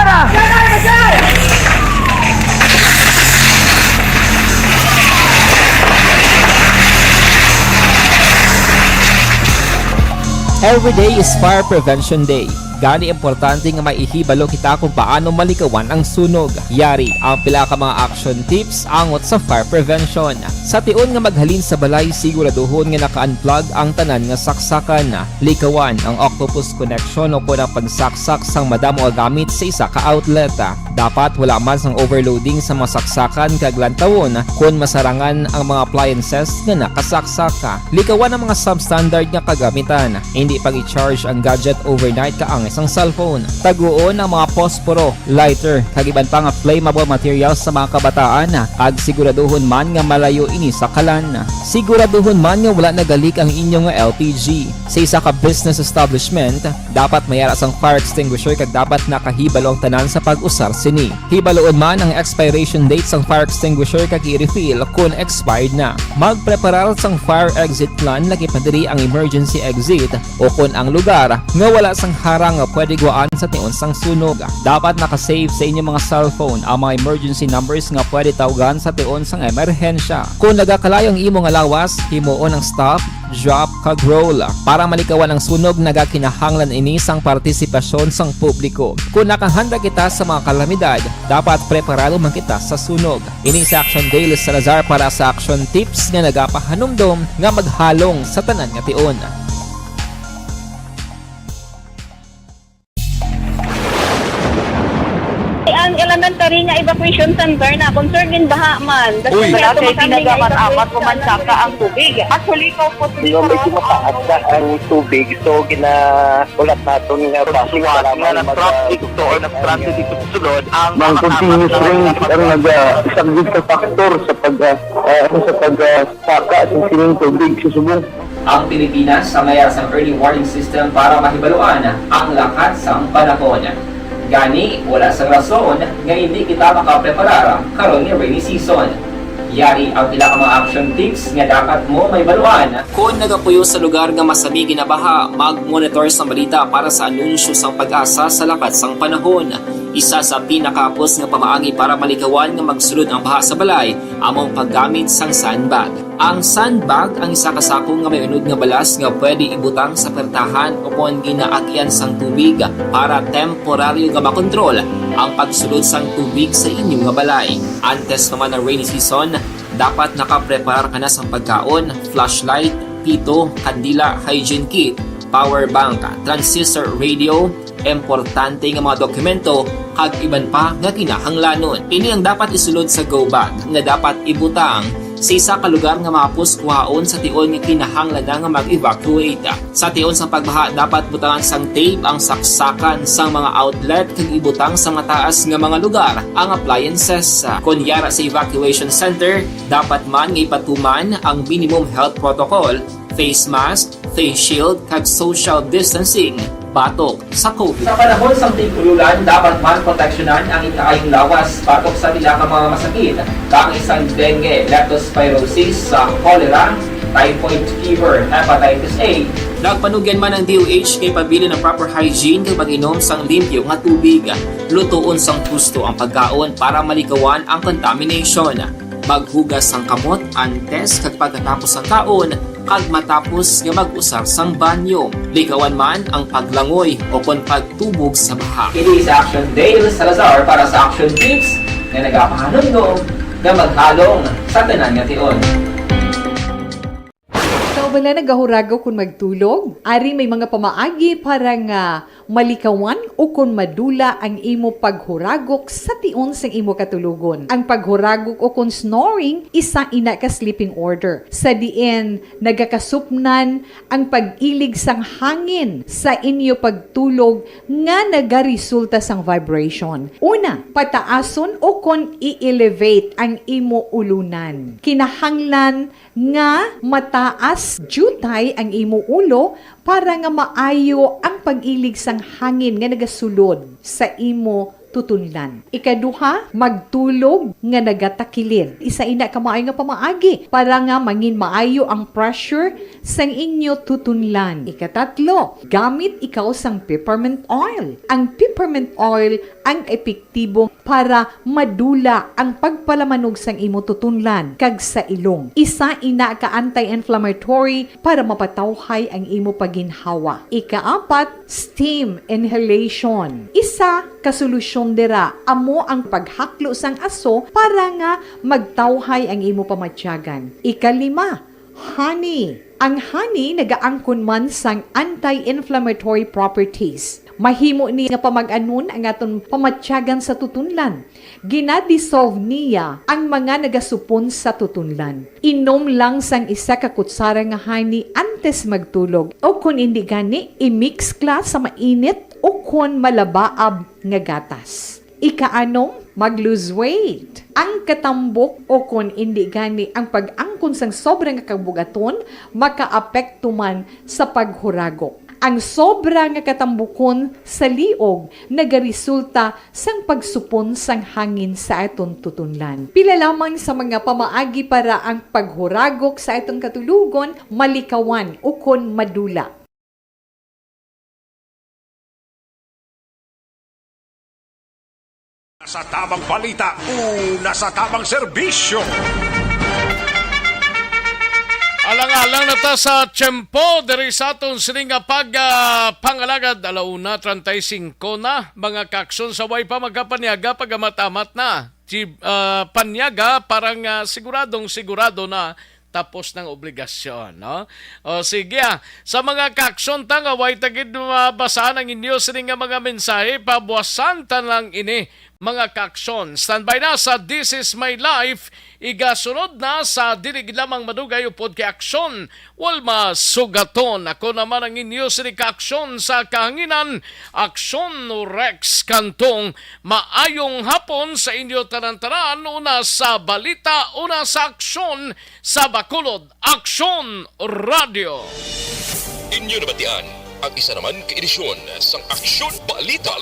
Every day is Fire Prevention Day. Gani, importante nga maihibalo kita kung paano malikawan ang sunog. Yari ang pila ka mga action tips angot sa fire prevention. Sa tion nga maghalin sa balay, siguraduhon nga naka-unplug ang tanan nga saksakan. Likawan ang octopus connection o kon ang pagsaksak sang madamo nga gamit sa isa ka outlet. Dapat wala man sang overloading sa mga saksakan kag lantawon kon masarangan ang mga appliances nga nakasaksak. Likawan ang mga substandard nga kagamitan. Indi pag-i-charge ang gadget overnight kaangay sang cellphone. Taguon ang mga posporo, lighter, kag iban pa nga flammable materials sa mga kabataan, kag siguraduhon man nga malayo ini sa kalan. Siguraduhon man nga wala nagalik ang inyo nga L P G. Sa isa ka business establishment, dapat may ara sang fire extinguisher kag dapat nakahibalo ang tanan sa pag-usar sini. Hibaloon man ang expiration date sang fire extinguisher kag i-refill kon expired na. Magpreparar sang fire exit plan, laki pa diri ang emergency exit o kon ang lugar nga wala sang harang nga pwede guwaan sa tion sang sunog. Dapat naka-save sa inyo mga cellphone ang mga emergency numbers nga pwede tawgan sa tion sang emerhensya. Kon nagakalayo ang imo nga lawas, himuon ang stop, drop, kag roll. Para malikawan ang sunog, nagakinahanglan ini sang partisipasyon sang publiko. Kon nakahanda kita sa mga kalamidad, dapat preparado man kita sa sunog. Ini si Action Dale Salazar para sa Action Tips nga nagapahanumdom nga maghalong sa tanan nga tion. Ang elementary nga evacuation center na concerned in baha man. Uy. Wala kay tinaga man amat ko man saka ang tubig. Actually, ko po. Di ba, medyo mataas na ang tubig, so gina- Ulat naton nga basi nga nag-traffic to or nag-transit dito sa sulod ang Ang mga continuous rain ang naga-, isa gid ka factor sa pag, ah, ah, ano, sa pag, ah, saka sa sining tubig sa subong. Ang Pilipinas sa mayar sang early warning system para mahibaluan ang lakat sang panahon. Gani, wala sang rason nga hindi kita makapreparar karon nga rainy season. Yari ang pila ka mga action tips nga dapat mo mahibaluan. Kon nagapuyo sa lugar nga masami ginabaha, mag-monitor sang balita para sa anunsyo sang PAGASA sa lakat sang panahon. Isa sa pinakahapos nga pamaagi para malikawan nga magsulod ang baha sa balay amo ang paggamit sang sandbag. Ang sandbag ang isa ka sako nga may unod nga balas nga pwede ibutang sa pertahan o kon ginaagyan sang tubig para temporaryo nga makontrol ang pagsulod sang tubig sa inyo nga balay. Antes pa man ang rainy season, dapat nakapreparar ka na sang pagkaon, flashlight, pito, kandila, hygiene kit, power bank, transistor radio, importante nga mga dokumento, kag iban pa nga kinahanglanon. Ini ang dapat isulod sa go bag nga dapat ibutang sa isa ka lugar nga mahapos kuhaon sa tion nga kinahanglan na nga mag-evacuate. Sa tion sang pagbaha, dapat butangan sang tape ang saksakan sang mga outlet kag ibutang sa mataas nga mga lugar ang appliances. Kon yara sa evacuation center, dapat man nga ipatuman ang minimum health protocol, face mask, face shield, kag social distancing batok sa COVID. Sa panahon sang tig-ululan, dapat man proteksyonan ang ikaayong lawas batok sa pila ka mga masakit, kaangay sang dengue, leptospirosis, sa cholera, typhoid fever, hepatitis A. Nagpanugyan man ang D O H nga ipabilin ang proper hygiene kag mag-inom sang limpyo nga tubig. Lutoon sang husto ang pagkaon para malikawan ang contamination. Maghugas sang kamot antes kag pagkatapos sang kaon, kag matapos nga mag-usar sang banyo. Likawan man ang paglangoy o kon pagtubog sa baha. Ini si Action Dale Salazar para sa Action Tips nga nagapahanumdom nga maghalong sa tanan nga tion. So, Wala nagahuragok kon magtulog? Ari may mga pamaagi para nga malikawan o kon madula ang imo paghuragok sa tion sang imo katulogon. Ang paghuragok o kon snoring, isa ina ka sleeping order, sa diin nagakasupnan ang pag-ilig sang hangin sa inyo pagtulog nga nagaresulta sang vibration. Una, pataason o kon i-elevate ang imo ulunan. Kinahanglan nga mataas diutay ang imo ulo para nga maayo ang pag-ilig sang hangin nga nagasulod sa imo tutunlan. Ikaduha, magtulog nga nagatakilid. Isa ina ka maayo nga pamaagi para nga mangin maayo ang pressure sang inyo tutunlan. Ikatatlo, gamit ikaw sang peppermint oil. Ang peppermint oil ang epektibo para madula ang pagpalamanog sang imo tutunlan kag sa ilong. Isa ina ka anti-inflammatory para mapatawhay ang imo pagginhawa. Ikaapat, steam inhalation. Isa ka solusyon dira amo ang paghaklo sang aso para nga magtawhay ang imo pamatyagan. Ikalima, honey. Ang honey nagaangkon man sang anti-inflammatory properties. Mahimo ni nga pamag-anon ang aton pamatyagan sa tutunlan. Gina-dissolve niya ang mga nagasupon sa tutunlan. Inom lang sang isa ka kutsara nga honey antes magtulog, o kon indi gani, i-mix kla sa mainit o kon malabaab nga gatas. Ikaanom, mag-lose weight. Ang katambok o kon indi gani ang pag-angkon sang sobra nga kabugaton makaapekto man sa paghuragok. Ang sobra nga katambukon sa liog nagaresulta sang pagsupon sang hangin sa aton tutunlan. Pila lamang sa mga pamaagi para ang paghuragok sa aton katulogon malikawan ukon madula. Sa tamang balita, una sa tamang serbisyo. Alang-alang na ta sa tiyempo diri sa aton sini nga pag, ah, pangalagad, ala una treinta y cinco na, mga kakson, sa way pa magkapanyaga, pag-amat-amat na. Chi-, ah, panyaga, parang, ah, siguradong sigurado na tapos ng obligasyon, no? O, sige, ah. Sa mga kakson ta nga way ta gid mabasahan ang inyo sini nga mga mensahe, pabuasan ta lang ini, mga kakson. Standby na sa This Is My Life. Igasunod na sa dili gid lamang madugay upod kay Aksyon, Walma Sugaton. Ako naman ang inyo sini ka Aksyon sa kahanginan, Aksyon Rex Cantong. Maayong hapon sa inyo tanan-tanan. Una sa balita, una sa aksyon, sa Bacolod, Aksyon Radio. Inyo nabatian ang isa naman ka edisyon sang Aksyon Balita.